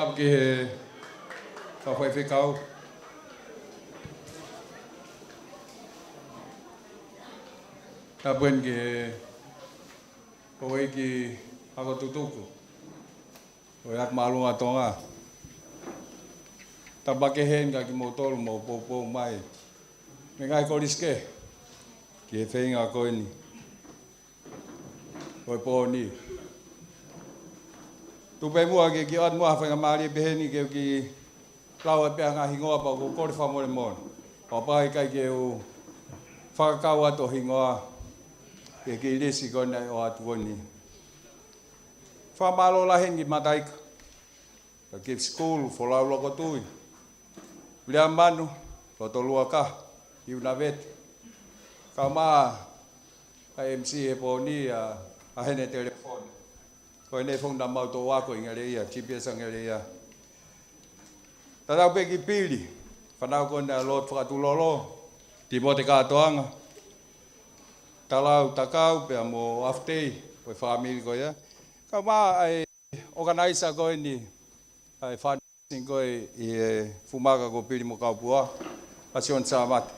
Tapu ki he kau faifekau. Tapu heni ki he houʻeiki ako tutuku ʻo e Ako Māʻolunga Tonga. Tapu makehe heni kia kimoutolu ʻoku mou poupou mai mei he ngaahi kolisi kehe ki he feinga ko eni ʻo e pō ni. Tuku pē muʻa ke u kiʻi ʻoatu muʻa ha faingamālie pehē ni ke u kiʻi lau ʻa e pea ngaahi hingoa pea ʻoku ou kole fakamolemole. Pea ʻoku ʻikai ke u fakakau atu ʻa e hingoa ki he kiʻi lisi ko eni naʻe ʻoatu ko eni. Fakamālō lahi heni ki Mataika, ki he Gift School, Folau Lokotui, Viliami Manu, Lotolua Kaha, Iuna Vete. Kae ʻumaʻā ʻa e M C he pō ni, ʻa, ʻa Hene Telefoni. Ko ʻene founga naʻa mau toʻo ako ʻi Ngeleʻia, G P S ʻa Ngeleʻia. Tatau pē ki Pili, fānau ko ena ʻa Lord Fakatulolo, Timote Katoanga, Talau Takau, pea mo Afutei, ko e fāmili ko ia. Kae ʻumaʻā ʻa e ʻokanaisa ko eni ʻa e fundraising ko ē ʻi he fuʻu maka ko Pili mo Kaupua, ʻa Sione Sāmate.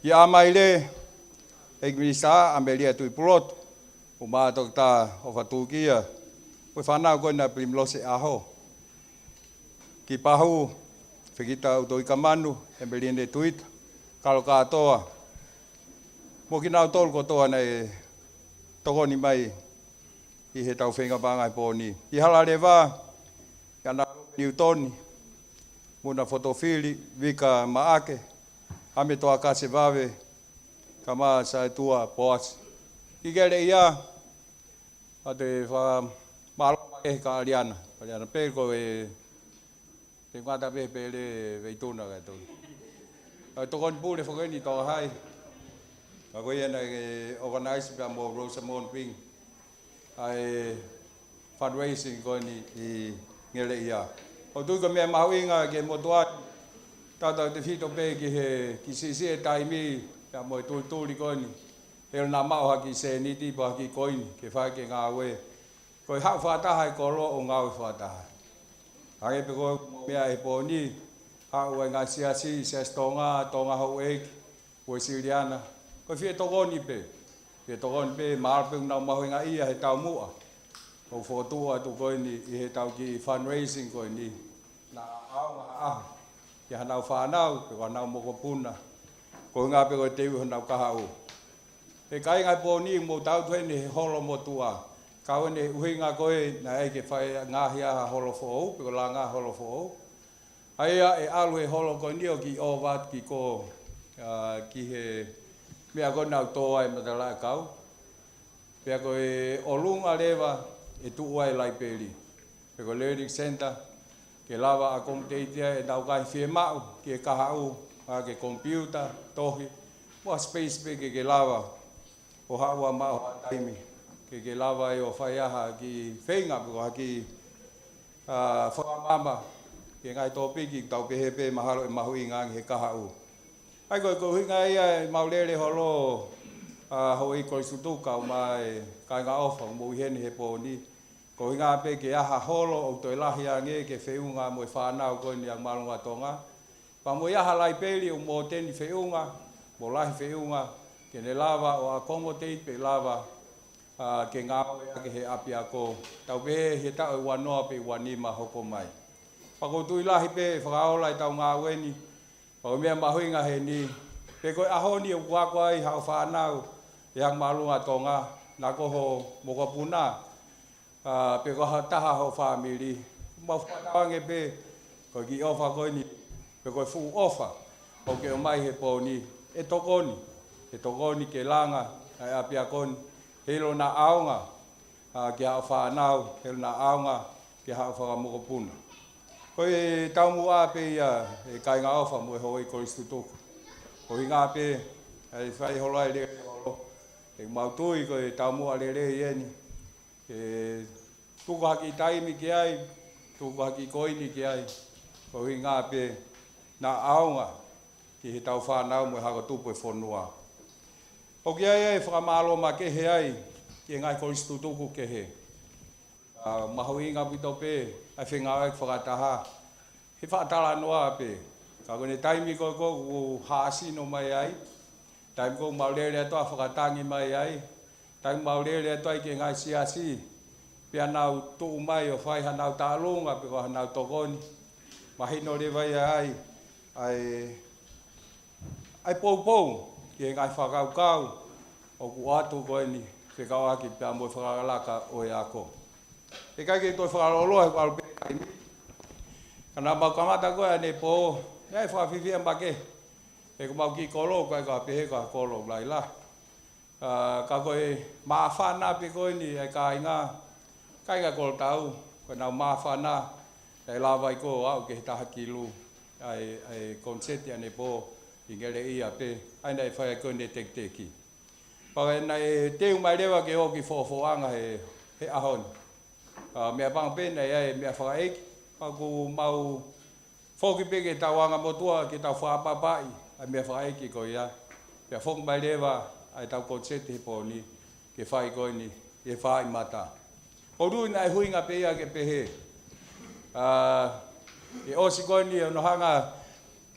Ki ʻAmaile, ʻEiki Minisitā, ʻAmelia Tuʻipulotu, ʻumaʻā Toketā ʻOfa Tūkia, ko e fānau ko ena ʻa Pilimilose ʻAho. Ki Pahu, Fekita ʻUtoʻi Kamanu, ʻEmeline Tuita, Kalo Katoa, mo kinautolu kotoa naʻe tokoni mai ʻi heʻetau feinga paʻanga he pō ni. Ki Halaleva, ʻa Nalope Niutoni, Muna Fotofili, Vika Maʻake, ʻAme Toakase Vave, kae ʻumaʻā Saetua Poasi. Ki Ngeleʻia, ʻoatu e fakamālō makehe kia ʻAliana. ʻAliana pē ko e, te ngata pē pele veituna ka tonu. ʻA e tokoni pule foki eni Tonga Hai. Ka ko ia naʻe organize pea mo Rosamond Ping ʻa e fundraising ko eni ʻi Ngeleʻia. ʻOku ou tui ko e meʻa mahuʻinga ki he motuʻa ni, tautautefito pē ki he kiʻi siʻisiʻi e taimi pea mo e tulituli ko eni. He ʻoku nau maʻu ha kiʻi sēniti pe ha kiʻi koini ke fai ki he ngāue. Ko e haʻu fakataha e kolo ʻo ngāue fakataha. Hangē pē ko e meʻa he pō ni, haʻu e ngaahi siasi, Siasi Tonga, Tonga Houʻeiki, Uēsiliana, ko e fie tokoni pē. Fie tokoni pē, mahalo pē ʻoku nau mahuʻingaʻia he taumuʻa ʻoku fokotuʻu atu ko eni ʻi heʻetau kiʻi fundraising ko eni. Naʻa ʻaonga ʻaho ki haʻanau fānau, pe ko haʻanau mokopuna. Ko e ʻuhinga pē ko e teu honau kahaʻu. He kāinga he pō ni, mou tau atu heni he holo motuʻa. Kau heni he ʻuhinga ko ē naʻe ʻai ke fai ngaahi ha holo foʻou, pe ko e langa holo foʻou. ʻA ia ʻe ʻalu he holo ko eni ʻo kiʻi ʻova atu ki ko, ʻa, ki he meʻa ko ē naʻa nau tō ai e matalaʻiʻakau. Pea ko e ʻolunga leva ʻe tuʻu ai e laipeli, pe ko e learning centre, ke lava accommodate ai ʻenau ngaahi fiemaʻu ki he kahaʻu, ʻa, ki he computer, tohi, mo ha space pē ke ke lava ʻo haʻu ʻo maʻu ha taimi ke ke lava ai ʻo fai ha kiʻi feinga pe ko ha kiʻi, ʻa, fakamaama ki he ngaahi tōpiki ʻoku tau pehē pē mahalo ʻe mahuʻinga ange he kahaʻu. ʻA ia ko e, ko e ʻuhinga ia ʻemau lele holo, ʻa, houʻeiki kolisi tutuku kae ʻumaʻā e kāinga ʻofa ʻoku mou ʻi heni he pō ni. Ko e ʻuhinga pē ke ʻi ai ha holo ʻoku toe lahi ange ke feʻunga mo e fānau ko eni ʻa e Ako Māʻolunga Tonga. Pea mo e ʻi ai ha laipeli ʻoku mōteni feʻunga, mo lahi feʻunga, ke ne lava ʻo accommodate pea lava, ʻa, ke ngāueʻaki he ʻapiako. Tau pehē he taʻu ʻe ua noa pe ua nima hoko mai. Pea ʻoku ou tui lahi pē ʻe fakaola ʻetau ngāue ni, pea ko e meʻa mahuʻinga heni, pe ko e ʻaho ni ʻoku ako ai haʻo fānau ʻi he Ako Māʻolunga Tonga, naʻa ko ho mokopuna, ʻa, pe ko ha taha ho fāmili. Mau fakatauange pē, ko e kiʻi ʻofa ko eni, pe ko e fuʻu ʻofa ʻoku ke ʻomai he pō ni, ʻe tokoni, ʻe tokoni ke langa ʻa e ʻapiako ni, heiʻilo naʻa ʻaonga, ʻa, ki haʻo fānau, heiʻilo naʻa ʻaonga ki haʻo fanga mokopuna. Ko e taumuʻa pē ia ʻe kāinga ʻofa mo e houʻeiki kolisi tutuku. Ko e ʻuhinga pē, ʻa e fai holo ai e lele holo. ʻOku mau tui ko e taumuʻa lelei eni. Ke tuku ha kiʻi taimi ki ai, tuku ha kiʻi koini ki ai, ko e ʻuhinga pē naʻa ʻaonga ki heʻetau fānau mo e hako tupu e fonua. ʻOku ʻi ai e fakamālō makehe ai ki he ngaahi kolisi tutuku kehe. ʻA, mahuʻinga ʻaupito pē, ʻa e fengāueʻaki fakataha. He fakatalanoa pē. Ka ko ʻene taimi ko ē ʻoku hāsino mai ai. Taimi ʻoku mau lele atu ʻo fakatangi mai ai. Taimi ʻoku mau lele atu ai ki he ngaahi siasi. Pea nau tuʻu mai ʻo fai hanau tālunga pe ko hanau tokoni. Mahino leva ia ai. ʻA e ʻa e poupou ki he ngaahi fakakaukau ʻoku ʻoatu ko eni fekauʻaki pea mo e fakalakalaka ʻo e ako. ʻIkai ke toe fakalōloa he ʻoku ʻalu pē taimi. Ka naʻa mau kamata ko ē ʻanepō, naʻe fakafifia makehe. He ko ʻemau kiʻi kolo, ʻikai ke pehē ko ha kolo lailahi. ʻA, ka ko e māfana pē ko eni ʻa e kāinga, kāinga kolotau, ko ʻenau māfana, ʻe lava ai ko ē ʻo aʻu ki he taha kilu, ʻa e, ʻa e koniseti ʻanepō, ʻi Ngeleʻia pē, ʻa ia naʻe fai ai ko eni e tekiteki. Pea naʻe teu mai leva ke ō ki he fofoʻanga he, he ʻaho ni. ʻA, meʻapango pē naʻe ʻi ai e meʻa fakaʻeiki, pea ʻoku mau foki pē ki heʻetau anga motuʻa, ke tau fakaʻapaʻapaʻi ʻa e meʻa fakaʻeiki ko ia. Pea foki mai leva ʻa ʻetau koniseti he pō ni, ke fai ko eni, ʻi he Faaʻi Mata. Ko ʻeku ui naʻe ʻuhinga pē ia ke pehē. ʻA, ʻe ʻosi ko eni ʻo ne hanga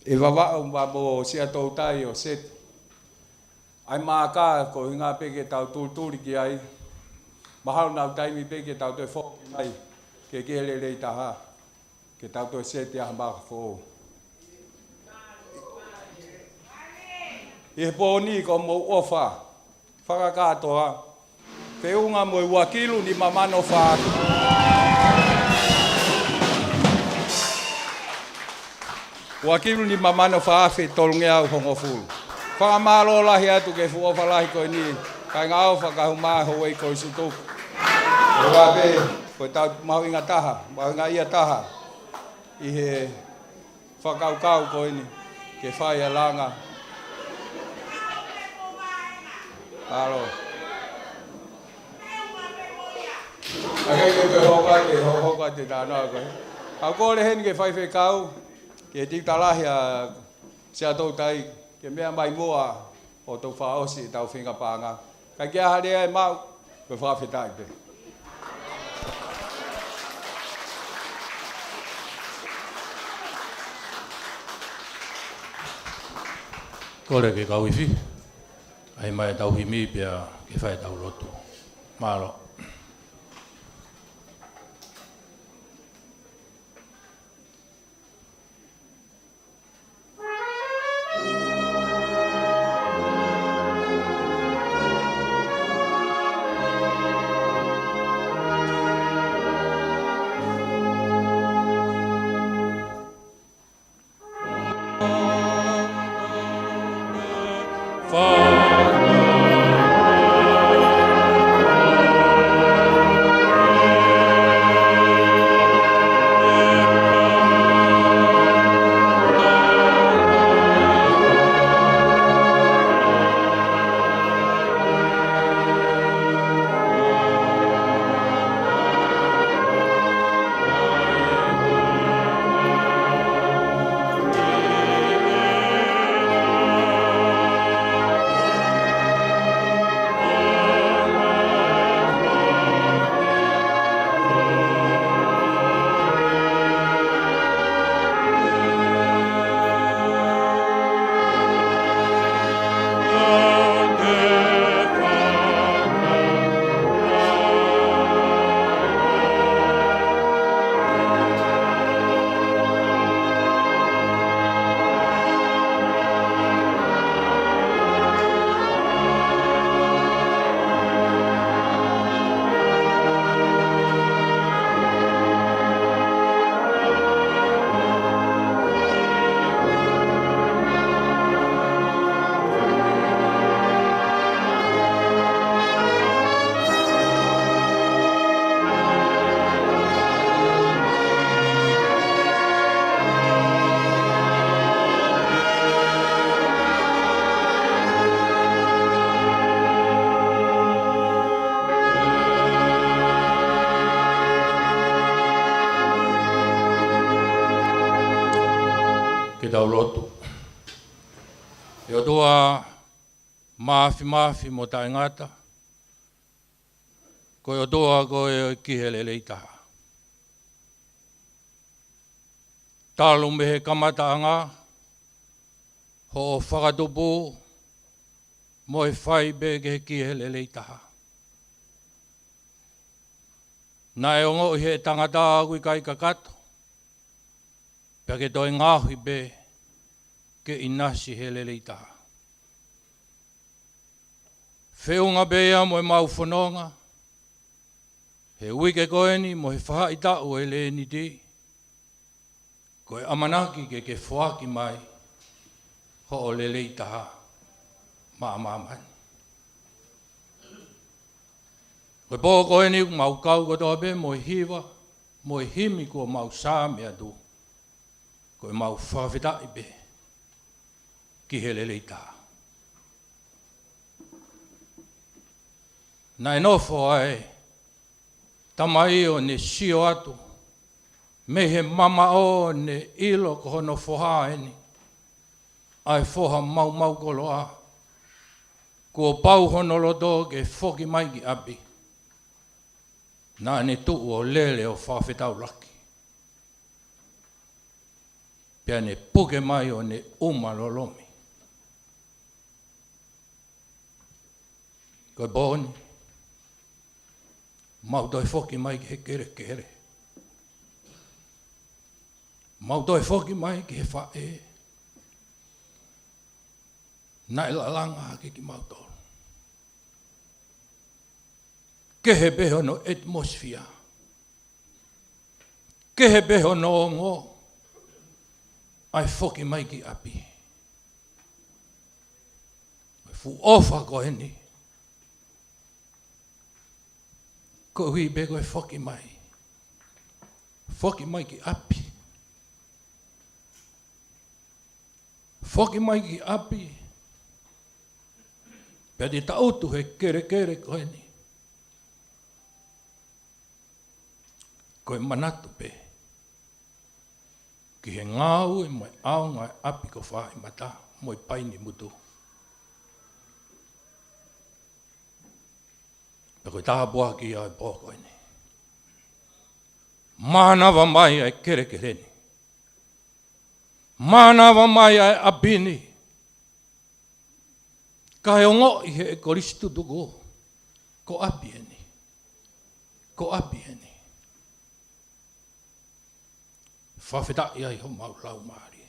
ʻe Vavaʻu mo Siaʻatoutai ʻo seti ʻa e maaka ko e ʻuhinga pē ke tau tulituli ki ai. Mahalo naʻa ʻi ai e taimi pē ke tau toe foki mai, ke ke lelei taha. Ke tau toe seti ʻa e maaka foʻou. ʻI he pō ni ko hoʻomou ʻofa fakakātoa, feʻunga mo e ua kilu nima mano fā afe. Ua kilu nima mano fā afe tolungeau hongofulu. Fakamālō lahi atu ki he fuʻu ʻofa lahi ko eni, kāinga ʻofa ka huma ho wei ko i sutuku. Ko e ʻuhinga pē, ko ʻetau mahuʻinga taha, mahuʻinga ia taha. ʻI he fakakaukau ko eni, ke fai ʻa e langa. Mālō. ʻA ia ke toe hoko atu, hoko atu e talanoa ko ē. Kau kole heni ki he faifekau, ki he tiuta lahi ʻa Siaʻatoutai, ke meʻa mai muʻa ʻo tau fakaʻosi ʻetau feinga paʻanga. Ka ʻi ai ha lea ʻe maʻu, ko e fakafetaʻi pē. Kole ke kau ifi, ʻai mai ʻetau himi pea ke fai ʻetau lotu. Mālō. Ke tau lotu. ʻE ʻOtua māfimafi mo taʻengata, ko e ʻOtua koe ʻo e ki he lelei taha. Talu mei he kamataʻanga hoʻo fakatupu mo e fai pē ke ki he lelei taha. Naʻe ongoʻi ʻe he tangata ʻoku ʻikai kakato, pea ke toe ngaohi pē ke ʻinasi he lelei taha. Feʻunga pē ia mo ʻemau fononga he uike ko eni mo e faʻahitaʻu ʻo e Leniti, ko e ʻamanaki ke ke foaki mai hoʻo lelei taha maʻa māmani. Ko e pō ko eni ʻoku mau kau kotoa pē mo e hiva mo e himi kuo mau saame atu, ko ʻemau fakafetaʻi pē ki he lelei taha. Naʻe nofo ʻa e Tamai ʻo ne sio atu mei he mamaʻo ʻo ne ʻilo ko hono foha eni, ʻa e foha maumau koloa, kuo pau hono loto ke foki mai ki ʻapi. Naʻa ne tuʻu ʻo lele ʻo fakafetaulaki, pea ne puke mai ʻo ne ʻuma lolomi. Ko e pō ni, mau toe foki mai ki he kelekele. Mau toe foki mai ki he faʻē naʻe lalanga hake kimautolu. Kehe pē hono atmosphere, kehe pē hono ongo ʻa e foki mai ki ʻapi. Ko e fuʻu ʻofa ko eni, koeʻuhi pē ko e foki mai, foki mai ki ʻapi. Foki mai ki ʻapi, pea te ta ʻutu he kelekele ko eni. Ko e manatu pē ki he ngāue mo e ʻaonga ʻo e ʻapi ko Fāʻimata mo e Painimutu. Pea ko e tāpuaki ia ʻo e pō ko eni. Mānava mai ʻa e kelekele ni. Mānava mai ʻa e ʻapi ni. Kae ongoʻi ʻe he kolisi tutuku, ko ʻapi eni. Ko ʻapi eni. Fakafetaʻi ai homau laumālie.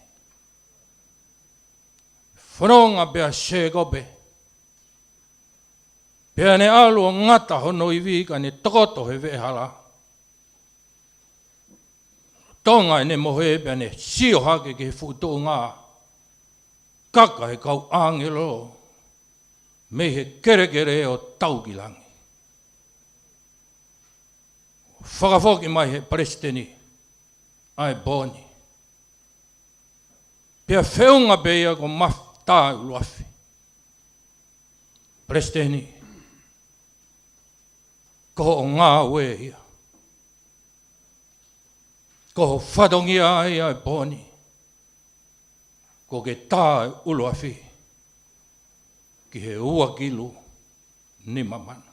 Fononga pē ʻa Sēkope, pea ne ʻalu ʻo ngata hono ivi ka ne tokoto he veʻehala. Tonga ʻene mohe pea ne sio hake ki he fuʻu tuʻunga kaka ʻa e kau ʻāngelo mei he kelekele ʻo tau ki langi. Fakafoki mai ʻe he palesiteni ʻa e pō ni. Pea feʻunga pē ia ko Mafita ʻUluafi. Palesiteni, ko hoʻo ngāue ia. Ko hoʻo fatongia ia ʻa e pō ni. Ko ke tā ʻa e ʻUluafi ki he ua kilu nima mano.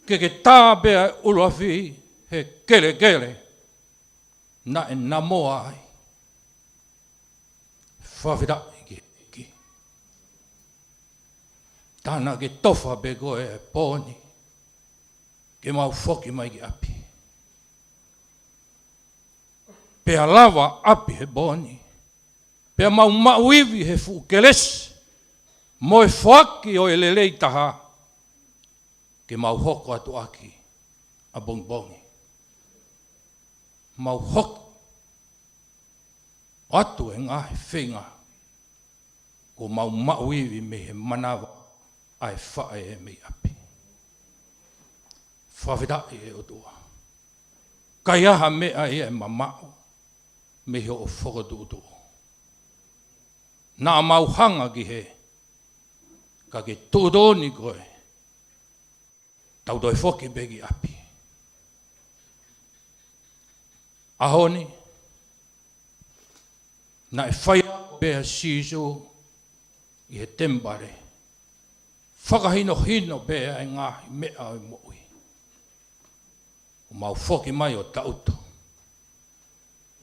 Ke ke tā pē ʻa e ʻUluafi he kelekele naʻe namoa ai. Fakafetaʻi ki he ʻEiki. Tā naʻa ke tofa pē koe ʻa e pō ni ke mau foki mai ki ʻapi. Pea lava ʻapi he pō ni. Pea mau maʻu ivi he fuʻu kelesi mo e foaki ʻo e lelei taha, ke mau hoko atu ʻaki ʻapongipongi. Mau hoko atu e ngaahi feinga kuo mau maʻu ivi mei he manava ʻa e faʻē mei ʻapi. Fakafetaʻi ʻe ʻOtua. ʻIkai ha meʻa ia ʻe mamaʻo mei hoʻo fokotuʻutuʻu. Naʻa mau hanga ki hē, ka ke tuʻutuʻuni koe. Tau toe foki pē ki ʻapi. ʻAho ni, naʻe faiako pē ʻa Sīsū ʻi he temipale. Fakahinohino pē ʻa e ngaahi meʻa ʻo e moʻui. ʻO mau foki mai ʻo ta ʻutu.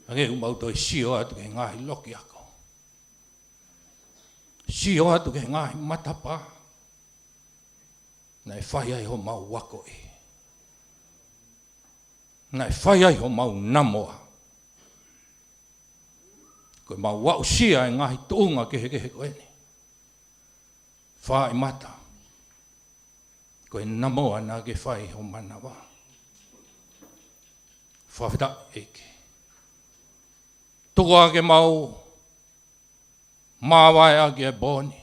Hangē ʻoku mau toe sio atu ki he ngaahi loki ako. Sio atu ki he ngaahi matapā naʻe fai ai homau akoʻi. Naʻe fai ai homau namoa. Ko ʻemau aʻusia e ngaahi tuʻunga kehekehe ko eni. Fai mata. Ko e namoa naʻa ke fai ho manava. Fakafetaʻi ʻEiki. Tuku ā ke mau māvae ʻaki e pō ni.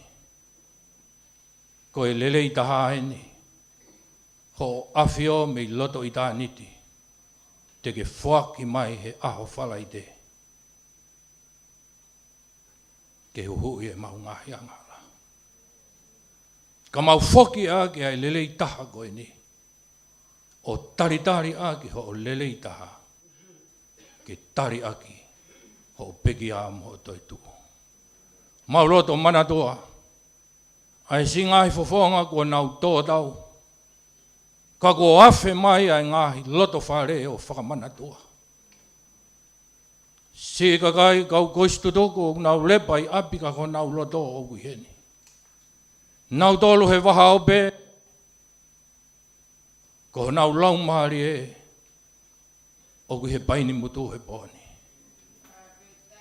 Ko e lelei taha eni. Hoʻo ʻafio mei loto ʻitāniti. Te ke foaki mai he ʻaho Falaite. Ke huhuʻi ʻemau ngaahi angahala. Ka mau foki ʻaki ʻa e lelei taha ko eni. ʻO talitali ʻaki hoʻo lelei taha. Ke tali ʻaki hoʻo pekia mo hoʻo toetuʻu. Mau loto manatua. ʻA e siʻi ngaahi fofonga kuo nau tō tau. Ka kuo afe mai ʻa e ngaahi loto fale ʻo fakamanatua. Siʻi kakai kau kosi tutuku ʻoku nau lepa ʻi ʻapi ka ko honau loto ʻoku ʻi heni. Nau tolu he vahaope, ko honau laumālie ʻoku ʻi he paini mutu he pō ni.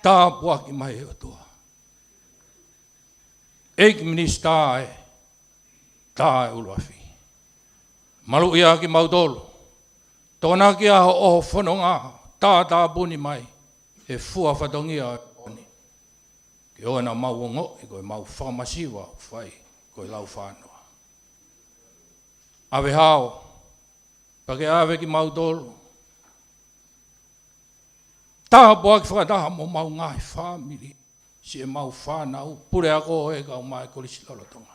Tāpuaki mai ʻe ʻOtua. ʻEiki Minisitā ē, tā e ʻuluafi. Maluʻi ā kimautolu. Tokonaki ā hoʻo fononga, tātāpuni mai e fua fatongia ʻo e pō ni. Ke ʻoua naʻa mau ongoʻi ko ʻemau fakamasiva ʻoku fai ko e laufānoa. ʻAve hao, pea ke ʻave kimautolu. Tāpuaki fakataha mo homau ngaahi fāmili. Siʻemau fānau, puleako ʻo e kau mai kolisi lolotonga.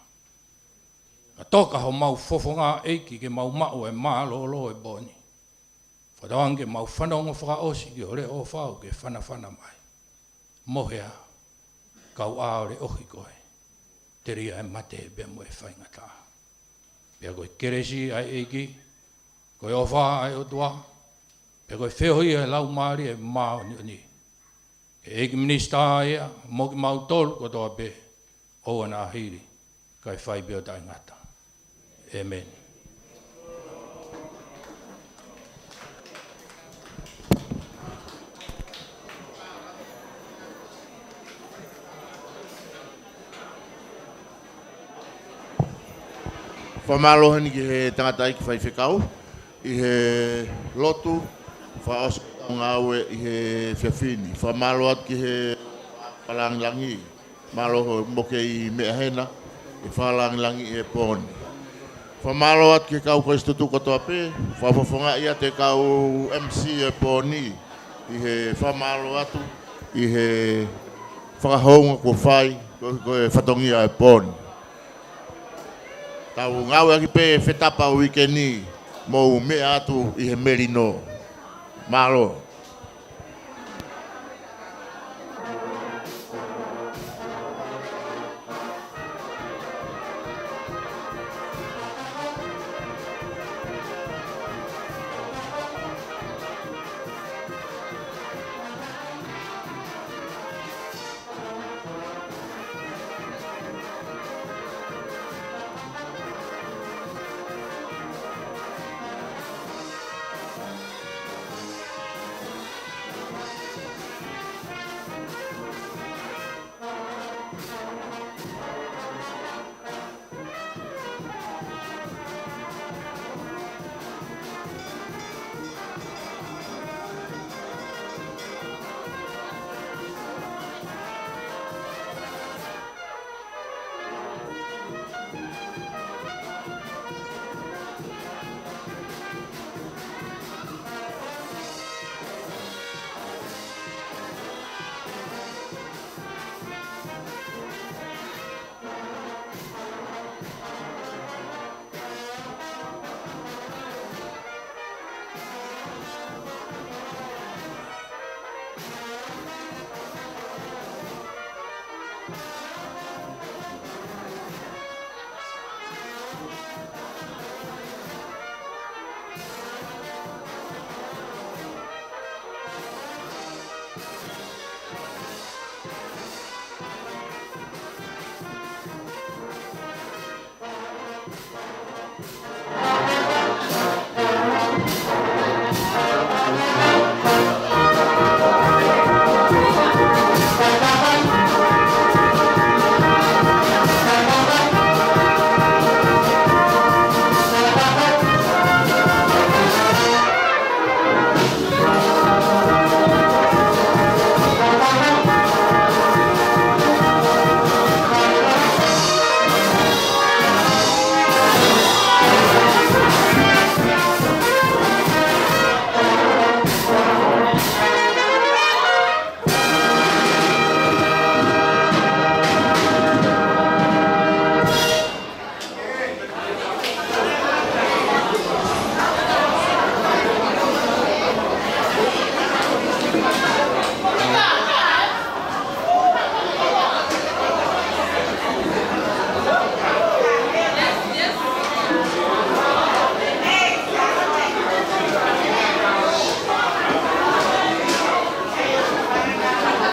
Ka toka homau fofonga ʻEiki ke mau maʻu e mālōlō e pō ni. Fakatauange ke mau fanongo fakaʻosi ki ho leʻo ʻofa ʻoku ke fanafana mai. Mohe ā, kau ʻalu ʻo leʻohi koe. Telia e mate pea mo e faingataʻa. Pea ko e kelesi ʻa e ʻEiki, ko e ʻofa ʻa e ʻOtua, pea ko e feohi ʻa e Laumālie Māʻoniʻoni. Ko e ʻEiki Minisitā ia, mo kimautolu kotoa pē, ʻoua naʻa hili, kae fai pē ʻo taʻengata. ʻĒmeni. Fakamālō heni ki he tangataʻeiki faifekau ʻi he lotu fakaʻosi ʻetau ngāue ʻi he efiafi ni. Fakamālō atu ki he fakalāngilangi. Mālō hoʻo kei meʻa hena, ʻi he fakalāngilangi ʻi he pō ni. Fakamālō atu ki he kau kolisi tutuku kotoa pē, fakafofongaʻi atu e kau M C ʻo e pō ni, ʻi he fakamālō atu, ʻi he fakahounga kuo fai, ko, ko e fatongia ʻo e pō ni. Tau ngāueʻaki pē fetapa ʻo e uike ni, mou meʻa atu ʻi he melino. Mālō.